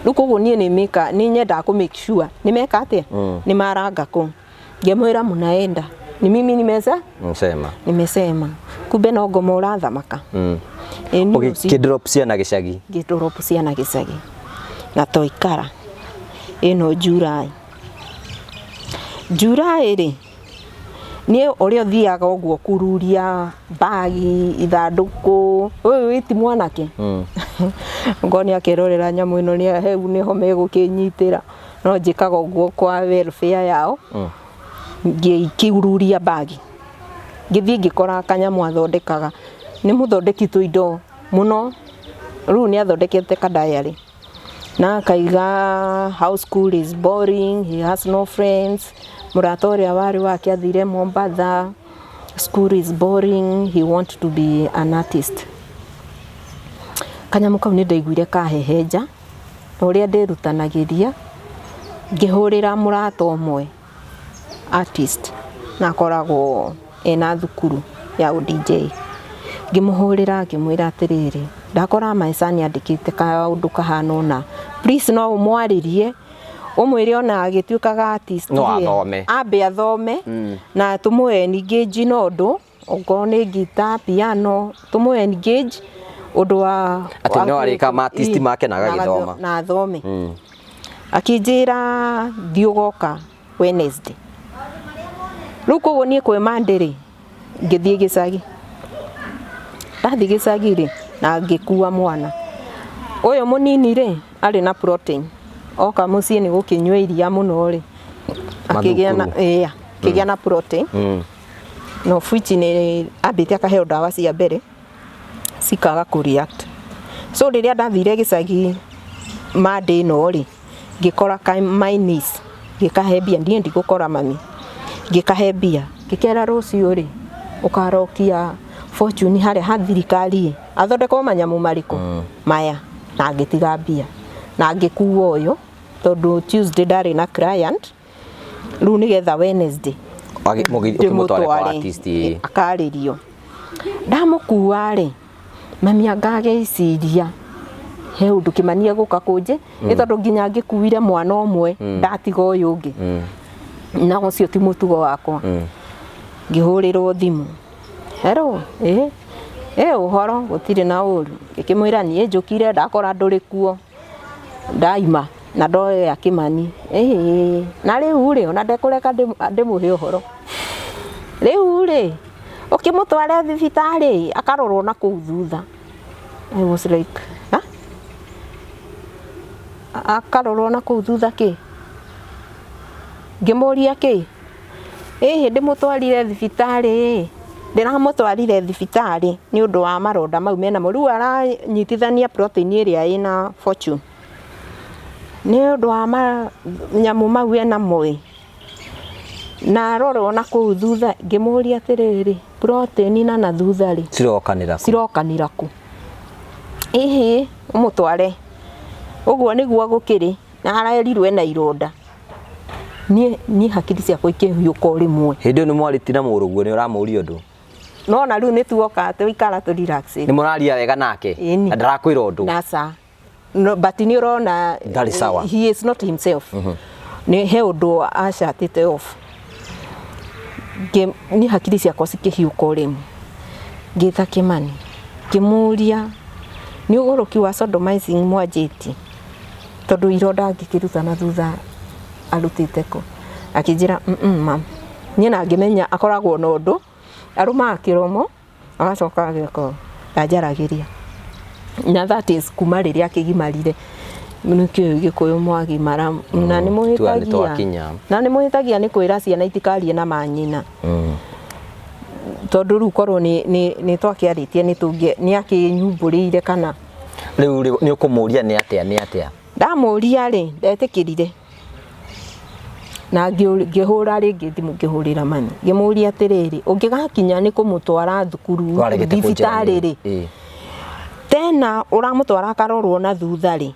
Rĩu koguo niĩ nĩ mĩka nĩ nyendaga kũ make sure nĩ meka atĩa? Nĩ maranga kũu. Ngĩmwĩra mnaenda. Ni mimi nimeza Msema. Nimesema. Kumbe no ngoma ũrathamaka. Ĩ niĩ ũcio Ũgĩkĩ-drop ciana gĩcagi. Ngĩdrop ciana gĩcagi. Na twaikara ĩno July. July rĩ, niĩ ũrĩa ũthiaga ũguo kururia mbagi, ithandũkũ, ũyũ wĩ ti mwanake. Ngorwo nĩ akerorera nyamũ ĩno nĩ hau nĩho megũkĩnyitĩra. No njĩkaga ũguo kwa welfare yao. Ngĩkiururia mbagi. Ngĩthiĩ ngĩkora kanyamũ athondekaga. Nĩ mũthondeki tũindo mũno. Rĩu nĩ athondekete ka diary. Na akaiga how school is boring, he has no friends. Mũrata ũrĩa warĩ wake athire Mombatha. School is boring, he want to be an artist. Kanyamũ kau nĩ ndaiguire kahehenja. Na ũrĩa ndĩrutanagĩria, ngĩhũrĩra mũrata ũmwe artist na akoragwo ena thukuru ya ũ-DJ. Ngĩmũhũrĩra ngĩmwĩra atĩrĩrĩ, ndakora my son andĩkĩte kaũndũ kahana ũna, please no ũmwarĩrie, ũmwĩre ona agĩtuĩkaga artist No rĩ, athome. ambe athome na tũmũ engage na ũndũ, okorwo nĩ guitar, piano, tũmũ engage ũndũ wa Atĩ wa no arĩka ma artist Ĩ, make na agagĩthoma. Na athome. Akĩnjĩra thiĩ ũgoka Wednesday. Rĩu koguo niĩ kwĩ Monday rĩ, ngĩthiĩ gĩcagi. Ndathiĩ gĩcagi rĩ, na ngĩkua mwana. Ũyũ mũnini rĩ, arĩ na protein. Oka mũciĩ nĩ gũkĩnyua iria mũno rĩ, akĩgĩa na Mathukuru. ĩya, akĩgĩa na protein. No which nĩ ambĩte akaheo ndawa cia mbere cikaga kũ react. So rĩrĩa ndathire gĩcagi Monday ĩno rĩ, ngĩkora ka my niece, ngĩkahe mbia, niĩ ndigũkora mami, ngĩkahe mbia, ngĩkera rũciũ rĩ, ũkarokia Fortune harĩa ha thirikari ĩ, athondekwo manyamũ marĩkũ maya, na ngĩtiga mbia na ngĩkua ũyũ tondũ Tuesday ndarĩ na client, rĩu nĩgetha Wednesday Ũkĩmũtware kwa artist ĩ. Akarĩrio. Ndamũkua rĩ, mami anga agĩciria he ũndũ Kĩmani egũka kũnjĩ, nĩ tondũ nginya ngĩkuire mwana ũmwe ndatiga ũyũ ũngĩ, na ũcio ti mũtugo wakwa. Ngĩhũrĩrwo thimũ, "Hello, ĩ ĩ ũhoro?" Gũtirĩ na ũru. Ngĩkĩmwĩra niĩ njũkire ndakora ndũrĩ kuo, ndaima na ndoya Kĩmani. Ĩĩ, na rĩu rĩ, ona ndekũreka ndĩmũhe ũhoro. Rĩu rĩ, ũkĩmũtware thibitarĩ akarorwo na kũu thutha. I was like, "Ha? Akarorwo na kũu thutha kĩ?" Ngĩmũria kĩ? Ĩhĩ, ndĩmũtwarire thibitarĩ, ndĩramũtwarire thibitarĩ nĩ ũndũ wa maronda mau menamo. Rĩu aranyitithania protein ĩrĩa ĩna Fortune nĩ ũndũ wa manyamũ mau enamo ĩ, na arorwo na kũu thutha. Ngĩmũria atĩrĩrĩ, protein na na thutha rĩ Cirokanĩra kũ? Cirokanĩra kũ? Ĩhĩ, ũmũtware ũguo nĩguo gũkĩrĩ na arerirwo ena ironda. Niĩ hakiri ciakwa ikĩhiũka o rĩmwe. Hĩndĩ ĩyo nĩ mwarĩtie na mũrũguo, nĩ ũramũria ũndũ? Nona rĩu nĩ tuoka tũikara tũ relax. Nĩ mũraria wega nake? Ĩni. Na ndarakwĩra ũndũ? Naca no, but nĩ ũrona Ndarĩ sawa. He is not himself. Nĩ he ũndũ acatĩte off. Niĩ hakiri ciakwa cikĩhiũka o rĩmwe, ngĩta Kĩmani, ngĩmũria nĩ ũgũrũki wa sodomizing mwanjĩtie, tondũ ironda angĩkĩruta na thutha arutĩte kũ? Akĩnjĩra, "Mam." Niĩ na ngĩmenya akoragwo na ũndũ arũmaga kĩromo agacoka ageka ndanjaragĩria, na that is kuma rĩrĩa akĩgimarire. Nĩkĩo Gĩkũyũ mwagimara na nĩ Tua nĩ mũhĩtagia twakinya. Na nĩ mũhĩtagia nĩ kwĩra ciana itikarie na manyina, tondũ rĩu korwo nĩ twakĩarĩtie nĩ tũngĩ nĩ akĩnyumbũrĩire kana Rĩu rĩ, nĩ ũkũmũria nĩ atĩa, nĩ atĩa? Ndamũria rĩ, ndetĩkĩrire na ngĩhũra rĩngĩ thimũ, ngĩhũrĩra mami, ngĩmũria atĩrĩrĩ, ũngĩgakinya nĩ kũmũtwara thukuru Waregete kũnjĩra thibitarĩ rĩ, tena ũramũtwara akarorwo na thutha rĩ,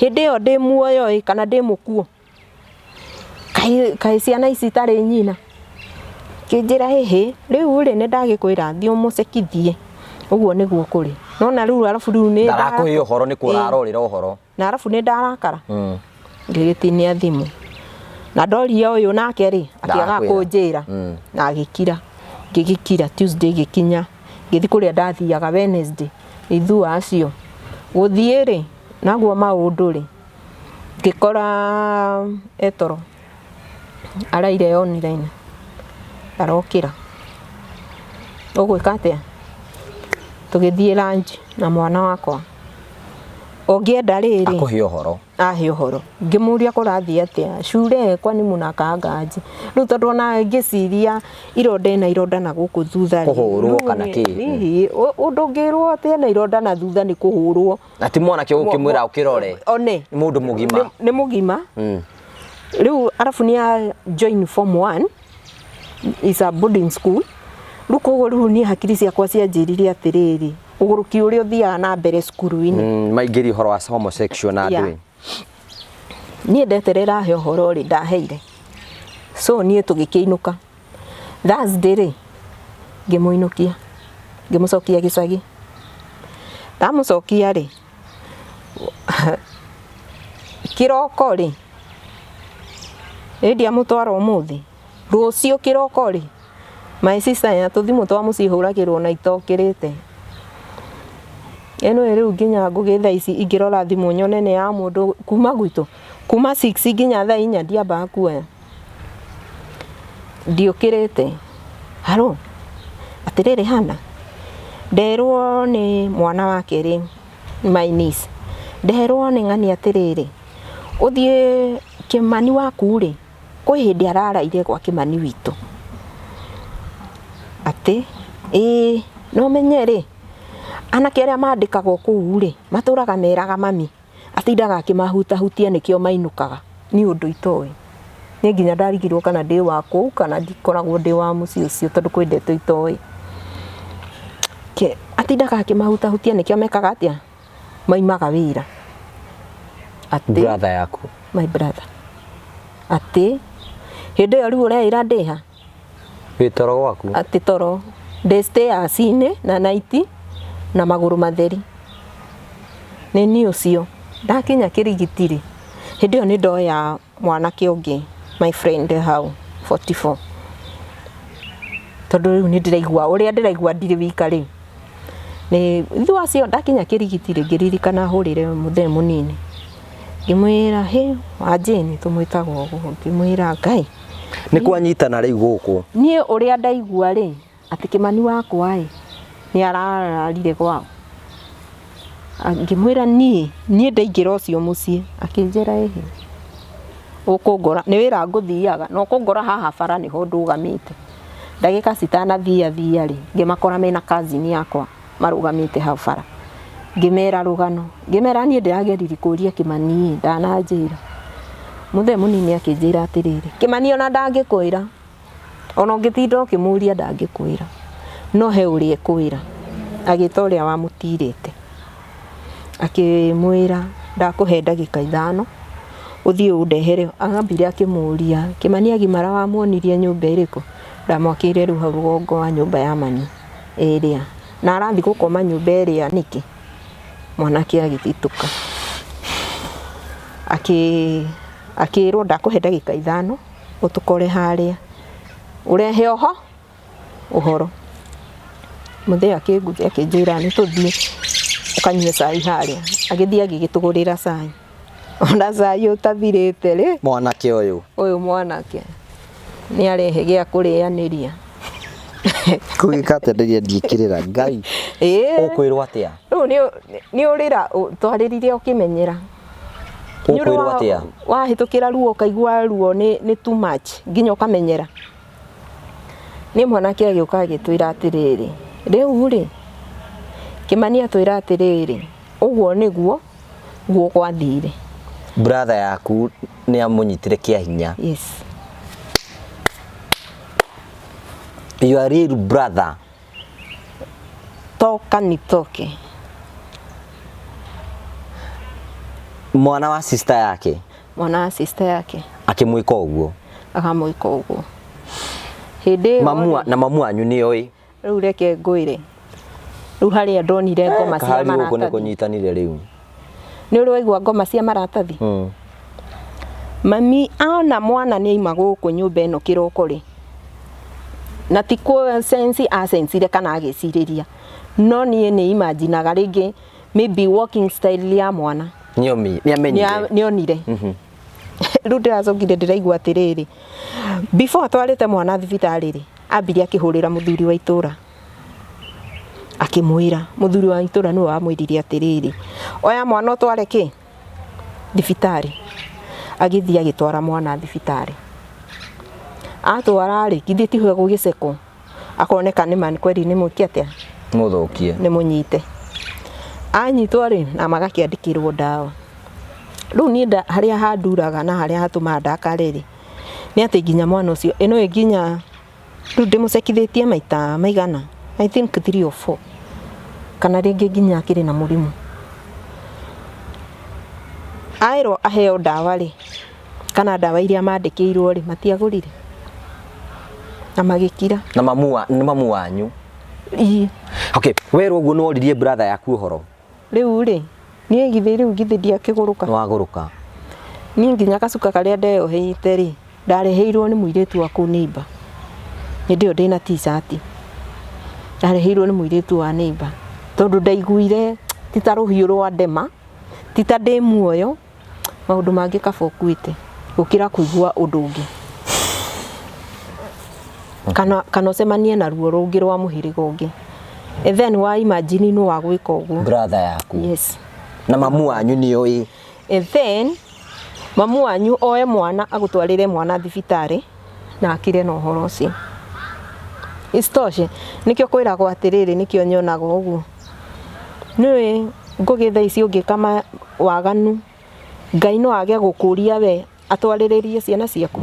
hĩndĩ ĩyo ndĩ muoyo ĩ kana ndĩ mũkuo? Kaĩ ciana ici itarĩ nyina? Kĩnjĩra, "Ĩhĩ, rĩu rĩ, nĩ ndagĩkwĩra thiĩ ũmũcekithie ũguo nĩguo kũrĩ." Nona rĩu arabu rĩu nĩ Ndarakũhe ũhoro nĩ kũrarorĩra ũhoro. Na arabu nĩ ndarakara, ngĩgĩtinia thimũ na ndoria ũyũ nake rĩ, akĩaga Ndarakwĩra. kũnjĩra na agĩkira. Ngĩgĩkira. Tuesday gĩkinya, ngĩthiĩ kũrĩa ndathiaga Wednesday ithua acio gũthiĩ rĩ, naguo maũndũ rĩ, ngĩkora etoro araire online, arokĩra, "Ũgwĩka atĩa?" Tũgĩthiĩ lunch na mwana wakwa ũngĩenda rĩrĩ. Akũhe ũhoro. Ahe ũhoro. Ngĩmũria kũrathiĩ atĩa cure, kwani mũnakaanga aje rĩu? Tondũ ona ngĩciria ironda ĩna ironda na gũkũ thutha rĩ, Kũhũrwo rĩu kana kĩ? Hihi ũndũ ũngĩrwo atĩ ena ironda na thutha nĩ kũhũrwo. Na ti mwanake ũkĩmwĩra ũkĩrore? One. Nĩ mũndũ mũgima. Nĩ mũgima. Rĩu arabu nĩ a join form 1, is a boarding school. Rĩu koguo rĩu niĩ hakiri ciakwa cianjĩrire atĩrĩrĩ, ũgũrũki ũrĩa ũthiaga na mbere cukuru-inĩ. Maingĩria ũhoro wa homosexual na Yeah. ndũĩ. Niĩ ndeterera ahe ũhoro rĩ, ndaheire. So niĩ tũgĩkĩinũka Thursday rĩ, ngĩmũinũkia, ngĩmũcokia gĩcagi. Ndamũcokia rĩ, kĩroko rĩ, ĩ ndiamũtwara ũmũthĩ, rũciũ kĩroko rĩ, my sister ya tũthimũ twa mũciĩ hũragĩrwo na itokĩrĩte. Ĩno rĩu nginya ngũgĩ thaa ici ingĩrora thimũ nyone nĩ ya mũndũ kuma gwitũ, kuma 6 nginya thaa 4 ndiambaga kuoya. Ndiũkĩrĩte. "Haro, atĩrĩrĩ Hana, nderwo nĩ mwana wa kerĩ, my niece, nderwo nĩ ng'ania atĩrĩrĩ, Ũthiĩ Kĩmani waku rĩ, kwĩ hĩndĩ araraire gwa Kĩmani witũ. Atĩ, ĩĩ no menye rĩ, anake arĩa mandĩkagwo kũu rĩ, matũraga meraga mami, atindaga akĩmahutahutia nĩkĩo mainũkaga. Niĩ ũndũ itoĩ. Niĩ nginya ndarigirwo kana ndĩ wa kũu kana ndikoragwo ndĩ wa mũciĩ ũcio tondũ kwĩ ndeto itoĩ. Atindaga akĩmahutahutia nĩkĩo mekaga atĩa? Maimaga wĩra. Atĩ, Brother yaku. My brother. Atĩ, hĩndĩ ĩyo rĩu ũreĩra ndĩha? Wĩ toro gwaku. Atĩ toro. Ndĩ stairs-inĩ na naiti na magũrũ matheri. Nĩ niĩ ũcio. Ndakinya kĩrigiti rĩ, hĩndĩ ĩyo nĩ ndoya mwanake ũngĩ my friend hau 44. Tondũ rĩu nĩ ndĩraigua ũrĩa ndĩraigua ndirĩ wika rĩ. Nĩ thutha ũcio ndakinya kĩrigiti rĩ, ngĩririkana hũrĩre mũthee mũnini. Ngĩmwĩra hĩ wa Jane tũmwĩtaga ũguo, ngĩmwĩra Ngai. Nĩ kwanyitana rĩu gũkũ. Niĩ ũrĩa ndaigua rĩ, atĩ Kĩmani wakwa ĩ, nĩ arararire kwao. Ngĩmwĩra niĩ, niĩ ndaingĩra ũcio mũciĩ, akĩnjĩra ĩhĩ, ũkũngora, nĩ wĩra ngũthiaga, na ũkũngora haha bara nĩho ndũgamĩte. Ndagĩka citanathia thia rĩ, ngĩmakora mena cousin yakwa marũgamĩte hau bara. Ngĩmera rũgano, ngĩmera niĩ ndĩrageririe kũria Kĩmani ĩ, ndananjĩra. Mũthee mũnini akĩnjĩra atĩrĩrĩ, Kĩmani ona ndangĩkwĩra, ona ũngĩtinda ũkĩmũria ndangĩkwĩra, no he ũrĩa ekwĩra. Agĩta ũrĩa wamũtirĩte, akĩmwĩra ndakũhe ndagĩka 5 ũthiĩ ũndehere. Ambire akĩmũria Kĩmani agimara wamuonirie nyũmba ĩrĩkũ? Ndamwakĩire rĩu hau rũgongo wa nyũmba ya mami ĩrĩa, na arathiĩ gũkoma nyũmba ĩrĩa nĩkĩ? Mwanake agĩthitũka. Akĩrwo ndakũhe ndagĩka 5 ũtũkore harĩa, ũrehe oho ũhoro. Mũthee akĩnguthia akĩnjĩra nĩ tũthiĩ ũkanyue cai harĩa. Agĩthiĩ agĩgĩtũgũrĩra cai. Ona cai ũtathirĩte rĩ, Mwanake ũyũ. Ũyũ mwanake nĩ arehe gĩa kũrĩanĩria. Kũgĩka atĩa ndĩria ndiĩkĩrĩra Ngai. Ĩĩ. Ũkwĩrwo atĩa? Rĩu nĩ ũrĩra twarĩrire ũkĩmenyera. Ũkwĩrwo atĩa? Wahĩtũkĩra ruo ũkaigua ruo nĩ too much nginya ũkamenyera. Nĩ mwanake agĩũka agĩtwĩra atĩrĩrĩ, rĩu rĩ, Kĩmani atwĩra atĩrĩrĩ, ũguo nĩguo guo gwathire. Brother yaku nĩ amũnyitire kĩa hinya. Yes. Your real brother. Toka nitoke. Mwana wa sister yake. Mwana wa sister yake. Akĩmwĩka ũguo. Akamwĩka ũguo. Hĩndĩ ĩyo Mamu na mamu wanyu nĩ oĩ. Rĩu reke ngwĩre. Rĩu harĩa ndonire ngoma cia Kahari gũkũ nĩ maratathi. kũnyitanire rĩu. Nĩ ũrĩ waigua ngoma cia maratathi? Mami ona mwana nĩ aima gũkũ nyũmba ĩno kĩroko rĩ. Na ti kũ sense asensire kana agĩcirĩria. No niĩ nĩ imaginaga rĩngĩ maybe walking style ya mwana. Nĩ amenyire. Nĩ onire. Rĩu ndĩracokire ndĩraigua atĩrĩrĩ. Before atwarĩte mwana thibitarĩ rĩ, ambire akĩhũrĩra mũthuri wa itũra. Akĩmwĩra, mũthuri wa itũra nĩwe wamwĩrire atĩrĩrĩ, oya mwana ũtware kĩ? Thibitarĩ. Agĩthiĩ agĩtwara mwana thibitarĩ. Atwara rĩ, githĩ tiwe gũgĩcekwo? Akoneka nĩ ma kweli nĩ mwĩke atĩa? Mũthũkie. Nĩ mũnyite. Anyitwo rĩ, na magakĩandĩkĩrwo ndawa. Rĩu niĩ harĩa handuraga na harĩa hatũmaga ndakare rĩ, nĩ atĩ nginya mwana ũcio, ĩno ĩ nginya rĩu ndĩmũcekithĩtie maita maigana, I think 3 or 4. Kana rĩngĩ nginya akĩrĩ na mũrimũ. Aerwo aheo ndawa rĩ, kana ndawa iria mandĩkĩirwo rĩ, matiagũrire. Na magĩkira. Na mamu wanyu. Ii. Okay, werwo ũguo nĩ woririe brother yaku ũhoro. Rĩu rĩ, niĩ githĩ rĩu githĩ ndiakĩgũrũka. Nĩ wagũrũka. Niĩ nginya gacuka karĩa ndeyoheite rĩ, ndareheirwo nĩ mũirĩtu wa kũu neighbor. Hĩndĩ ĩyo ndĩna t-shirt. Ndareheirwo nĩ mũirĩtu wa neighbor. Tondũ ndaiguire ti ta rũhiũ rwa ndema, ti ta ndĩ muoyo, maũndũ mangĩ kaba ũkuĩte gũkĩra kũigua ũndũ ũngĩ. Kana ũcemanie na ruo rũngĩ rwa mũhĩrĩga ũngĩ. And then wa imagine nũ wa gwĩka ũguo. Brother yaku. Yes. Na mamu wanyu nĩ oĩ. And then Mamu wanyu oe mwana agũtwarĩre mwana thibitarĩ na akire na ũhoro ũcio. Isitoshe nĩkĩo kwĩragwo atĩrĩrĩ, nĩkĩo nyonaga ũguo. Nĩũĩ Ngũgĩ thaa ici ũngĩka waganu Ngai no age gũkũria we atwarĩrĩrie ciana ciaku.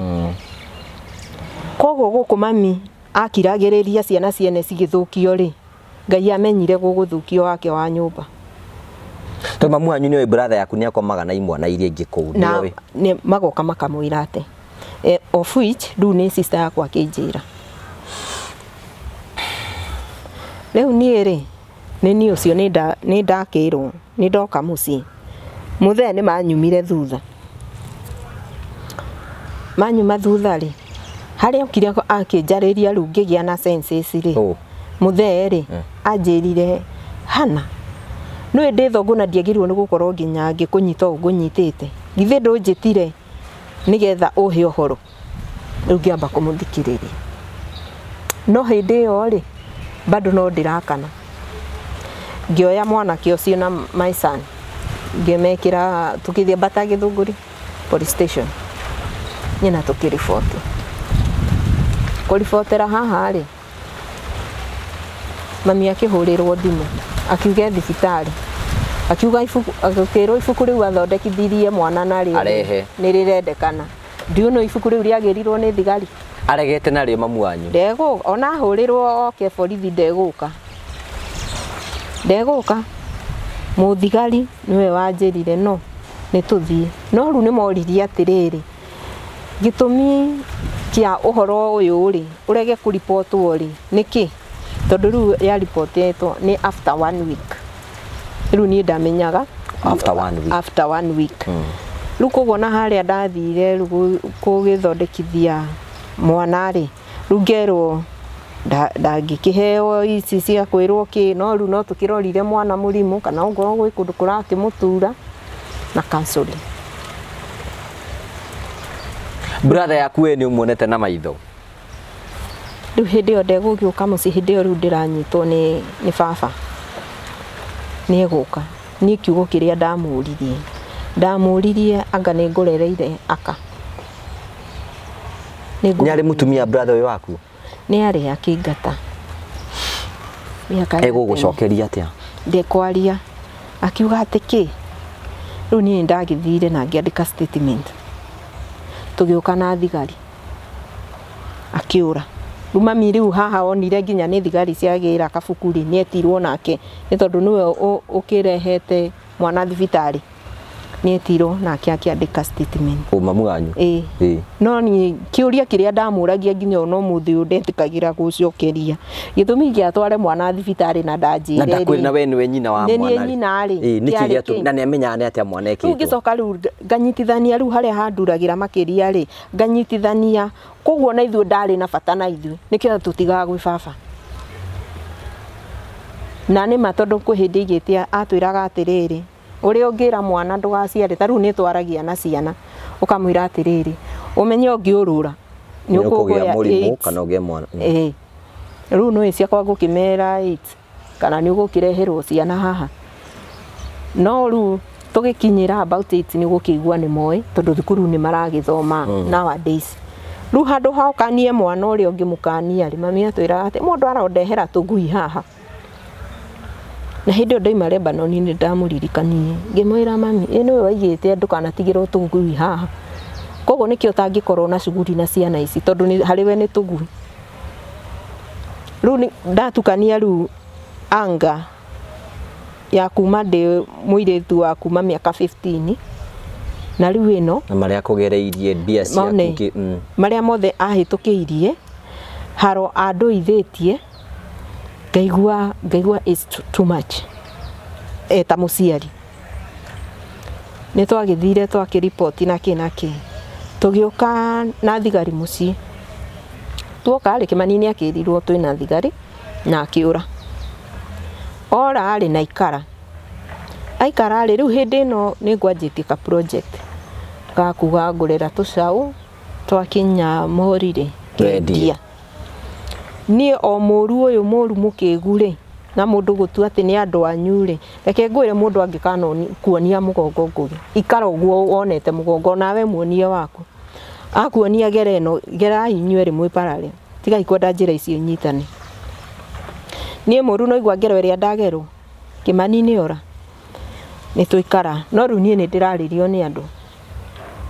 Koguo gũkũ mami akiragĩrĩria ciana ciene cigĩthũkio rĩ, Ngai amenyire gũgũthũkio wake wa nyũmba. Tondũ mamu wanyu nĩoĩ brother yaku nĩakomaga na imwana iria ingĩ kũu, Na nĩoĩ. nĩ magoka makamwĩra atĩ of which rĩu nĩ sister yakwa akĩnjĩra. Rĩu niĩ rĩ, nĩ niĩ ũcio nĩ ndakĩrwo, nĩ ndoka mũciĩ. Mũthee nĩ manyumire thutha. Manyuma thutha rĩ, harĩa okire akĩnjarĩria rĩu ngĩgĩa na senses rĩ, Ũ. Mũthee rĩ, anjĩrire, Hannah, nĩũĩ ndĩ thongo na ndiagĩrĩirwo nĩ gũkorwo nginya ngĩkũnyita ũũ ngũnyitĩte. Githĩ ndũnjĩtire nĩgetha ũhe ũhoro? Rĩu ngĩamba kũmũthikĩrĩria. No hĩndĩ ĩyo rĩ, bado no ndĩrakana. Ngĩoya mwanake ũcio na my son, ngĩmekĩra, tũkĩthiĩ Bata Gĩthũngũri police station, niĩ na tũkĩriboti. Kũribotera haha rĩ, mami akĩhũrĩrwo thimũ, akiuga e thibitarĩ. Akiuga ibuku, akĩrwo ibuku rĩu athondekithirie mwana narĩo Arehe. nĩ rĩrendekana. Ndiũĩ no ibuku rĩu rĩagĩrirwo nĩ thigari. Aregete narĩo mamu wanyu. Ndegũka, ona ahũrĩrwo oke borithi ndegũka. Ndegũka. Mũthigari nĩwe wanjĩrire no nĩ tũthiĩ. No rĩu nĩ moririe atĩrĩrĩ, gĩtũmi kĩa ũhoro ũyũ rĩ, ũrege kũribotwo rĩ, nĩkĩ? Tondũ rĩu yaribotĩtwo nĩ after 1 week. Rĩu niĩ ndamenyaga After 1 week. After 1 week. Rĩu koguo na harĩa ndathire rĩu gũgĩthondekithia mwana rĩ, rĩu ngerwo ndangĩkĩheo ici cia kwĩrwo kĩ, no rĩu no tũkĩrorire mwana mũrimũ kana ongorwo gwĩ kũndũ kũrakĩmũtura na counseling. Brother yaku we nĩ ũmuonete na maitho? Rĩu hĩndĩ ĩyo ndegũgĩũka mũciĩ, hĩndĩ ĩyo rĩu ndĩranyitwo nĩ baba. Nĩ egũka. Niĩ kiugo kĩrĩa ndamũririe, ndamũririe anga nĩ ngũrereire aka. Nĩ arĩ mũtumia brother ũyũ waku? Nĩ arĩ akĩingata. Mĩaka ya tene. Egũgũcokeria atĩa? Ndekwaria. Akiuga atĩ kĩ? Rĩu niĩ ndagĩthire na ngĩandĩka statement. Tũgĩũka na thigari. Akĩũra. Rĩu mami rĩu haha onire nginya nĩ thigari ciagĩra kabuku rĩ, nĩ etirwo nake. Nĩ tondũ nĩwe ũkĩrehete mwana thibitarĩ. Nĩ etirwo nake akĩandĩka statement. Ũ mamu wanyu? Ĩĩ. Ĩĩ. No niĩ kĩũria kĩrĩa ndamũragia nginya ona ũmũthĩ ũyũ ndetĩkagĩra gũcokeria. Gĩtũmi kĩa atware mwana thibitarĩ na ndanjĩre Na ndakwĩra rĩ. na we nĩwe nyina wa Nĩ niĩ mwana rĩ. nyina rĩ. Ĩĩ, nĩkĩ Kĩarĩ gĩatũ- kĩ? na nĩ amenyaga nĩ atĩa mwana Rĩu ekĩtwo. ngĩcoka rĩu nganyitithania rĩu harĩa handuragĩra makĩria rĩ, nganyitithania. Koguo na ithuĩ ndarĩ na bata na ithuĩ, nĩkĩo tũtigaga gwĩ baba. Na nĩ ma tondũ kwĩ hĩndĩ aigĩte atwĩraga atĩrĩrĩ, ũrĩa ũngĩra mwana ndũgaciare, ta rĩu nĩ twaragia na ciana, ũkamwĩra atĩrĩrĩ, ũmenye ũngĩũrũra, nĩ Nĩ ũkũgĩa ũkũgĩa mũrimũ AIDS. kana ũgĩe mwana. Ĩĩ. Rĩu nĩ ciakwa ngũkĩmera AIDS, kana nĩ ũgũkĩreherwo ciana haha. No rĩu tũgĩkinyĩra about AIDS nĩ ũgũkĩigua nĩ moĩ, tondũ thukuru nĩ maragĩthoma nowadays. Rĩu handũ ha ũkanie mwana ũrĩa ũngĩmũkania rĩ, mami atwĩraga atĩ mũndũ arondehera tũgui haha. Na hĩndĩ ĩyo ndauma Lebanon nĩ ndamũririkanirie, ngĩmwĩra mami, ĩ nĩwe waigĩte ndũkanatigĩrwo tũgui haha. Koguo nĩkĩo ũtangĩkorwo na cuguri na ciana ici, tondũ harĩ we nĩ tũgui. Rĩu ndatukania rĩu anga ya kuma ndĩ mũirĩtu wa kuma mĩaka 15 na rĩu ĩno. Na marĩa akũgereirie mbia ciaku Maone, kĩ-. marĩa mothe ahĩtũkĩirie, haro andũithĩtie, ngaigua it's too much. Eta mũciari. Nĩ twagĩthire twakĩriboti na kĩ na kĩ. Tũgĩũka na thigari mũciĩ. Tuoka rĩ, Kĩmani nĩ akĩrirwo twĩna thigari na akĩũra. Ora rĩ na aikara. Aikara rĩ, rĩu hĩndĩ ĩno nĩ ngwanjĩtie ka project ga kuga ngũrera tũcaũ twakinya mori rĩ, Wendie. ngendia. Niĩ o mũru ũyũ mũru mũkĩgu rĩ, Na mũndũ gũtua atĩ nĩ andũ anyu rĩ, reke ngwĩre mũndũ angĩkanakuonia mũgongo ngũgĩ, ikara ũguo wonete mũgongo nawe muonie waku. Akuonia gera ĩno, gerai inyuĩ erĩ mwĩ parallel. Tigai kwenda njĩra icio inyitane. Niĩ mũru no igua ngero ĩrĩa ndagerwo, Kĩmani nĩ ora, nĩ tũikara. No rĩu niĩ nĩ ndĩrarĩrio nĩ andũ.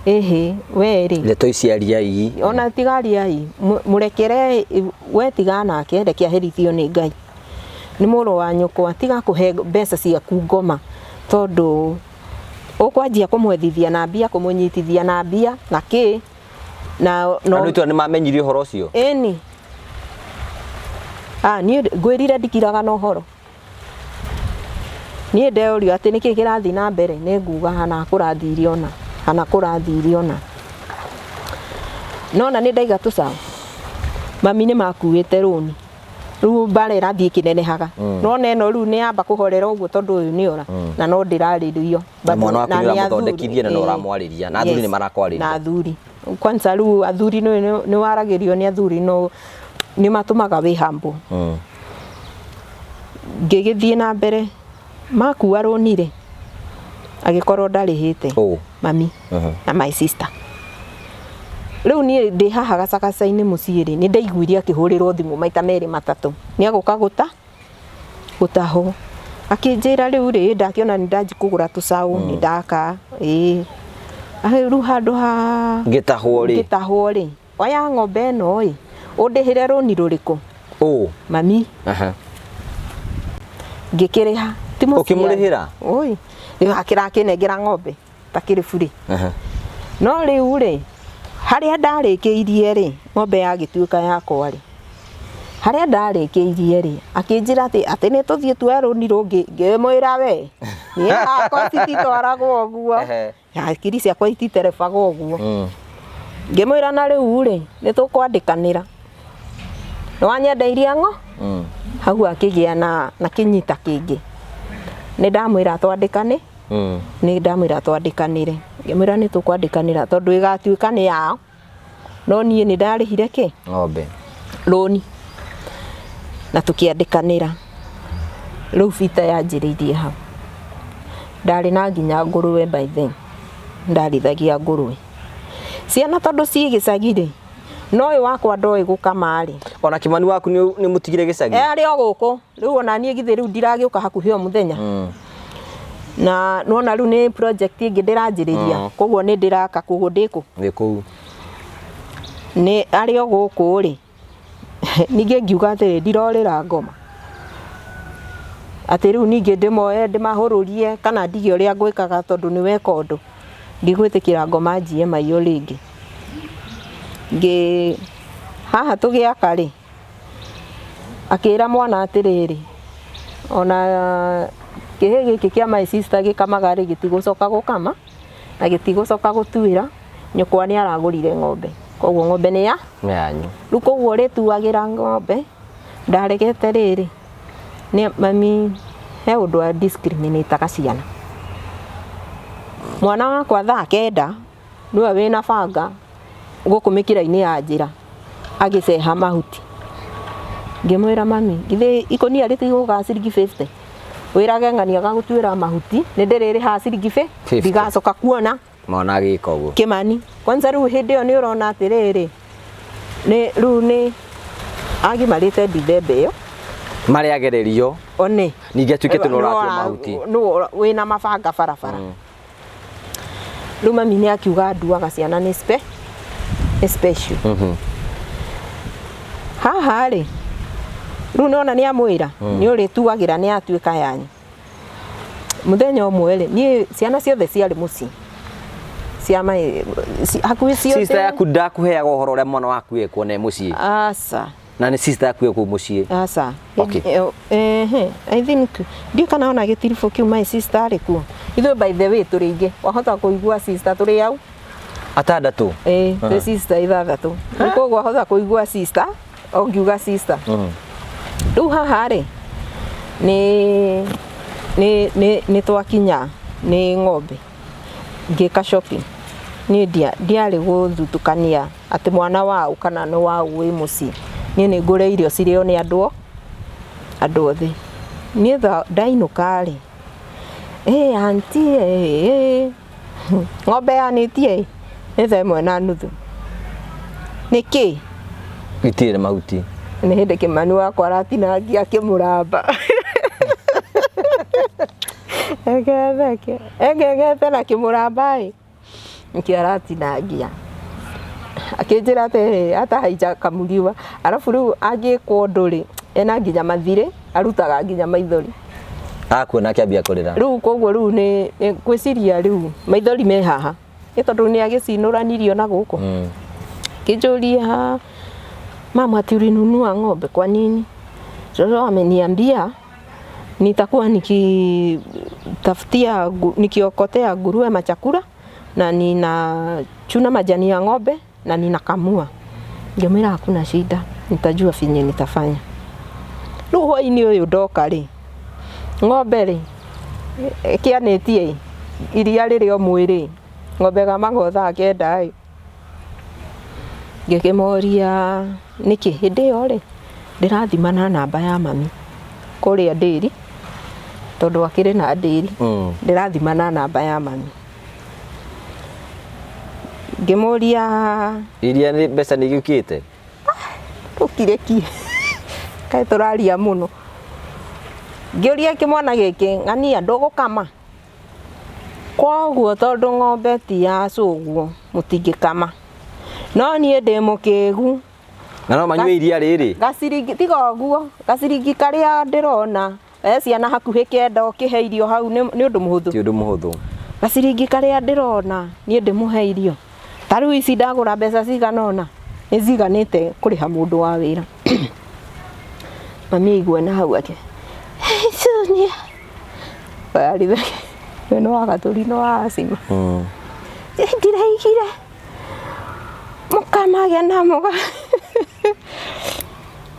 Ĩhĩ, we rĩ. Ndeto ici ariai. Ona tiga ariai, mũrekere we tiga nake, reke aherithio nĩ Ngai. Nĩ mũrũ wa nyũkwa, tiga kũhe mbeca ciaku ngoma, tondũ ũkwanjia kũmwethithia na mbia, kũmũnyitithia na mbia, na kĩ, na no. Andũ itũra nĩ mamenyire ũhoro ũcio? Ĩni. Ah, niĩ ngwĩrire ndikiraga na ũhoro. Niĩ ndeũrio atĩ nĩkĩ kĩrathiĩ na mbere nĩ nguga hana kũrathire ũna, hana kũrathire ũna. Nona nĩ ndaiga tũcaũ, mami nĩ makuĩte rũni, rĩu mbara ĩrathiĩ ĩkĩnenehaga. Nona ĩno rĩu nĩ yamba kũhorera ũguo tondũ ũyũ nĩ ora, na no ndĩrarĩrio. Na mwana waku nĩ ũramũthondekithia na nĩ ũramwarĩria, na athuri nĩ marakwarĩria. Na athuri. Kwanza rĩu athuri nĩ waragĩrio nĩ athuri no nĩ matũmaga wĩ humble. Ngĩgĩthiĩ na mbere, makua rũni rĩ, agĩkorwo ndarĩhĩte. Mami na my sister. Rĩu niĩ ndĩ haha gacagaca-inĩ mũciĩ rĩ, nĩ ndaiguire akĩhũrĩrwo thimũ maita merĩ matatũ, nĩ egũka gũta gũtahwo. Akĩnjĩra rĩu rĩ, ndakĩona nĩ ndanji kũgũra tũcaũ, nĩ ndaka, ĩĩ. Rĩu handũ ha ngĩtahwo rĩ, ngĩtahwo rĩ, oya ng'ombe ĩno ĩ, ũndĩhĩre rũni rũrĩkũ? Mami. Ngĩkĩrĩha. Ti mũciari. Ũkĩmũrĩhĩra? Oi, rĩu akĩrakĩnengera ng'ombe ta kĩrĩ burĩ. No rĩu rĩ, harĩa ndarĩkĩirie rĩ, ng'ombe yagĩtuĩka yakwa rĩ, harĩa ndarĩkĩirie rĩ, akĩnjĩra atĩ atĩ nĩ tũthiĩ tuoe rũni rũngĩ, ngĩmwĩra we, niĩ hakwa cititwaragwo ũguo, hakiri ciakwa ititerebaga ũguo. Ngĩmwĩra na rĩu rĩ, nĩ tũkwandĩkanĩra, nĩ wanyendeirie ng'o? Hau akĩgĩa na kĩnyita kĩngĩ. Nĩ ndamwĩra twandĩkane, nĩ ndamwĩra twandĩkanĩre, ngĩmwĩra nĩ tũkwandĩkanĩra tondũ ĩgatuĩka nĩ yao, no niĩ nĩ ndarĩhire kĩ? Ng'ombe. Rũni. Na tũkĩandĩkanĩra. Rĩu bita yanjĩrĩirie hau. Ndarĩ na nginya ngũrũwe by then. Ndarĩithagia ngũrũwe. Ciana tondũ ciĩ gĩcagi rĩ, no ũyũ wakwa ndoĩ gũkama rĩ. Ona Kĩmani waku nĩ mũtigire gĩcagi? Arĩ o gũkũ. Rĩu ona niĩ githĩ rĩu ndiragĩũka hakuhĩ o mũthenya. Na nĩwona rĩu nĩ project ĩngĩ ndĩranjĩrĩria, koguo nĩ ndĩraka koguo ndĩ kũ? Wĩ kũu. Nĩ arĩ o gũkũ rĩ, ningĩ ngiuga atĩrĩ, ndirorĩra ngoma. Atĩ rĩu ningĩ ndĩmoe ndĩmahũrũrie kana ndige ũrĩa ngwĩkaga tondũ nĩ weka ũndũ. Ndigwĩtĩkĩra ngoma njiye maiyo rĩngĩ. Ngĩ haha tũgĩaka rĩ, akĩra mwana atĩrĩrĩ, ona kĩhĩ gĩkĩ kĩa my sister gĩkamaga rĩ, gĩtigũcoka gũkama na gĩtigũcoka gũtuĩra, nyũkwa nĩ aragũrire ng'ombe, koguo ng'ombe nĩ ya Nĩ yanyu. Rĩu koguo ũrĩtuagĩra ng'ombe, ndaregete rĩrĩ, nĩ mami he ũndũ a discriminate ciana. Mwana wakwa thaa kenda nĩwe wĩna banga gũkũ mĩkĩra-inĩ ya njĩra agĩceha mahuti. Ngĩmwĩra mami, githĩ ikũnia rĩtigũkaga ciringi 50? Wĩrage ng'ania gagũtuĩra mahuti, nĩ ndĩrĩrĩhaga ciringi 50, ndigacoka kuona mwana agĩka ũguo. Kĩmani. Kwanza rĩu hĩndĩ ĩyo nĩ ũrona atĩrĩrĩ, nĩ rĩu nĩ agimarĩte ndithemba ĩyo. Marĩa agererio. One. Ningĩ atuĩke atĩ nĩ ũratua mahuti. Nĩ wĩna mabanga barabara. Rĩu mami nĩ akiuga nduaga ciana nĩ nĩ special. Haha rĩ, rĩu nĩwona nĩ amwĩra, nĩ ũrĩtuagĩra nĩ atuĩka yanyu. Mũthenya ũmwe rĩ, niĩ ciana ciothe ciarĩ mũciĩ. Cia mai, hakuhĩ ciothe. Sister yaku ndakũheaga ũhoro ũrĩa mwana waku ekwo na mũciĩ? Aca. Na nĩ sister yaku ĩkũ mũciĩ? Aca. Okay. I think ndiũ kana ona gĩtiribũ kĩu my sister arĩ kuo. Ithuĩ by the way tũrĩ aingĩ. Wahota kũigua sister tũrĩ au? Atandatũ? Ĩĩ, twĩ sister ithathatũ. Rĩu koguo wahota kũigua sister, ũngiuga sister. Rĩu haha rĩ, nĩ twakinya nĩ ng'ombe. Ngĩka shopping. Niĩ ndiarĩ gũthutũkania atĩ mwana waũ kana nĩ waũ wĩ mũciĩ. Niĩ nĩ ngũre irio cirĩo nĩ andũ othe. Niĩ ndainũka rĩ, ĩ aunty ĩ, ng'ombe yanĩtie ĩ, nĩ thaa 1:30. Nĩkĩ? Itirĩ na mahuti. Nĩ hĩndĩ Kĩmani wakwa aratinangia akĩmũramba. Egetheke, eng'eng'ete na kĩmũramba ĩ, nĩkĩo aratinangia. Akĩnjĩra atĩrĩrĩ, atahaica kamuriwa, arabu rĩu angĩkwo ũndũ rĩ, ena nginya mathirĩ, arutaga nginya maithori. Akuona akĩambia kũrĩra. Rĩu koguo rĩu nĩ ngwĩciria rĩu maithori me haha, nĩ tondũ nĩ agĩcinũranirio na gũkũ. Kĩnjũria, mama ati ulinunua ng'ombe kwa nini? Shosho ameniambia nitakuwa nikitafutia nikiokotea nguruwe machakula na ninachuna majani ya ng'ombe na ninakamua. Ngĩmwĩra hakuna shida, nitajua finye nitafanya. Rĩu hwainĩ ũyũ ndoka rĩ, ng'ombe rĩ, ĩkĩanĩtie iria rĩrĩ o mwĩrĩ, ng'ombe ĩkamagwo thaa 9 ĩ. Ngĩkĩmoria nĩkĩ, hĩndĩ ĩyo rĩ, ndĩrathima na namba ya mami kũrĩa ndĩri, tondũ akĩrĩ na ndĩri, ndĩrathima na namba ya mami. Ngĩmũria Iria nĩ mbeca nĩ igĩũkĩte? Tũkirĩkie, kaĩ tũraria mũno. Ngĩũria kĩmwana gĩkĩ, ng'ania ndũgũkama? Koguo tondũ ng'ombe ti ya cũguo mũtingĩkama. No niĩ ndĩ mũkĩgu. Na no manyue iria rĩrĩ? Gaciringi, tiga ũguo, gaciringi karĩa ndĩrona, he ciana hakuhĩ 9 ũkĩhe irio hau nĩ ũndũ mũhũthũ. Ti ũndũ mũhũthũ. Gaciringi karĩa ndĩrona niĩ ndĩmũhe irio. Ta rĩu ici ndagũra mbeca cigana ũna, nĩ ciganĩte kũrĩha mũndũ wa wĩra. Mami aigua na hau ake, Sonia. We nĩ wa gatũri nĩ wa acima. Ndiraigire mũkamage na mũga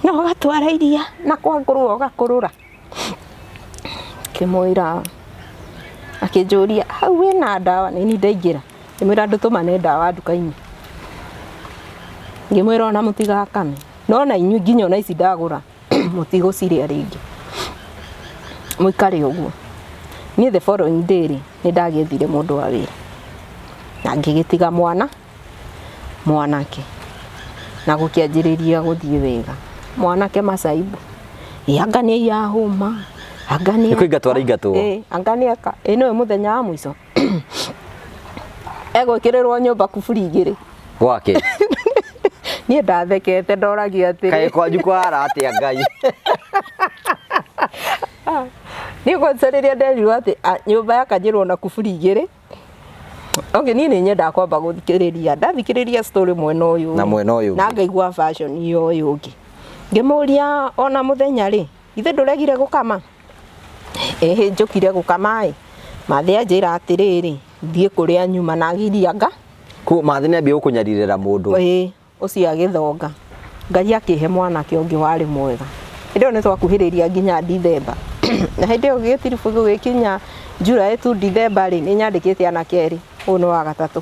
na ũgatwara iria na kwa ngũrũwe ũgakũrũra. Ngĩmwĩra, akĩnjũria hau wĩna ndawa? Nĩ niĩ ndaingĩra. Ngĩmwĩra ndũtũmane ndawa nduka-inĩ. Ngĩmwĩra ona mũtigakame. No na inyuĩ nginya ona ici ndagũra mũtigũcirĩa rĩngĩ. Mũikare ũguo. Niĩ the following day rĩ, nĩ ndagĩethire mũndũ wa wĩra. Na ngĩgĩtiga mwana, mwanake. Na gũkĩanjĩrĩria gũthiĩ wega. Mwanake macaibu. Ĩ anga nĩ aiya hũma, anga nĩ Nĩ kũingatwo araingatwo. Ĩ anga nĩ eka. Ĩ nĩwe mũthenya wa mũico. Egwĩkĩrĩrwo nyũmba kuburi 2. Gwake. Niĩ ndathekete ndoragia atĩrĩ. Kaĩ kwanyu kwahara atĩa Ngai? Niĩ kwanza rĩrĩa nderirwo atĩ nyũmba yakagĩrwo na kuburi 2. Okay, niĩ nĩ nyendaga kwamba gũthikĩrĩria. Ndathikĩrĩria story mwena ũyũ. Na mwena ũyũ Na ngaigua version ya ũyũ ũngĩ. Ngĩmũria ona mũthenya rĩ, ithe ndũregire gũkama? Ĩhĩ njũkire gũkama ĩ. Mathĩ anjĩra atĩrĩrĩ, thiĩ kũrĩa nyuma na agiria nga. Kũ Mathĩ nĩ ambia gũkũnyarirĩra mũndũ. Ĩĩ, ũcio agĩthonga. Ngai akĩhe mwanake ũngĩ warĩ mwega. Hĩndĩ ĩyo nĩ twakuhĩrĩria nginya Dithemba. Na hĩndĩ ĩyo gĩtiribũ gũgĩkinya July tu Dithemba rĩ, nĩ nyandĩkĩte anake erĩ, ũyũ nĩ wa gatatũ.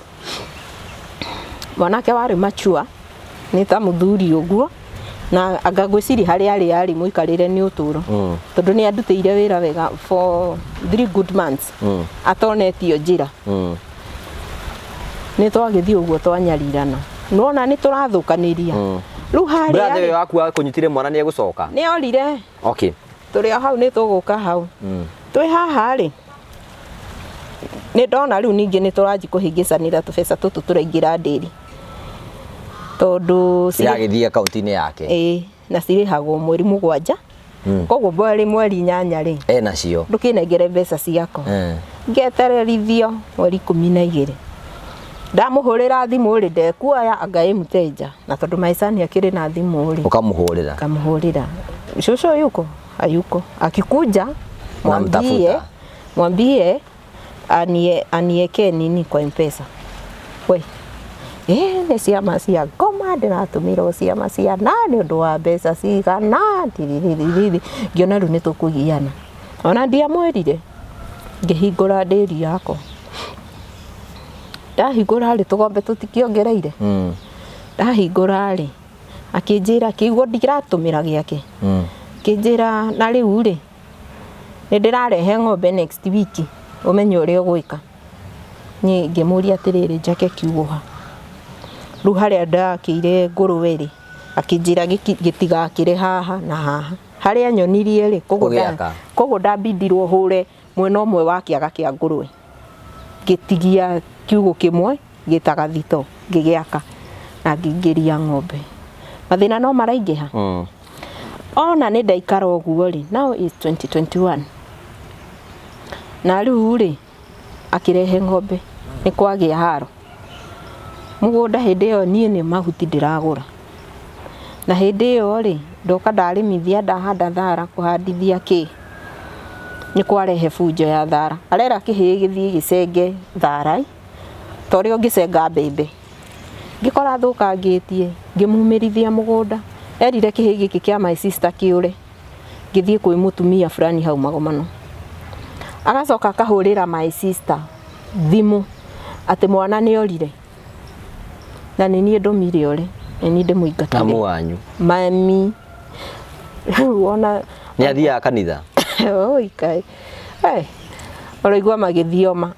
Mwanake warĩ mature, nĩ ta mũthuri ũguo, na anga ngwĩciria harĩa arĩ arĩ mũikarĩre nĩ ũtũro. Tondũ nĩ andutĩire wĩra wega for 3 good months, atonetio njĩra. Nĩ twagĩthiĩ ũguo twanyarirana. Nĩwona nĩ tũrathũkanĩria. Rĩu harĩa Brother rĩ, ũyũ waku akũnyitire mwana nĩ egũcoka? Nĩ orire. Okay. Tũrĩ o hau nĩ tũgũka hau. Twĩ haha rĩ, nĩ ndona rĩu ningĩ nĩ tũranji kũhĩngĩcanĩra tũbeca tũtũ tũraingĩra ndĩri. Tondũ Iragĩthiĩ akaunti-inĩ yake. Ĩĩ, na cirĩhagwo mweri 7. Koguo mweri 8 rĩ, Enacio. Ndũkĩnengere mbeca ciakwa. Ngetererithio mweri 12. Ndamũhũrĩra thimũ rĩ, ndekuoya anga ĩ mteja. Na tondũ maicani akĩrĩ na thimũ rĩ, Ũkamũhũrĩra. Ngamũhũrĩra. Shosho yuko? Hayuko. Akikuja, Namtafuta. mwambie anieke nini kwa M-Pesa. We. Nĩ ciama cia ngoma ndĩratũmĩrwo ciama cia na nĩ ũndũ wa mbeca cigana tiriririririri. Ngĩona rĩu nĩ tũkũgiana. Ona ndiamwĩrire. Ngĩhingũra ndĩri yakwa. Ndahingũra rĩ, tũgombe tũtikĩongereire. Ndahingũra rĩ, akĩnjĩra kĩugo ndiratũmĩra gĩake. Akĩnjĩra na rĩu rĩ, Nĩ ndĩrarehe ng'ombe next week, ũmenye ũrĩa ũgwĩka. Niĩ ngĩmũria atĩrĩrĩ, njake kiugũ ha? Rĩu harĩa ndakĩire ngũrwe rĩ, akĩnjĩra gĩtigakĩre haha na haha. Harĩa nyonirie rĩ, Ũgĩaka. koguo ndambindirwo hũre mwena ũmwe wa kĩaga kĩa ngũrwe. Ngĩtigia kiugũ kĩmwe gĩtaga thito, ngĩgĩaka na ngĩingĩria ng'ombe. Mathĩna no maraingĩha. Ona nĩ ndaikara ũguo rĩ, now is 2021. Na rĩu rĩ, akĩrehe ng'ombe, nĩ kwagĩa haro. Mũgũnda hĩndĩ ĩyo niĩ nĩ mahuti ndĩragũra. Na hĩndĩ ĩyo rĩ, ndoka ndarĩmithia ndahanda thara kũhandithia kĩ, nĩ kwarehe bunjo ya thara. Arera kĩhĩĩ gĩthiĩ gĩcenge thara ta ũrĩa ũngĩcenga mbembe. Ngĩkora thũkangĩtie, ngĩmumĩrithia mũgũnda. Erire kĩhĩĩ gĩkĩ kĩa my sister kĩũre. Ngĩthiĩ kwĩ mũtumia fulani hau Magomano. Agacoka akahũrĩra my sister thimũ atĩ mwana nĩ orire. Na nĩ niĩ ndũmire ore, nĩ niĩ ndĩmũingatire. Mamu wanyu. Mami. Rĩu ona Nĩ athiaga kanitha? Oi kai. Eh. Ũraigua magĩthioma.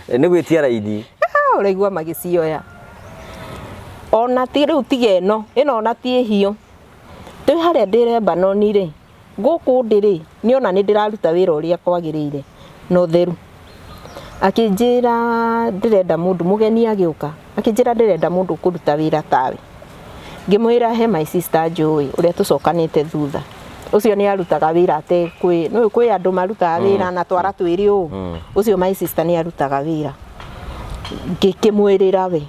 Nĩ gwĩtia raini. Ũraigua magĩcioya. Ona ti rĩu tiga ĩno, ĩno ona ti ĩhiũ. Twĩ harĩa ndĩ Lebanon rĩ, gũkũ ndĩ rĩ, niĩ ona nĩ ndĩraruta wĩra ũrĩa kwagĩrĩire na ũtheru. Akĩnjĩra ndĩrenda mũndũ, mũgeni agĩũka, akĩnjĩra ndĩrenda mũndũ ũkũruta wĩra tawe. Ngĩmwĩra he my sister njũĩ ũrĩa tũcokanĩte thutha. Ũcio nĩ arutaga wĩra atekwĩ, nĩũĩ kwĩ andũ marutaga wĩra na twara twĩrĩ ũũ. Ũcio my sister nĩ arutaga wĩra. Ngĩkĩmwĩrĩra we.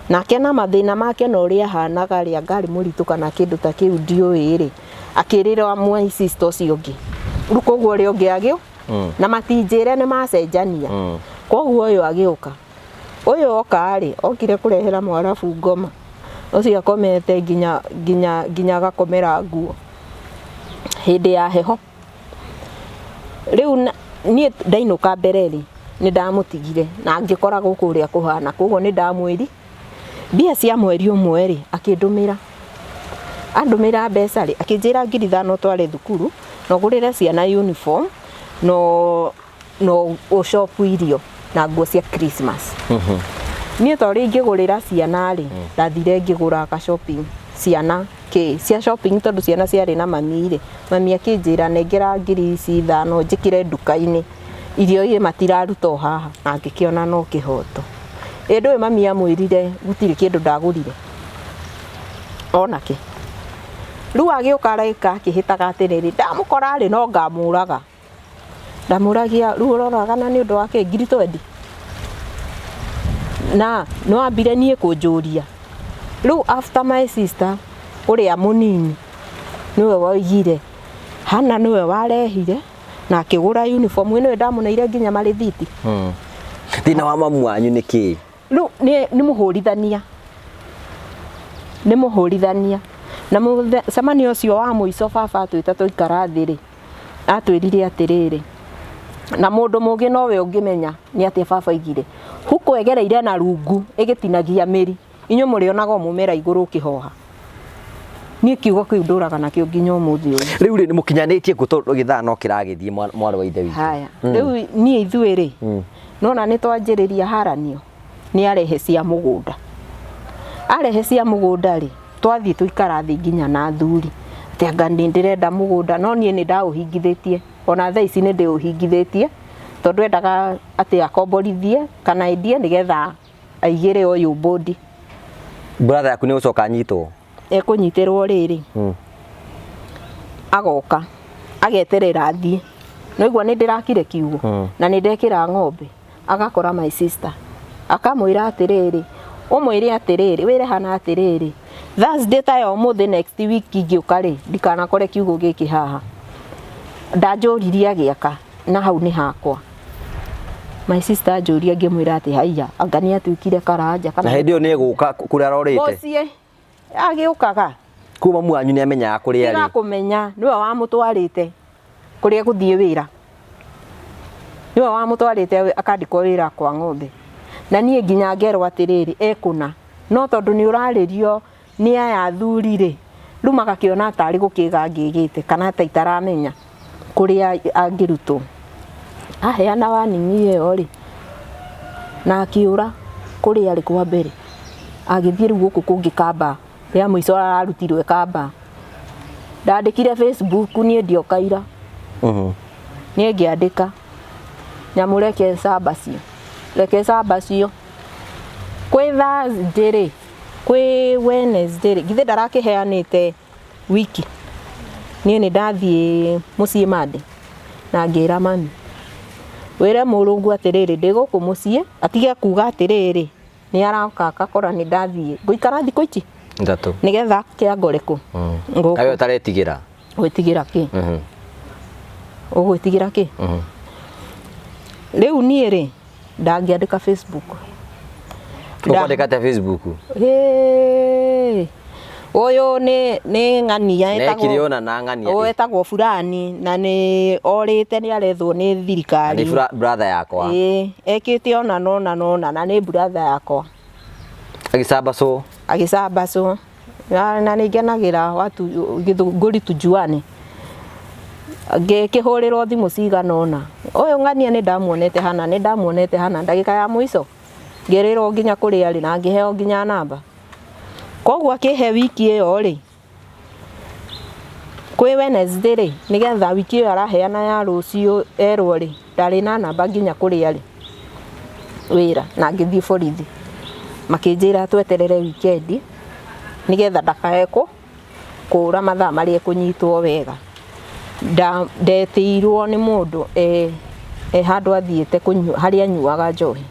Nake na mathĩna make na ũrĩa ahanaga rĩ, anga arĩ mũritũ kana kĩndũ ta kĩu ndiũĩ rĩ, akĩrĩra my sister ũcio ũngĩ. Rĩu koguo ũrĩa ũngĩ agĩũka, na matinjĩre nĩ macenjania. Koguo ũyũ agĩũka. Ũyũ oka rĩ, okire kũrehera mwarabu ngoma. Ũcio akomete nginya nginya nginya agakomera nguo hĩndĩ ya heho. Rĩu niĩ ndainũka mbere rĩ, nĩ ndamũtigire na ngĩkora gũkũ ũrĩa kũhana, koguo nĩ ndamwĩri mbia cia mweri ũmwe rĩ, akĩndũmĩra. Andũmĩra mbeca rĩ, akĩnjĩra 5,000 ũtware thukuru na ũgũrĩre ciana uniform na ũcopu irio na nguo cia Christmas. Niĩ ta ũrĩa ingĩgũrĩra ciana rĩ, ndathire ngĩgũra ka shopping ciana kĩ cia shopping tondũ ciana ciarĩ na mami rĩ, mami akĩnjĩra nengera 5,000 njĩkĩre nduka-inĩ irio ĩ matiraruta o haha, na ngĩkĩona no kĩhoto. Ĩ ndũĩ mami amwĩrire gũtirĩ kĩndũ ndagũrire onake. Rĩu agĩũka areka akĩhĩtaga atĩrĩrĩ, ndamũkora rĩ no ngamũraga. Ndamũragia rĩu ũroragana nĩ ũndũ wa kĩ 20,000. Na nĩ wambire niĩ kũnjũria. Rĩu after my sister ũrĩa mũnini nĩwe woigire Hannah nĩwe warehire na akĩgũra uniform ĩno ndamũneire nginya marĩthiti. Thĩna wa mamu wanyu nĩ kĩ? Rĩu nĩ mũhũrithania. Nĩ mũhũrithania. Na mũcemanio ũcio wa mũico baba atwĩta twaikara thĩ rĩ, atwĩrire atĩrĩrĩ, na mũndũ mũgĩ nowe ũngĩmenya nĩ atĩa baba aigire. Huko ĩgereire na rungu ĩgĩtinagia mĩri. Inyuĩ mũrĩonaga o mũmera igũrũ ũkĩhoha. Niĩ kiugo kĩu ndũraga nakĩo nginya ũmũthĩ ũyũ. Rĩu rĩ, nĩ mũkinyanĩtie kũ tondũ gĩthaa no kĩragĩthiĩ mwarĩ wa ithe witũ. Haya, rĩu niĩ ithuĩ rĩ, nona nĩ twanjĩrĩria haranio, nĩ arehe cia mũgũnda. Arehe cia mũgũnda rĩ, twathiĩ tũikara thĩ nginya na athuri. Atĩ anga nĩ ndĩrenda mũgũnda, no niĩ nĩ ndaũhingithĩtie. Ona thaa ici nĩ ndĩũhingithĩtie, tondũ endaga atĩ akomborithie kana endie nĩgetha aigĩre ũyũ bodi. Brother yaku nĩ gũcoka anyitwo? Ekũnyitĩrwo rĩrĩ, agoka ageterera athiĩ. Nĩwaigua nĩ ndĩrakire kiugũ na nĩ ndekĩra ng'ombe, agakora my sister akamwĩra atĩrĩrĩ, ũmwĩre atĩrĩrĩ, wĩre Hannah atĩrĩrĩ, Thursday ta ya ũmũthĩ next week ingĩũka rĩ, ndikanakore kiugũ gĩkĩ haha. Ndanjũririe agĩaka na hau nĩ hakwa. My sister anjũria ngĩmwĩra atĩ haiya, anga nĩ atuĩkire karanja kana Na hĩndĩ ĩyo nĩ egũka kũrĩa arorĩte? Mũciĩ agĩũkaga. Kuma mamu wanyu nĩ amenyaga kũrĩa Tiga arĩ? kũmenya, nĩwe wamũtwarĩte kũrĩa egũthiĩ wĩra. Nĩwe wamũtwarĩte akandĩkwo wĩra kwa ng'ombe. Na niĩ nginya ngerwo atĩrĩrĩ, ekũna. No tondũ nĩ ũrarĩrio nĩ aya athuri rĩ, Rĩu magakĩona tarĩ gũkĩga ngĩgĩte kana ta itaramenya kũrĩa angĩrutwo. Aheana warning ĩyo rĩ, na akĩũra kũrĩa arĩ kwa mbere, agĩthiĩ rĩu gũkũ kũngĩ Kamba, rĩa mũico ararutirwo e Kamba. Ndandĩkire Facebook niĩ ndioka ira, niĩ ngĩandĩka nyamũ reke cambacio, reke cambacio. Kwĩ Thursday rĩ, kwĩ Wednesday rĩ, githĩ ndarakĩheanĩte wiki, niĩ nĩ ndathiĩ mũciĩ Monday na ngĩra mami, wĩre mũrũguo atĩrĩrĩ ndĩ gũkũ mũciĩ, atige kuga atĩrĩrĩ nĩ aroka akakora nĩ ndathiĩ, ngũikara thikũ ici Ithatũ. nĩgetha kĩangore kũ Ngũkũ. Kawe ũtaretigĩra. Gwĩtigĩra kĩ? Ũgwĩtigĩra kĩ? Rĩu niĩ rĩ, ndangĩandĩka Facebook. Ũkwandĩka atĩa Facebook? Hĩĩ. Ũyũ nĩ ng'ania Nekire ona na ng'ania. Ũyũ etagwo fulani na nĩ orĩte nĩ arethwo nĩ thirikari. Nĩ brother yakwa. Ĩĩ, ekĩte ona nona nona na nĩ brother yakwa. Agĩcambacwo. Agĩcambacwo. Na nĩ ngenagĩra watu gĩthũngũri tujuane. Ngĩkĩhũrĩrwo thimũ cigana ũna. Ũyũ ng'ania nĩ ndamuonete hana, nĩ ndamuonete hana ndagĩka ya mũico ngĩrĩrwo nginya kũrĩa arĩ na ngĩheo nginya namba. Koguo akĩhe wiki ĩyo rĩ, kwĩ Wednesday rĩ, nĩgetha wiki ĩyo araheana ya rũciũ erwo rĩ, ndarĩ na namba nginya kũrĩa arĩ wĩra na ngĩthiĩ borithi. Makĩnjĩra tweterere weekend nĩgetha ndakae kũra mathaa marĩa ekũnyitwo wega. Ndetĩirwo nĩ mũndũ e handũ athiĩte kũnyua, harĩa anyuaga njohi.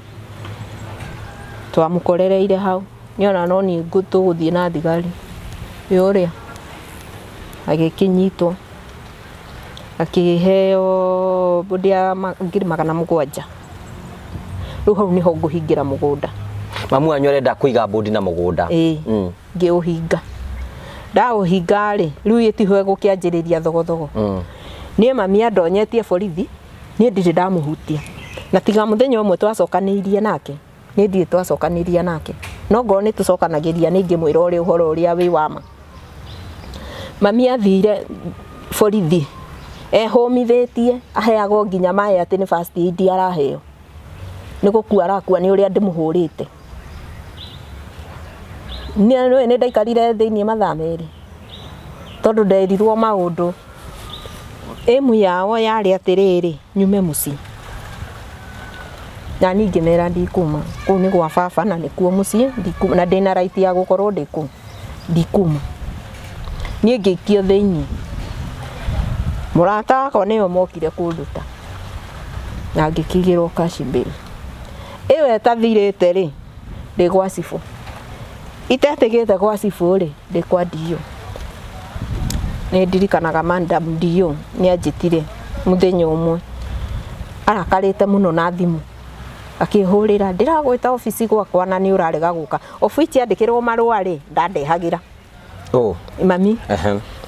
Twamũkorereire hau, nĩona no niĩ tũgũthiĩ na thigari. Ĩ ũrĩa agĩkĩnyitwo akĩheo mbũndi ya 700,000. Rĩu hau nĩho ngũhingĩra mũgũnda. Mamu wanyu arenda kũiga mbũndi na mũgũnda. Ĩĩ, ngĩũhinga. Ndaũhinga rĩ, rĩu ĩtiho gũkĩanjĩrĩria thogothogo. Niĩ mami andonyetie borithi, niĩ ndirĩ ndamũhutia. Na tiga mũthenya ũmwe twacokanĩirie nake, niĩ ndirĩ twacokanĩria nake. No ngorwo nĩ tũcokanagĩria nĩ ingĩmwĩra ũrĩa ũhoro ũrĩa wĩ wa ma. Mami athire borithi ehũmithĩtie, aheagwo nginya maĩ atĩ nĩ first aid araheo. Nĩ gũkua arakua nĩ ũrĩa ndĩmũhũrĩte. Nĩ nĩ ndaikarire thĩiniĩ mathaa merĩ tondũ nderirwo maũndũ. Ĩmu yao yarĩ atĩrĩrĩ, nyume mũciĩ. Na niĩ ngĩmera ndikuma, kũu nĩ gwa baba na nĩkuo mũciĩ, ndikuma, na ndĩna right ya gũkorwo ndĩ kũu, ndikuma. Niĩ ngĩikio thĩiniĩ. Mũrata wakwa nĩo mokire kũnduta na ngĩkĩigĩrwo cash bail. Ĩyo ĩtathirĩte rĩ, ndĩ gwa cibũ. Itetĩkĩte gwa cibũ rĩ, ndĩ kwa DO. Nĩ ndirikanaga madam DO nĩ anjĩtire mũthenya ũmwe arakarĩte mũno na thimũ akĩhũrĩra, ndĩragwĩta obici gwakwa na nĩ ũrarega gũka. Of which andĩkĩrwo marũa rĩ, ndandehagĩra. Oh. Mami.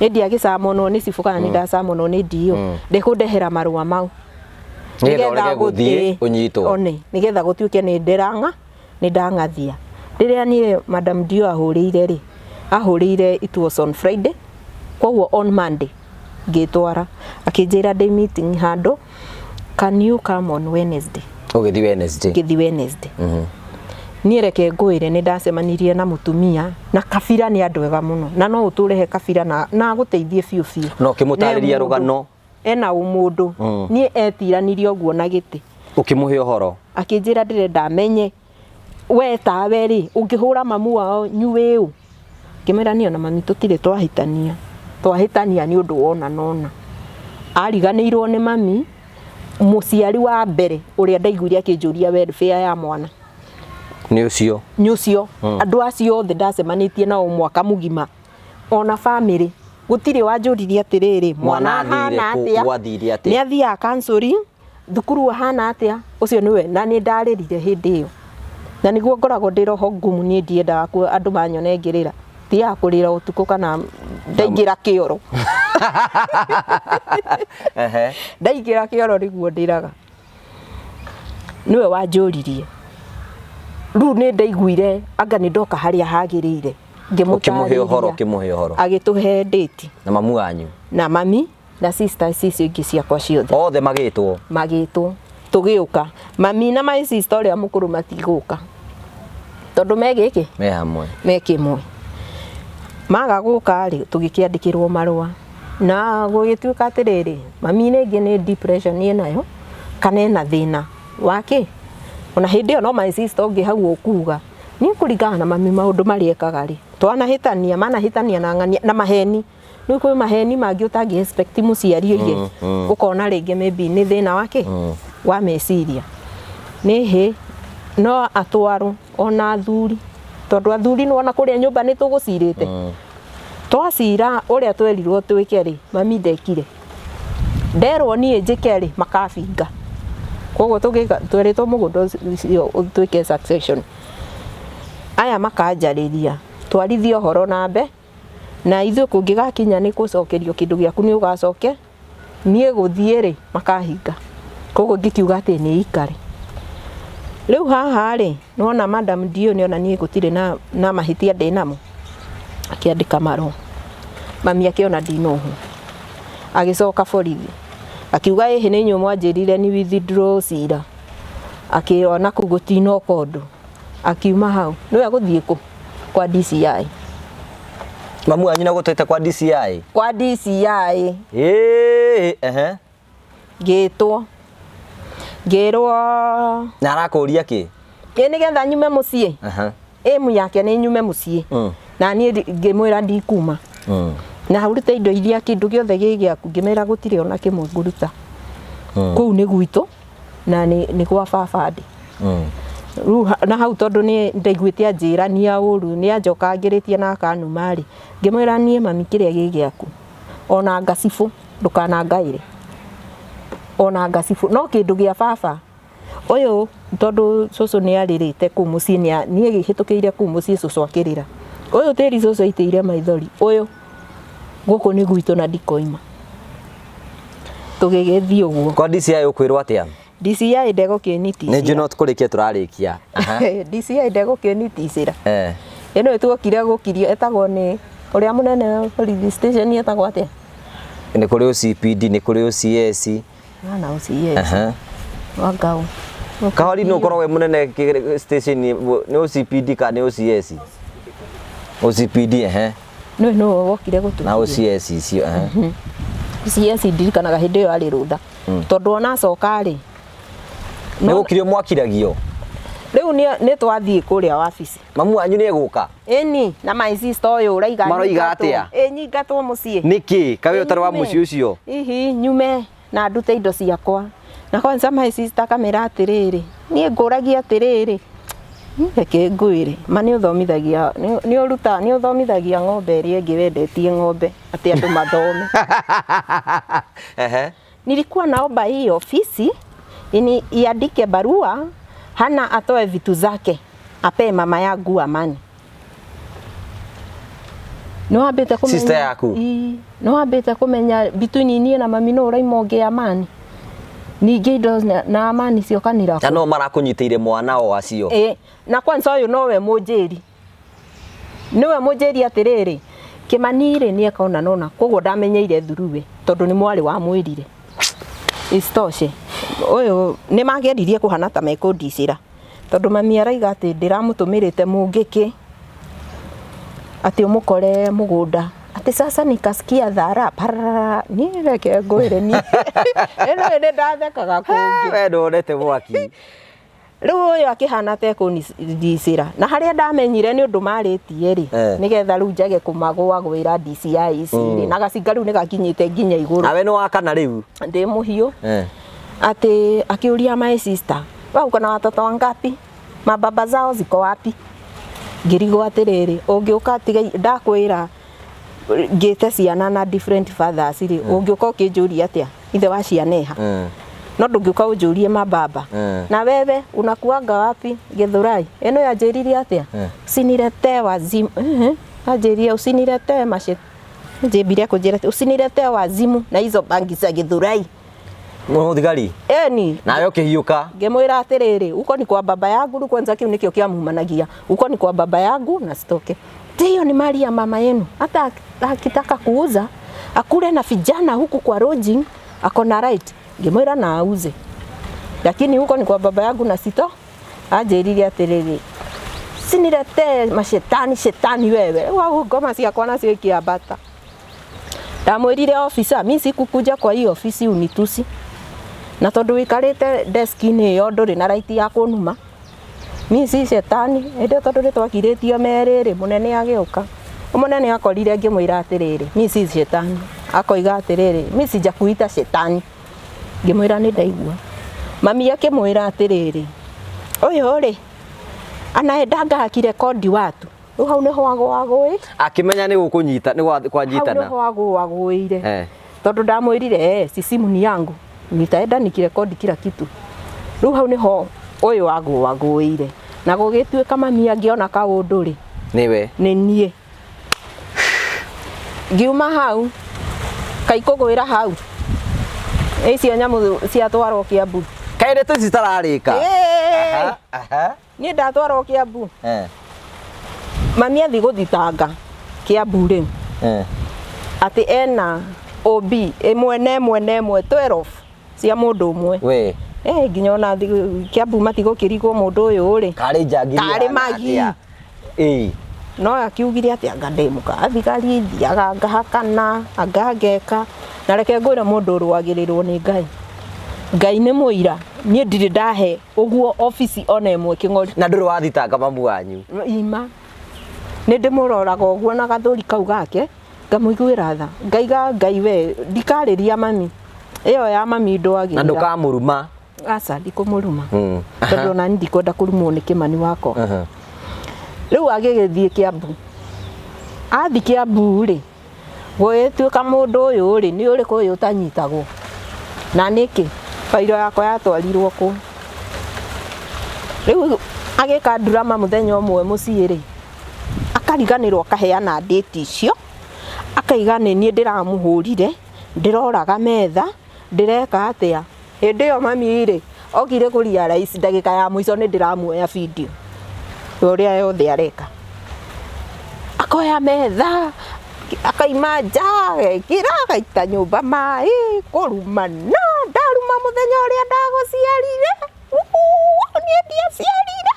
Nĩ ndiagĩcamonwo nĩ cibũ kana nĩ ndacamonwo nĩ DO. Ndĩkũndehera marũa mau. Nĩgetha ũrege gũthiĩ ũnyitwo. One, nĩgetha gũtuĩke nĩ ndĩrang'a, nĩ ndang'athia. Rĩrĩa niĩ madam DO ahũrĩire rĩ, ahũrĩire it was on Friday, koguo on Monday ngĩtwara. Akĩnjĩra ndĩ meeting handũ, can you come on Wednesday? Ũgĩthiĩ Wednesday. Ngĩthiĩ Wednesday. Niĩ reke ngwĩre nĩ ndacemanirie na mũtumia na kabira nĩ andũ ega mũno na no ũtũre he kabira na agũteithie biũ biũ. No ũkĩmũtarĩria rũgano. Ena ũmũndũ. Niĩ etiranirie ũguo na gĩtĩ. Ũkĩmũhe ũhoro. Akĩnjĩra ndĩrenda menye we tawe rĩ ũngĩhũra mamu wao nyuĩ ũ. Ngĩmwĩra niĩ ona mami tũtirĩ twahĩtania. Twahĩtania nĩ ũndũ wona nona. Ariganĩirwo nĩ mami mũciari wa mbere ũrĩa ndaiguire akĩnjũria welfare ya mwana. Nĩ ũcio. Nĩ ũcio. Andũ acio othe ndacemanĩtie nao mwaka mũgima. Ona family gũtirĩ wanjũririe atĩrĩrĩ mwana ahana atĩa, nĩ athiaga counseling, thukuru ahana atĩa, ũcio nĩwe. Na nĩ ndarĩrire hĩndĩ ĩyo. Na nĩguo ngoragwo ndĩ roho ngumu, niĩ ndiendaga andũ manyone ngĩrĩra. Thiaga kũrĩra ũtukũ kana ndaingĩra kĩoro. Ndaingĩra kĩoro nĩguo ndĩraga. Nĩwe wanjũririe. Rĩu nĩ ndaiguire anga nĩ ndoka harĩa hagĩrĩire. Ũkĩmũhe ũhoro, Ngĩmũtarĩria. Ũkĩmũhe ũhoro. Agĩtũhe date. Na mamu wanyu? Na mami na sisters icio ingĩ ciakwa ciothe. Othe magĩtwo? Magĩtwo, tũgĩũka. Mami na my sister ũrĩa mũkũrũ matigũka tondũ me gĩkĩ Me hamwe. Me kĩmwe. Maga gũka rĩ, tũgĩkĩandĩkĩrwo marũa na gũgĩtuĩka atĩrĩrĩ, mami rĩngĩ nĩ depression ĩnayo kana ena thĩna wa kĩ. Ona hĩndĩ ĩyo no my sister ũngĩ hau ũkuga niĩ kũringana na mami maũndũ marĩa ekaga rĩ, twanahĩtania, manahĩtania na ng'ania na maheni. Rĩu kwĩ maheni mangĩ ũtangĩ expect mũciari oige, ũkona rĩngĩ maybe nĩ thĩna wa kĩ, wa meciria. Nĩ hĩ no atwarwo ona athuri, tondũ athuri nĩwona kũrĩa nyũmba nĩ tũgũcirĩte. Twacira ũrĩa twerirwo twĩke rĩ, mami ndekire. Nderwo niĩ njĩke rĩ, makabinga. Koguo tũgĩka, twerĩtwo mũgũnda ũcio ũtuĩke succession. Aya makanjarĩria twarithie ũhoro na mbe na ithuĩ kũngĩgakinya nĩ gũcokerio kĩndũ gĩaku nĩ ũgacoke. Niĩ gũthiĩ rĩ, makahinga. Koguo ngĩkiuga atĩ nĩ ikare rĩu haha rĩ, nĩwona madam ndiũ nĩona niĩ gũtirĩ na mahĩtia ndĩ namo. Akĩandĩka marũa, mami akĩona ndinohwo, agĩcoka borithi akiuga ĩhĩ nĩ inyuĩ mwanjĩrire ni withdraw cira. Akĩona kũu gũtinoka ũndũ, akiuma hau nĩwe gũthiĩ kũ kwa DCI. Mamu wanyu nagũtwĩte kwa DCI? Kwa DCI. Ĩĩ, ehe. Ngĩtwo, ngĩrwo. Na arakũria kĩ? Ĩ nĩgetha nyume mũciĩ. Ĩmu yake nĩ nyume mũciĩ. Na niĩ ngĩmwĩra ndikuma. Na ũrute indo iria kĩndũ gĩothe gĩ gĩaku. Ngĩmera gũtirĩ ona kĩmwe ngũruta. Kũu nĩ gwitũ na nĩ gwa baba ndĩ. Rĩu na hau tondũ nĩ ndaiguĩte anjĩra nĩ ũru, nĩ anjokangĩrĩtie na akanuma rĩ, ngĩmwĩra niĩ mami kĩrĩa gĩ gĩaku ona ngacibũ ndũkanangaĩre, ona ngacibũ no kĩndũ gĩa baba ũyũ, tondũ cũcũ nĩ arĩrĩte kũu mũciĩ, niĩ hĩtũkĩire kũu mũciĩ cũcũ akĩrĩra, ũyũ tĩri cũcũ aitĩire maithori, ũyũ gũkũ nĩ gwitũ na ndikoima. Tũgĩgĩthiĩ ũguo. Kwa DCI ũkwĩrwo atĩa? DCI ndegũkĩniticĩra. Nĩ njũĩ no kũrĩkia tũrarĩkia. Aha. DCI ndegũkĩniticĩra. Ĩno ĩtuokire gũkirio, etagwo nĩ ũrĩa mũnene borithi station, etagwo atĩa? Nĩ kũrĩ OCPD, nĩ kũrĩ OCS. Wana OCS. Wangau. Kahori nĩ ũkoragwo wĩ mũnene station, nĩ OCPD kana nĩ OCS? OCPD, ehe. Nĩ nũ wokire gũtũkiria. Na OCS icio, ehe. OCS ndirikanaga hĩndĩ ĩyo arĩ rũtha. Tondũ ona acoka rĩ, Nĩ gũkirio mwakiragio? Rĩu nĩ twathiĩ kũrĩa wabici. Mamu wanyu nĩ egũka? Ĩni, na my sister ũyũ ũraiga Maroiga nyingatwo. atĩa? Ĩ nyingatwo mũciĩ. Nĩkĩ? Kaĩ ũtarĩ wa Nyume. mũciĩ ũcio? Hihi nyume na ndute indo ciakwa. Na kwanza my sister akamĩra atĩrĩrĩ, niĩ ngũragia atĩrĩrĩ, reke ngwĩre, ma nĩ ũthomithagia, nĩ ũruta, nĩ ũthomithagia ng'ombe ĩrĩa ĩngĩ wendetie ng'ombe atĩ andũ mathome. Nilikuwa naomba hii ofisi ini iandike barua hana atoe vitu zake apee mama yangu amani. Nĩ wambĩte kũmenya. Sister yaku? Ii, nĩ wambĩte kũmenya between niĩ na mami no ũraima ũngĩ amani. Ningĩ indo na amani ciokanĩra Na no marakũnyitĩire mwana o acio? Ĩ, na kwanza ũyũ nowe mũnjĩri. Nĩwe mũnjĩri atĩrĩrĩ, Kĩmani rĩ nĩ eka ũna nona, koguo ndamenyeire thuruwe tondũ nĩ mwarĩ wa mwĩrire. Isitoshe, ũyũ nĩ mageririe kũhana ta mekũndicĩra tondũ mami araiga atĩ ndĩramũtũmĩrĩte mũngĩkĩ atĩ ũmũkore mũgũnda atĩ sasa nikasikia thara pararara. Niĩ reke ngwĩre niĩ ĩno nĩ ndathekaga kũngĩ. We ndwonete mwaki. Rĩu ũyũ akĩhana ta ekũndicĩra, na harĩa ndamenyire nĩ ũndũ marĩtie rĩ, nĩgetha rĩu njage kũmagũagũĩra DCI ici rĩ, na gacinga rĩu nĩgakinyĩte nginya igũrũ. Nawe nĩ wakana rĩu? Ndĩ mũhiũ. Atĩ akĩũria my sister, wewe uko na watoto wangapi? Mababa zao ziko wapi? Ngĩrigwo atĩrĩrĩ, ũngĩũka tiga ndakwĩra ngĩte ciana na different fathers rĩ, ũngĩũka ũkĩnjũria atĩa ithe wa ciana eha? No ndũngĩũka ũnjũrie mababa. Na wewe unakuanga wapi Githurai? Ĩno yanjĩririe atĩa? Usiniletee wazimu. Anjĩrire usiniletee mace. Njĩmbire kũnjĩra atĩ usiniletee wazimu na hizo bangi za Githurai. Mũthigari? Eni. Nawe ũkĩhiũka? Ngĩmwĩra atĩrĩrĩ, uko ni kwa baba yangu, rĩu kwanza kĩu nĩkĩo kĩamumanagia. Uko ni kwa baba yangu na sitoke. Hiyo ni mali ya mama yenu. Hata akitaka kuuza akule na vijana huku kwa lodging ako na right. Ngĩmwĩra na auze. Lakini huko ni kwa baba yangu na sito anjĩrire atĩrĩrĩ, siniletee mashetani shetani wewe. Wau ngoma ciakwa nacio ikĩambata. Ndamwĩrire officer, mi sikukuja kwa hii ofisi unitusi. Na tondũ wĩikarĩte desk-inĩ ĩyo ndũrĩ na right ya kũnuma. Mi si shetani. Hĩndĩ ĩyo tondũ nĩ twakirĩtio merĩ rĩ, mũnene agĩũka. Mũnene akorire ngĩmwĩra atĩrĩrĩ, mi si shetani. Akoiga atĩrĩrĩ, mi sijakuita shetani. Ngĩmwĩra nĩ ndaigua. Mami akĩmwĩra atĩrĩrĩ, ũyũ rĩ, anaendanga akirekodi watu. Rĩu hau nĩho agũagũĩ. Akĩmenya nĩ gũkũnyita nĩ Hau kwanyitana. nĩho agũagũĩire. Eh. Tondũ ndamwĩrire si simu ni yangu, nitaenda nikirekodi kila kitu. Rĩu hau nĩho ũyũ agũagũĩire. Na gũgĩtuĩka mami angĩona kaũndũ rĩ, Nĩwe. nĩ niĩ. Ngiuma hau, kaikũgwĩra hau. Icio nyamũ ciatwarwo Kiambu. Kaĩ ndeto ici citararĩka? Ĩĩ. Aha, aha. Niĩ ndatwarwo Kiambu. Eh. Mami athi gũthitanga Kiambu rĩ, Eh. atĩ ena OB ĩmwe na ĩmwe na ĩmwe 12 cia mũndũ ũmwe. We. Eh, nginya ona Kiambu matigũkĩrigwo mũndũ ũyũ rĩ. Karĩ njangiri. Karĩ magi. Ĩĩ. No akiugire atĩ anga ndĩ mũka thigari, thiaga ngahakana, anga ngeka. Na reke ngwĩre mũndũ ũrũagĩrĩrwo nĩ Ngai. Ngai nĩ mũira, niĩ ndirĩ ndahe ũguo obici ona ĩmwe kĩng'ori. Na ndũrĩ wathitanga mamu wanyu. Ima. Nĩ ndĩmũroraga ũguo na gathũri kau gake, ngamũiguĩra tha. Ngaiga Ngai we, ndikarĩria mami. Ĩyo ya mami Na ndwagĩrĩra. ndũkamũruma. Aca, ndikũmũruma. Mm. Tondũ ona niĩ ndikwenda kũrumwo nĩ Kĩmani wakwa. Aha. Rĩu agĩgĩthiĩ Kiambu. Athi Kiambu rĩ, gũgĩtuĩka mũndũ ũyũ rĩ, nĩ ũrĩkũ ũyũ ũtanyitagwo? Na nĩkĩ? Bairo yakwa yatwarirwo kũ? Rĩu agĩka drama mũthenya ũmwe mũciĩ rĩ, akariganĩrwo akaheana date icio, akaiga nĩ niĩ ndĩramũhũrire, ndĩroraga metha, ndĩreka atĩa. Hĩndĩ ĩyo mami rĩ, okire kũ realize ndagĩka ya mũico nĩ ndĩramuoya video ũrĩa yothe areka. Akoya metha, akaima nja, agekĩra, agaita nyũmba maĩ, kũrumana, ndaruma mũthenya ũrĩa ndagũciarire. Niĩ ndiaciarire,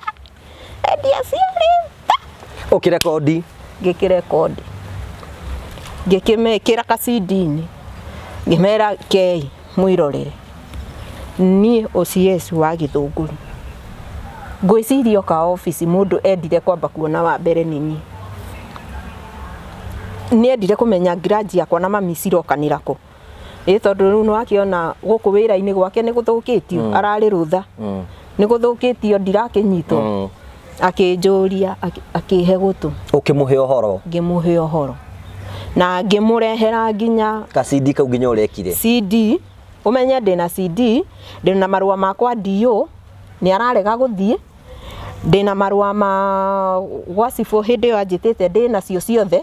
ndiaciarĩte. Ũkĩrekondi. Ngĩkĩrekondi. Ngĩkĩmekĩra ka CD-inĩ. Ngĩmera kei mwĩrorere. Niĩ OCS wa Gĩthũngũri. Ngwĩciria oka obici mũndũ endire kwamba kuona wa mbere nĩ niĩ. Nĩ endire kũmenya grudge yakwa na mami cirokanĩra kũ. Ĩ tondũ rĩu nĩwakĩona gũkũ wĩra-inĩ gwake nĩ gũthũkĩtio, ararĩ rũtha. Nĩ gũthũkĩtio ndirakĩnyitwo. Akĩnjũria, akĩhe gũtũ. Ũkĩmũhe ũhoro. Ngĩmũhe ũhoro. Na ngĩmũrehera nginya Ka CD kau nginya ũrekire. CD, ũmenye ndĩna CD, ndĩna marũa makwa DO, nĩ ararega gũthiĩ. Ndĩna marũa ma gwa cibũ hĩndĩ ĩyo anjĩtĩte ndĩnacio ciothe,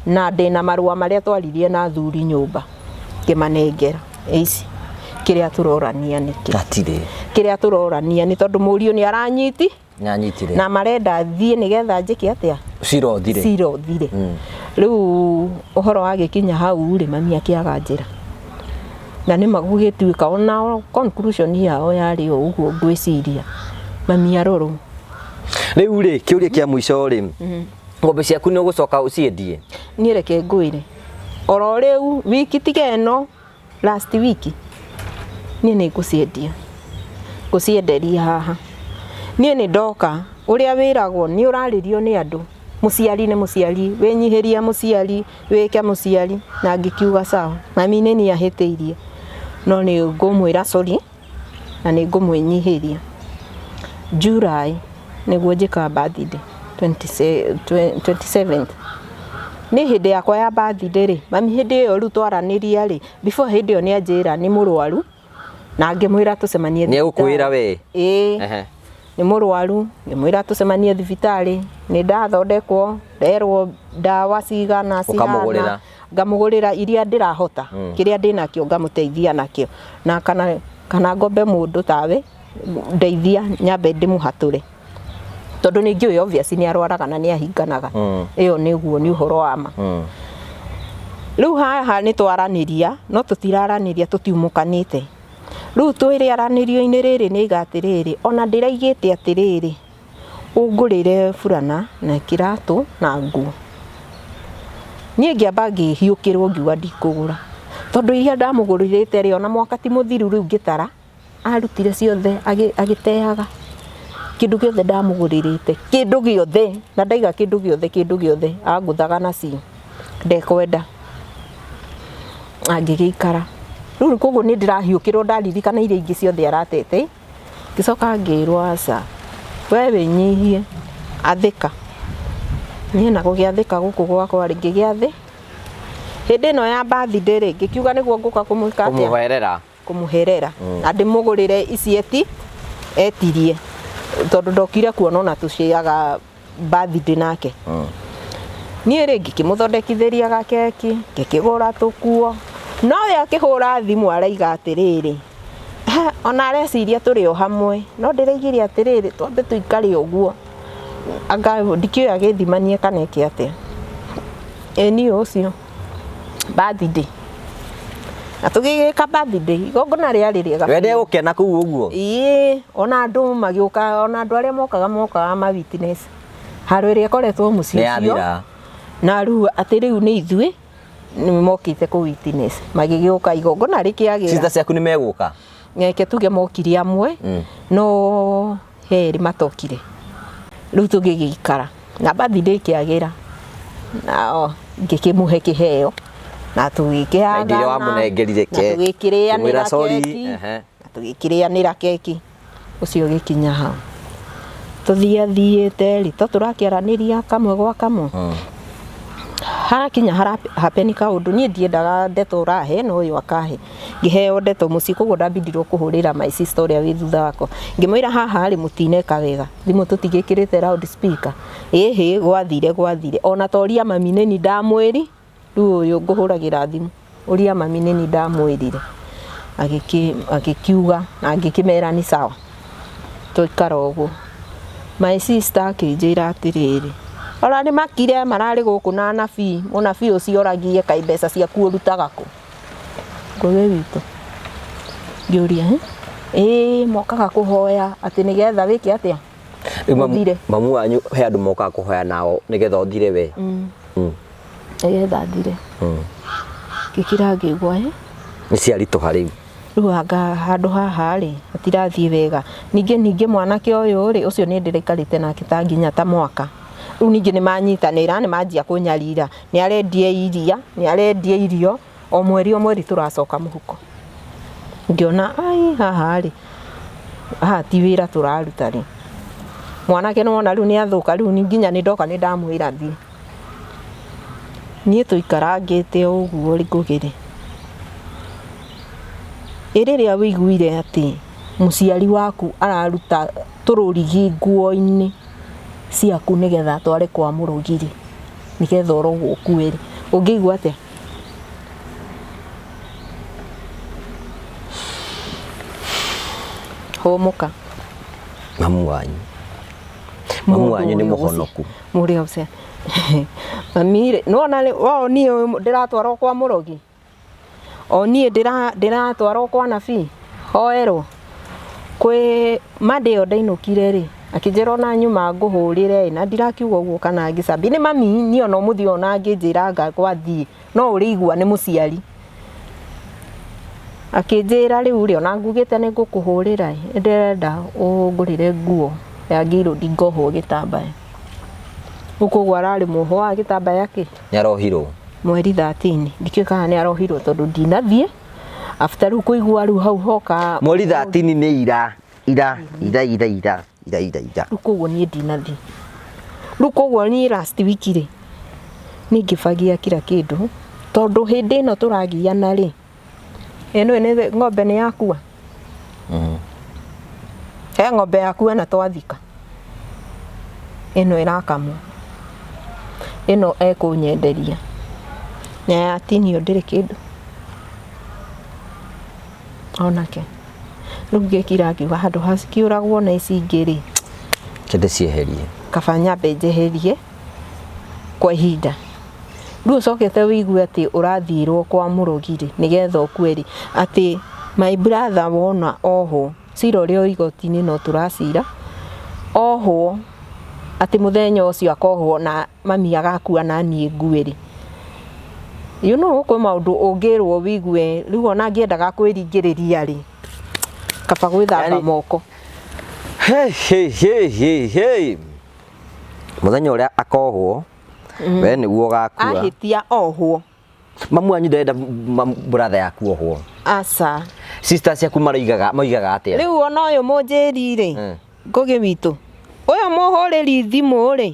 na ndĩna marũa marĩa twaririe na athuri nyũmba. Ngĩmanengera ici. Kĩrĩa tũrorania nĩkĩ? Gatirĩ. Kĩrĩa tũrorania nĩ tondũ mũriũ nĩ aranyiti. Nĩanyitire. Na marenda thiĩ nĩgetha njĩke atĩa? Cira ũthire. Cira ũthire. Rĩu ũhoro wagĩkinya hau rĩ, mami akĩaga njĩra. Na nĩ ma gũgĩtuĩka ona conclusion yao yarĩ o ũguo ngwĩciria. Mami arorwo. Rĩu rĩ, kĩũria kĩa mũico rĩ, ng'ombe ciaku nĩ ũgũcoka ũciendie? Niĩ reke ngwĩre. Oro rĩu wiki tiga ĩno, last week, niĩ nĩ ngũciendia. Ngũcienderia haha. Niĩ nĩ ndoka, ũrĩa wĩragwo nĩ ũrarĩrio nĩ andũ. Mũciari nĩ mũciari, wĩnyihĩrie mũciari, wĩke mũciari. Na ngĩkiuga sawa. Mami nĩ niĩ ahĩtĩirie. No nĩ ngũmwĩra sorry, na nĩ ngũmwĩnyihĩria. July nĩguo njĩkaga birthday, 27th. Nĩ hĩndĩ yakwa ya birthday rĩ, mami hĩndĩ ĩyo rĩu twaranĩria rĩ, before hĩndĩ ĩyo nĩ anjĩra nĩ mũrwaru, na ngĩmwĩra tũcemanie Nĩ egũkwĩra thibitarĩ. we? Ĩĩ. Ehe. Nĩ mũrwaru, ngĩmwĩra tũcemanie thibitarĩ, nĩ ndathondekwo, nderwo ndawa cigana cihana. Ũkamũgũrĩra. Ngamũgũrĩra iria ndĩrahota, kĩrĩa ndĩnakĩo ngamũteithia nakĩo. Na kana ngombe mũndũ tawe, ndeithia nyambe ndĩmũhatũre. Tondũ nĩ ngĩũĩ obviously nĩ arwaraga na nĩ ahinganaga. Ĩyo nĩguo nĩ ũhoro wa ma. Rĩu haha nĩ twaranĩria no tũtiraranĩria, tũtiumũkanĩte. Rĩu twĩrĩaranĩrio-inĩ rĩrĩ nĩ aiga atĩrĩrĩ, ona ndĩraigĩte atĩrĩrĩ, ũngũrĩre burana na kĩratũ na nguo. Niĩ ngĩamba ngĩhiũkĩrwo ngiuga ndikũgũra. Tondũ iria ndamũgũrĩrĩte rĩ, ona mwaka ti mũthiru rĩu ngĩtara, arutire ciothe agĩteaga. Kĩndũ gĩothe ndamũgũrĩrĩte, kĩndũ gĩothe, na ndaiga kĩndũ gĩothe, kĩndũ gĩothe, angũthaga nacio, ndekwenda. Angĩgĩikara. Rĩu koguo nĩ ndĩrahiũkĩrwo ndaririkana iria ingĩ ciothe aratete. Ngĩcoka ngĩrwo aca, we wĩnyihie, athĩka. Niĩ na gũgĩathĩka gũkũ gwakwa rĩ, ngĩgĩathĩ. Hĩndĩ ĩno ya birthday rĩ, ngĩkiuga nĩguo ngũka kũmwĩka atĩa? Kũmũherera. Kũmũherera. Na ndĩmũgũrĩre ici etirie. Tondũ ndokire kuona ona tũciaga birthday nake. Niĩ rĩ ngĩkĩmũthondekithĩria gakeki, ngĩkĩgũra tũkuo. No we akĩhũra thimũ araiga atĩrĩrĩ, ona areciria tũrĩ o hamwe, no ndĩraigire atĩrĩrĩ, twambe tũikare ũguo. Anga ndikĩũĩ agĩthimanie kana eke atĩa. Ĩ niĩ ũcio birthday. Na tũgĩgĩka birthday, igongona rĩarĩ rĩega. We ndegũkena kũu ũguo? Ĩĩ, ona andũ magĩũka, ona andũ arĩa mokaga mokaga ma witness. Haro ĩrĩa ĩkoretwo mũciĩ Nĩ ũcio. yathira. Na rĩu atĩ rĩu nĩ ithuĩ nĩ mokĩte kũ witness. Magĩgĩũka igongona rĩkĩagĩra. Sister ciaku nĩ megũka? Reke tuge mokire amwe, no he erĩ matokire. Rĩu tũgĩgĩikara na birthday ĩkĩagĩra. Na ngĩkĩmũhe kĩheo na tũgĩkĩhagana. Na indo iria wamũnengerire Na tũgĩkĩrĩanĩra kĩmwĩra sorry, keki. Na tũgĩkĩrĩanĩra keki. Ũcio ũgĩkinya hau. Tũthiathiĩte rĩ, to tũrakĩaranĩria kamwe gwa kamwe. Harakinya happen kaũndũ, niĩ ndiendaga ndeto ũrahe no ũyũ akahe. Ngĩheo ndeto mũciĩ, koguo ndambindirwo kũhũrĩra my sister ũrĩa wĩ thutha wakwa. Ngĩmwĩra haha rĩ mũtineka wega, thimũ tũtigĩkĩrĩte loud speaker. Ĩhĩ gwathire gwathire, ona toria mami nĩ niĩ ndamwĩri, rĩu ũyũ ngũhũragĩra thimũ, ũria mami nĩ niĩ ndamwĩrire. Agĩkiuga na ngĩkĩmera nĩ sawa, twaikara ũguo. My sister akĩnjĩra atĩrĩrĩ, ora nĩ makire mararĩ gũkũ na anabii, mũnabii ũcio oragie kaĩ mbeca ciaku ũrutaga kũ? Ngũgĩ witũ. Ngĩũria, ĩĩ mokaga kũhoya atĩ nĩgetha wĩke atĩa? Ũthire. Mamu wanyu he andũ mokaga kũhoya nao nĩgetha ũthire we? Nĩgetha thire. Ngĩkira ngĩigua, Nĩ ciaritũha rĩu. Rĩu anga handũ haha rĩ, hatirathiĩ wega. Ningĩ mwanake ũyũ rĩ, ũcio nĩ ndĩraikarĩte nake ta nginya ta mwaka. Rĩu ningĩ nĩ manyitanĩra, nĩ manjia kũnyarira. Nĩ arendia iria, nĩ arendia irio, o mweri o mweri tũracoka mũhuko. Ngĩona, ai haha rĩ, haha ti wĩra tũraruta rĩ. Mwanake nĩ wona rĩu nĩ athũka, rĩu nginya nĩ ndoka nĩ ndamwĩra thiĩ. Niĩ tũikarangĩte o ũguo rĩ, Ngũgĩ rĩ. Ĩ rĩrĩa wĩiguire atĩ mũciari waku araruta tũrũrigi nguo-inĩ ciaku nĩgetha atware kwa mũrogi rĩ, nĩgetha ũrogwo ũkue rĩ, ũngĩigua atĩa? Hũmũka. Mamu wanyu. Mamu wanyu nĩ mũhonoku. Mũrĩa ũcio. Mami rĩ, nĩwona rĩ, o niĩ ndĩratwarwo kwa mũrogi. O niĩ ndĩratwarwo kwa nabii, hoerwo. Kwĩ Monday ĩyo ndainũkire rĩ, akĩnjĩra ona nyuma ngũhũrĩre ĩ, na ndirakiuga ũguo kana ngĩcambia. Nĩ mami, niĩ ona ũmũthĩ ona angĩnjĩra anga gwathiĩ, no ũrĩigua nĩ mũciari. Akĩnjĩra rĩu rĩ, ona ngugĩte nĩ ngũkũhũrĩra ĩ, ndĩrenda ũngũrĩre nguo ya ngirũndi ngohwo gĩtambaya. Rĩu koguo ararĩ muoho wa gĩtambaya kĩ? Nĩ arohirwo. Mweri 13, ndikĩũĩ kana nĩ arohirwo tondũ ndinathiĩ. After rĩu kũigua rĩu hau hoka Mweri 13 nĩ ira, ira, ira, ira, ira, ira, ira, ira. Rĩu koguo niĩ ndinathiĩ. Rĩu koguo niĩ last week rĩ, niĩ ngĩbagia kila kĩndũ, tondũ hĩndĩ ĩno tũragiana rĩ, ĩno nĩ ng'ombe nĩ yakua. He ng'ombe yakua na twathika. Ĩno ĩrakamwo. Ĩno ekũnyenderia. Na yatinio ndĩrĩ kĩndũ. Onake. Rĩu ngĩkira ngiuga handũ ha cikĩũragwo na ici ingĩ rĩ, Kende cieherie. Kaba nyambe njeherie kwa ihinda. Rĩu ũcokete wĩigue atĩ ũrathirwo kwa mũrogi rĩ, nĩgetha ũkue rĩ, atĩ my brother wona ohwo, cira ũrĩa wĩ igoti-inĩ no tũracira, ohwo atĩ mũthenya ũcio akohwo na mami agakua na niĩ ngue rĩ, you know kwĩ maũndũ ũngĩrwo wĩigue rĩu ona ngĩendaga kwĩringĩrĩria rĩ, kaba gwĩthamba Yani- moko. Hey, hey, hey, hey, hey. Mũthenya ũrĩa akohwo we nĩguo ũgakua. Ahĩtia ohwo. Mamu wanyu ndarenda brother yaku ohwo. Aca. Sisters ciaku maroigaga moigaga atĩa? Rĩu ona ũyũ mũnjĩri rĩ, Ngũgĩ witũ, ũyũ mũhũrĩri thimũ rĩ,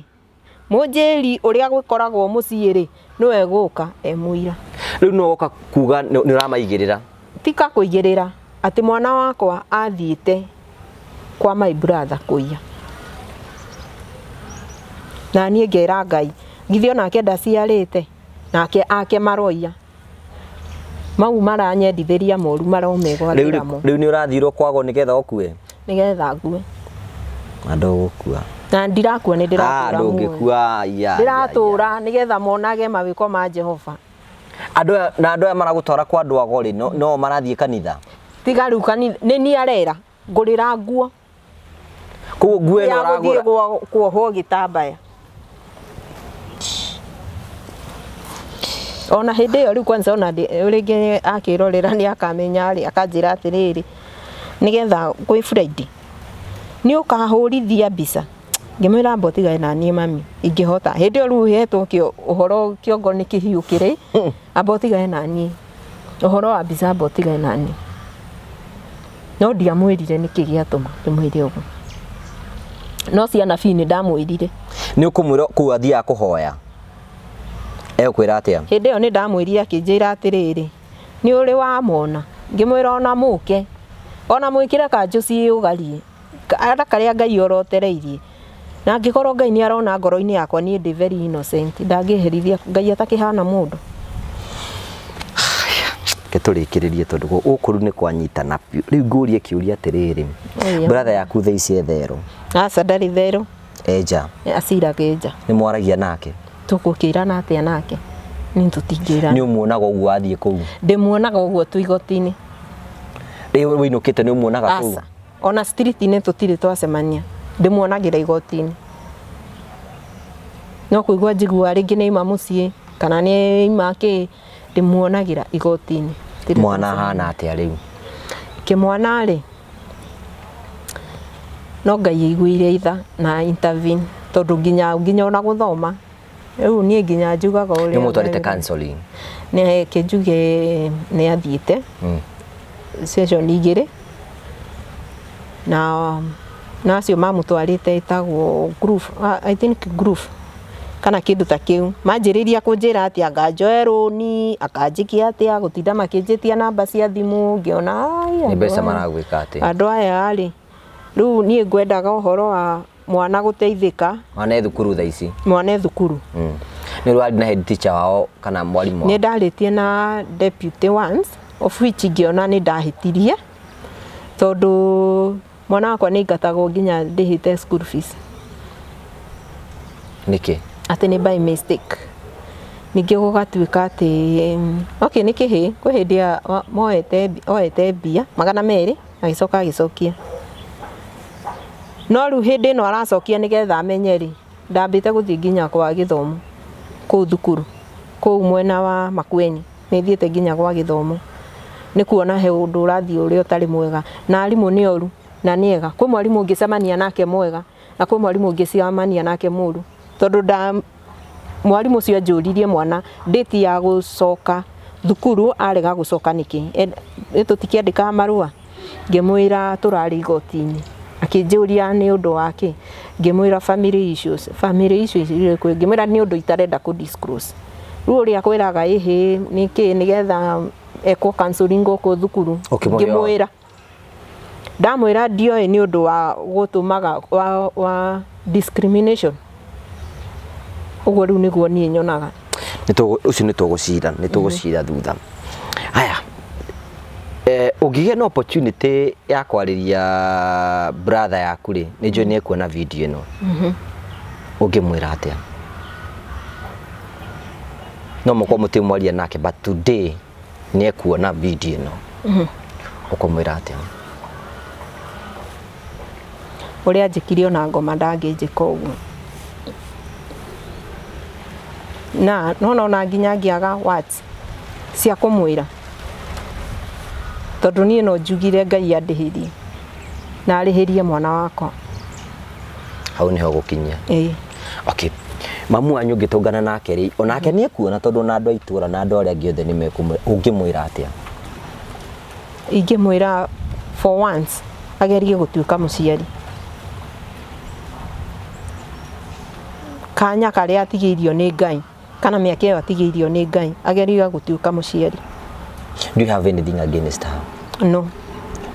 mũnjĩri ũrĩa gwĩkoragwo mũciĩ rĩ, nĩwe gũka e mũira. Rĩu no woka kuga nĩ ũramaigĩrĩra. Tika kũigĩrĩra atĩ mwana wakwa athiĩte kwa my brother kũiya. Na niĩ ngera Ngai, githĩ onake ndaciarĩte, nake ake maroiya. Mau maranyendithĩria moru maromegwatĩra mo. Rĩu nĩ ũrathirwo kwagwo nĩgetha ũkue? Nĩgetha ngue. Na ndũgũkua. Na ndirakua, nĩ ndĩratũra muoyo. Ndũngĩkua. Ndĩratũra nĩgetha monage mawĩko ma Jehova. Andũ aya na andũ aya maragũtwara kwa andũ ago rĩ, no marathiĩ kanitha? Tiga rĩu kanitha, nĩ niĩ arera, ngũrĩra nguo. Koguo nguo ĩno Ya gũthiĩ ũragũra? kuohwo gĩtambaya. Ona hĩndĩ ĩyo rĩu kwanza ona rĩngĩ akĩrorera nĩ akamenya rĩ, akanjĩra atĩrĩrĩ, nĩgetha kwĩ Friday nĩ ũkahũrithia mbica. Ngĩmwĩra amba ũtigane na niĩ mami, ingĩhota. Hĩndĩ ĩyo rĩu hetwo ũhoro kĩongo nĩ kĩhiũ kĩrĩ, amba ũtigane na niĩ. Ũhoro wa mbica amba ũtigane na niĩ. No ndiamwĩrire nĩkĩ gĩatũma ndĩmwĩre ũguo. No ciana bii nĩ ndamwĩrire. Nĩ ũkũmwĩra kũu athiaga kũhoya? Egũkwĩra atĩa? Hĩndĩ ĩyo nĩ ndamwĩrire akĩnjĩra atĩrĩrĩ, nĩ ũrĩ wamona? Ngĩmwĩra ona mũke, ona mwĩkĩre kanjũ ciũgarie, ara karĩa Ngai orotereirie. Na angĩkorwo Ngai nĩ arona ngoro-inĩ yakwa niĩ ndĩ very innocent, ndangĩherithia Ngai atakĩhana mũndũ. Reke tũrĩkĩrĩrie tondũ gũkũ rĩu nĩ kwanyitana biũ. Rĩu ngũrie kĩũria atĩrĩrĩ, brother yaku thaa ici e therũ? Aca ndarĩ therũ. E nja? Aciraga e nja. Nĩ mwaragia nake? Tũgũkĩrana atĩa nake? Niĩ tũtingĩrana. Nĩ ũmuonaga ũguo wathiĩ kũu? Ndĩmuonaga ũguo tu igoti-inĩ. Rĩu wĩinũkĩte nĩ ũmuonaga kũu? Aca. Ona street-inĩ tũtirĩ twacemania. Ndĩmuonagĩra igoti-inĩ. No kũigua njiguaga rĩngĩ nĩ aima mũciĩ kana nĩ aima kĩ, ndĩmuonagĩra igoti-inĩ. Mwana ahana atĩa rĩu? Kĩmwana rĩ, no Ngai aiguire itha na intervene tondũ nginya ona gũthoma rĩu niĩ nginya njugaga ũrĩa Nĩ mũtwarĩte counseling? Nĩ kĩnjuge nĩ athiĩte session igĩrĩ na acio mamũtwarĩte ĩtagwo groove, I think groove kana kĩndũ ta kĩu. Manjĩrĩria kũnjĩra atĩ anga njoe rũni, akanjĩke atĩa, gũtinda makĩnjĩtia namba cia thimũ, ngĩona ai Nĩ mbeca maragwĩka atĩa? Andũ aya rĩ, rĩu niĩ ngwendaga ũhoro wa mwana gũteithĩka. Mwana e thukuru thaa ici? Mwana e thukuru. Nĩ ũrĩ waria na head teacher wao kana mwarimũ wao? Nĩ ndarĩtie na deputy once, of which ngĩona nĩ ndahĩtirie, tondũ mwana wakwa nĩ aingatagwo nginya ndĩhĩte school fees. Nĩkĩ? Atĩ nĩ by mistake. Ningĩ gũgatuĩka atĩ, okay nĩ kĩhĩ, kwĩ hĩndĩ oete mbia 200 agĩcoka agĩcokia. No rĩu hĩndĩ ĩno aracokia nĩgetha amenye rĩ, ndambĩte gũthiĩ nginya kwa gĩthomo kũu thukuru, kũu mwena wa Makueni, nĩ thiĩte nginya gwa gĩthomo. Nĩ kuona he ũndũ ũrathiĩ ũrĩa ũtarĩ mwega, na arimũ nĩ oru na nĩ ega. Kwĩ mwarimũ ũngĩcemania nake mwega, na kwĩ mwarimũ ũngĩcemania nake mũru. Tondũ mwarimũ ũcio anjũririe mwana date ya gũcoka thukuru arega gũcoka nĩkĩ? Tũtikĩandĩkaga marũa? Ngĩmwĩra tũrarĩ igoti-inĩ. Akĩnjũria nĩ ũndũ wa kĩ? Ngĩmwĩra family issues. Family issues irĩkũ? Ngĩmwĩra nĩ ũndũ itarenda kũ disclose. Rĩu ũrĩa akwĩraga ĩhĩ nĩkĩ nĩgetha ekwo counseling gũkũ thukuru. Ngĩmwĩra. Ndamwĩra ndioĩ nĩ ũndũ wa gũtũmaga wa discrimination. Ũguo rĩu nĩguo niĩ nyonaga. Ũcio nĩ tũgũcira, nĩ tũgũcira thutha. Haya. Ũngĩgĩa na opportunity ya kwarĩria brother yaku rĩ, nĩ njũĩ nĩ ekuona video ĩno, ũngĩmwĩra atĩa? No mũkorwo mũtirĩ mwaria nake, but today nĩ ekuona video ĩno, ũkũmwĩra atĩa? Ũrĩa anjĩkire ona ngoma ndangĩnjĩka ũguo. Na nona ona nginya ngĩaga words cia kũmwĩra, tondũ niĩ no njugire Ngai andĩhĩrie na arĩhĩrie mwana wakwa. Hau nĩho gũkinyia. Ĩĩ. Okay, mamu wanyu ũngĩtũngana nake rĩ, onake nĩ ekuona, tondũ ona andũ a itũra na andũ arĩa angĩ othe nĩ mekũmwĩra, ũngĩmwĩra atĩa? Ingĩmwĩra for once agerie gũtuĩka mũciari. Kanya karĩa atigĩirio nĩ Ngai, kana mĩaka ĩyo atigĩirio nĩ Ngai, agerie gũtuĩka mũciari. Do you have anything against her? No.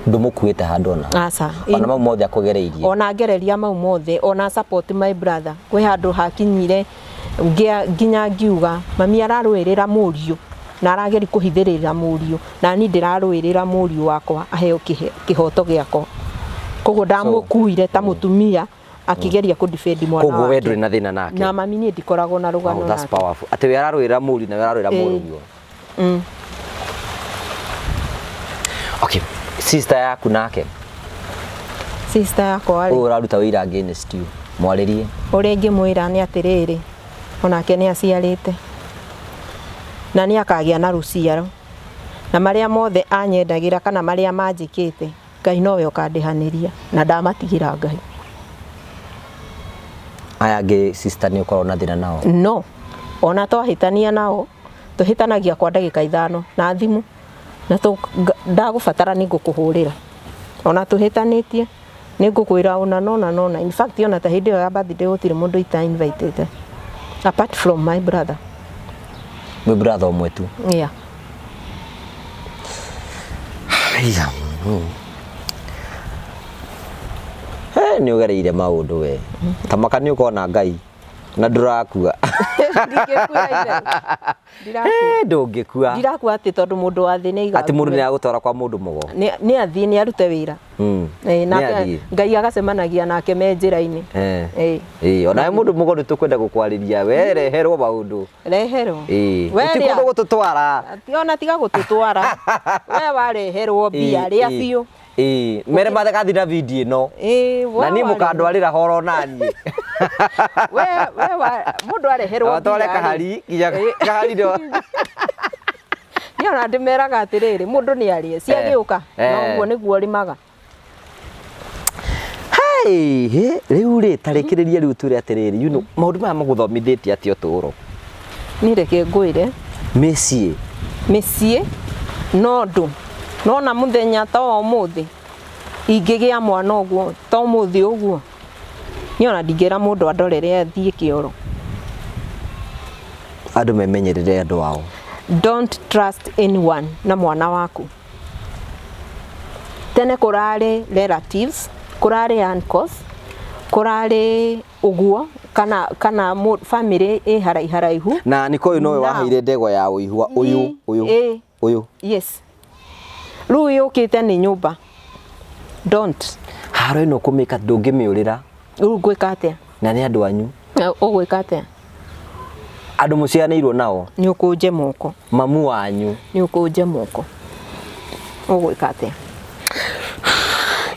Ndũmũkuĩte handũ ona? Aca. Ona mau mothe akũgereirie? Ona ngereria mau mothe, ona support my brother, kwĩ handũ hakinyire nginya ngiuga mami ararũĩrĩra mũriũ na arageria kũhithĩrĩra mũriũ, na niĩ ndĩrarũĩrĩra mũriũ wakwa aheo kĩhoto gĩakwa. Koguo ndamũkuire ta mũtumia akĩgeria kũ defend mwana Koguo we wake. Ndũrĩ na thĩna nake? Na mami niĩ ndikoragwo na rũgano Wow, that's nake. powerful. Atĩ we ararũĩra mũriũ na we ararũĩra mũrũguo. Okay, sister yaku nake? Sister yakwa rĩ, Ũyũ ũraruta wĩira against you, mwarĩrie. Ũrĩa ingĩmwĩra nĩ atĩrĩrĩ, onake nĩ aciarĩte na nĩ akagĩa na rũciaro, na marĩa mothe anyendagĩra kana marĩa manjĩkĩte, Ngai nowe ũkandĩhanĩria na ndamatigĩra Ngai. Aya angĩ sister nĩ ũkoragwo na thĩna nao? No ona twahĩtania nao, tũhĩtanagia kwa ndagĩka 5 na thimũ, na ndagũbatara nĩ ngũkũhũrĩra. Ona tũhĩtanĩtie nĩ ngũkwĩra ũna nona nona. In fact, ona ta hĩndĩ ĩyo ya birthday gũtirĩ mũndũ ita invitĩte apart from my brother. Mwĩ brother ũmwe tu? Yeah. Haiya. He, nĩ ũgereire maũndũ we. Tamaka nĩ ũkona Ngai na ndũrakua. Ndingĩkua itherũ. Ndirakua. He, ndũngĩkua. Ndirakua atĩ tondũ mũndũ wa thĩ nĩ Atĩ mũndũ nĩ agũtwara kwa mũndũ mũgo. Nĩ athiĩ, nĩ arute wĩra. Ĩĩ, Nĩ nake athiĩ. Ngai agacemanagia nake me njĩra-inĩ. Ĩĩ. Ĩĩ, onawe mũndũ mũgo nĩ tũkwenda gũkwarĩria, we reherwo maũndũ. Reherwo. Ĩĩ. We Ti rĩa- kũndũ gũtũtwara. Ona tiga gũtũtwara. We wareherwo mbia, rĩa biũ. Ĩĩ, mere mathagathi na video ĩno. Ĩĩ, we Na niĩ wareherwo. mũkandwarĩra horo naniĩ. We mũndũ areherwo Atware mbia rĩ. Kahari nginya Ĩĩ. kahari ndo. Niĩ ona ndĩmeraga atĩrĩrĩ, mũndũ nĩ arĩe ciagĩũka, noguo nĩguo ũrĩmaga. Hey, he, rĩu rĩ tarĩkĩrĩria rĩu twĩre atĩrĩrĩ, maũndũ maya magũthomithĩtie atĩa ũtũũro? Niĩ reke ngwĩre. Mĩciĩ. Mĩciĩ no ndũ nona mũthenya ta wa ũmũthĩ ingĩgĩa mwana ũguo ta ũmũthĩ ũguo, niĩ ona ndingĩra mũndũ andorere athiĩ kĩoro. Andũ memenyerere andũ ao. Don't trust anyone na mwana waku. Tene kũrarĩ relatives, kũrarĩ uncles, kũrarĩ ũguo kana family ĩ haraiharaihu. Na niko ũyũ nowe Now. Waheire ndegwa ya ũihwa ũyũ ũyũ Ĩ. ũyũ. Yes. Rĩu yũkĩte nĩ nyũmba. Don't. Haro ĩno kũmĩka ndũngĩmĩũrĩra. Rĩu ngwĩka atĩa? Na nĩ andũ anyu. Na ũgwĩka atĩa? Andũ mũciaranĩirwo nao. Nĩ ũkũnje moko. Mamu wanyu. Nĩ ũkũnje moko. Ũgwĩka atĩa?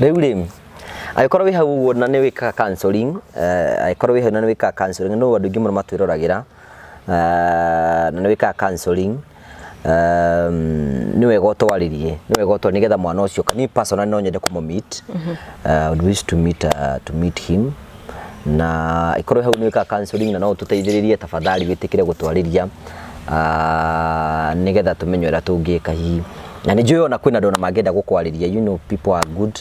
Rĩu rĩ, angĩkorwo wĩ hau ũguo na nĩ wĩkaga counseling, angĩkorwo wĩ hau na nĩ wĩkaga counseling, no andũ aingĩ mũno matwĩroragĩra, na nĩ wĩkaga counseling, nĩ wega ũtwarĩrie, nĩ wega ũtwarĩrie nĩgetha mwana ũcio, niĩ personally no nyende kũmũ meet, I would wish to meet him, na ĩkorwo hau nĩ wĩkaga counseling na no ũtũteithĩrĩrie, tafadhali wĩtĩkĩre gũtwarĩria, nĩgetha tũmenye ũrĩa tũngĩka hihi. Na nĩ njũĩ ona kwĩna andũ ona mangĩenda gũkwarĩria, you know people are good,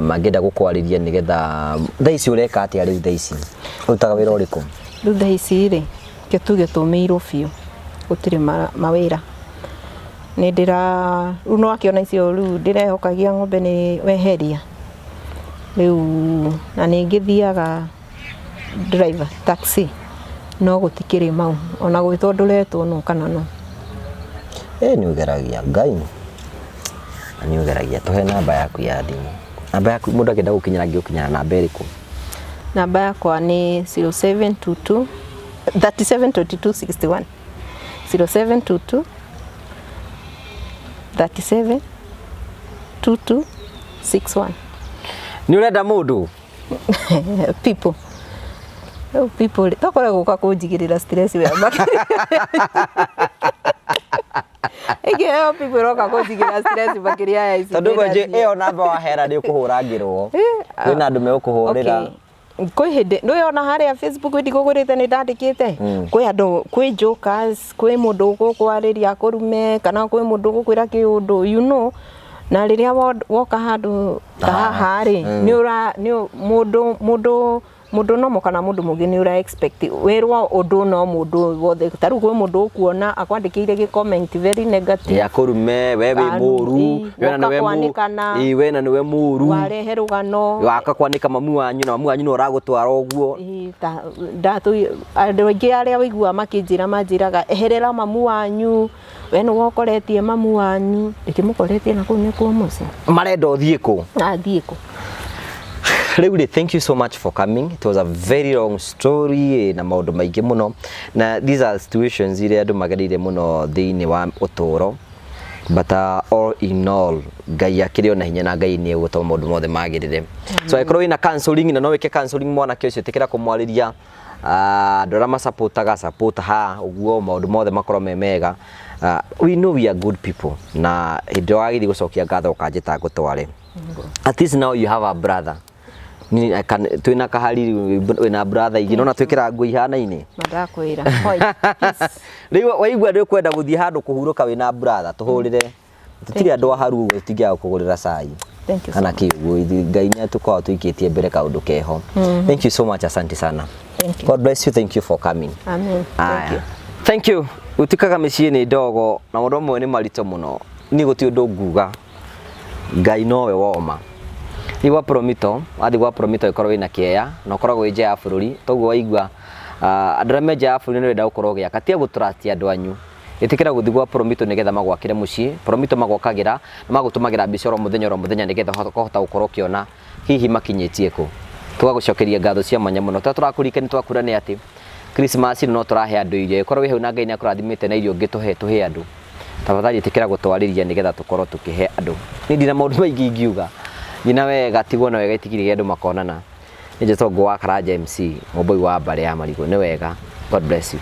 mangĩenda gũkwarĩria nĩgetha, thaa ici ũreka atĩa rĩu thaa ici? Ũrutaga wĩra ũrĩkũ? Rĩu thaa ici rĩ, reke tuge tũmĩirwo biũ, gũtirĩ mawĩra. Nĩ ndĩra, rĩu nĩ wakĩona icio rĩu ndĩrehokagia ng'ombe nĩ weheria. Rĩu na nĩ ngĩthiaga driver taxi, no gũtikĩrĩ mau, ona gwĩtwo ndũretwo no kana no. Ĩ nĩ ũgeragia Ngai. Na nĩ ũgeragia. Tũhe namba yaku ya thimũ. Namba yaku mũndũ angĩenda gũkinyĩra angĩgũkinyĩra namba ĩrĩkũ? Namba yakwa nĩ 0722 3722 61 0722 37 22 61. Nĩ ũrenda mũndũ? People. Rĩu people rĩ, tokorwo gũka kũnjigĩrĩra stress we ĩngĩ people ĩroka kũnjigĩrĩra stress makĩria ya ici. Tondũ ndĩnacio. ngwĩje ĩyo namba wahera nĩ ũkũhũrangĩrwo. Kwĩna andũ megũkũhũrĩra. Okay. Kwĩ hĩndĩ nĩ ona harĩa Facebook ndigũgũrĩte nĩ ndandĩkĩte kwĩ andũ, kwĩ jokers, kwĩ mũndũ ũgũkwarĩria akũrume kana kwĩ mũndũ ũgũkwĩra kĩũndũ, you know, na rĩrĩa woka handũ ta haha rĩ, nĩ ũra nĩ mũndũ mũndũ mũndũ nomo kana mũndũ mũngĩ nĩ ũra expect wĩrwo ũndũ no mũndũ wothe. Ta rĩu kwĩ mũndũ ũkuona akwandĩkĩire gĩ comment very negative. Ya kũrume, we wĩ mũru, we na woka nĩwe kwanĩkana. Ĩ, we na nĩwe mũru. Warehe rũgano. Waka kwanĩka mamu wanyu na mamu wanyu nĩwe ũragũtwara ũguo. Ĩ, andũ aingĩ arĩa ũiguaga makĩnjĩra manjĩraga eherera mamu wanyu, we nĩwe ũkoretie mamu wanyu, ndĩkĩmũkoretie na kũu nĩkuo mũciĩ. Marenda ũthiĩ kũ? Athiĩ kũ? Rĩu rĩ, thank you so much for coming. It was a very long story na maũndũ maingĩ mũno, na these are situations iria andũ magereire mũno thĩinĩ wa ũtũũro, but all in all Ngai akĩrĩ ona hinya na Ngai nĩ egũtũma maũndũ mothe magĩrĩre. So angĩkorwo wĩna counseling na no wĩke counseling mwanake ũcio, ĩtĩkĩra kũmwarĩria. Andũ arĩa masapotaga support ha ũguo maũndũ mothe makorwo me mega. We know we are good people, na hĩndĩ ĩrĩa wagĩthiĩ gũcokia ngatho ũkanjĩta ngũtware. At least now you have a brother. Ni I can twina kahari wina brother ingĩ nona twikira nguo ihanaine. Ndakwĩra. Hoi. Peace. Rĩu waigua ndĩ kwenda gũthiĩ handũ kũhurũka wĩna brother tũhũrĩre. Tũtirĩ andũ a haru ũguo tũtingĩaga gũkũgũrĩra cai. Thank you so Kana much. kĩ ũguo Ngai nĩ atũkoragwo tũikĩtie mbere kaũndũ keho. Thank you so much, asante sana. Thank you. God bless you, thank you for coming. Amen. Thank you. Aya. Thank you. Gũtuĩkaga mĩciĩ nĩ ndogo na maũndũ mamwe nĩ maritũ mũno. Niĩ gũtirĩ ũndũ nguga. Ngai nowe woma. Thiĩ gwa Promito, wathiĩ gwa Promito ĩkorwo wĩna kĩeya na ũkoragwo wĩ nja ya bũrũri, toguo waigua andũ arĩa me nja ya bũrũri nĩ ũrenda gũkorwo ũgĩaka, tiga gũ trust andũ anyu. Ĩtĩkĩra gũthiĩ gwa Promito nĩgetha magwakĩre mũciĩ. Promito magwakagĩra na magũtũmagĩra mbica oro mũthenya oro mũthenya nĩgetha ũkahota gũkorwo ũkĩona hihi makinyĩtie kũ. Tũgagũcokeria ngatho cia mwanya mũno. Tũrĩa tũrakũririkania twakwĩra nĩ atĩ Christmas ĩno no tũrahe andũ irio. Ĩkorwo wĩ hau na Ngai nĩ akũrathimĩte na irio ũngĩtũhe tũhe andũ. Tafadhali ĩtĩkĩra gũtwarĩria nĩgetha tũkorwo tũkĩhe andũ. Niĩ ndina maũndũ maingĩ ingiuga. Nyina wega, tigwo na wega itigirĩge andũ makonana. Nĩ njĩtagwo Ngũgĩ wa Karanja MC, mũmbũi wa mbarĩ ya Marigũ. Nĩ wega. God bless you.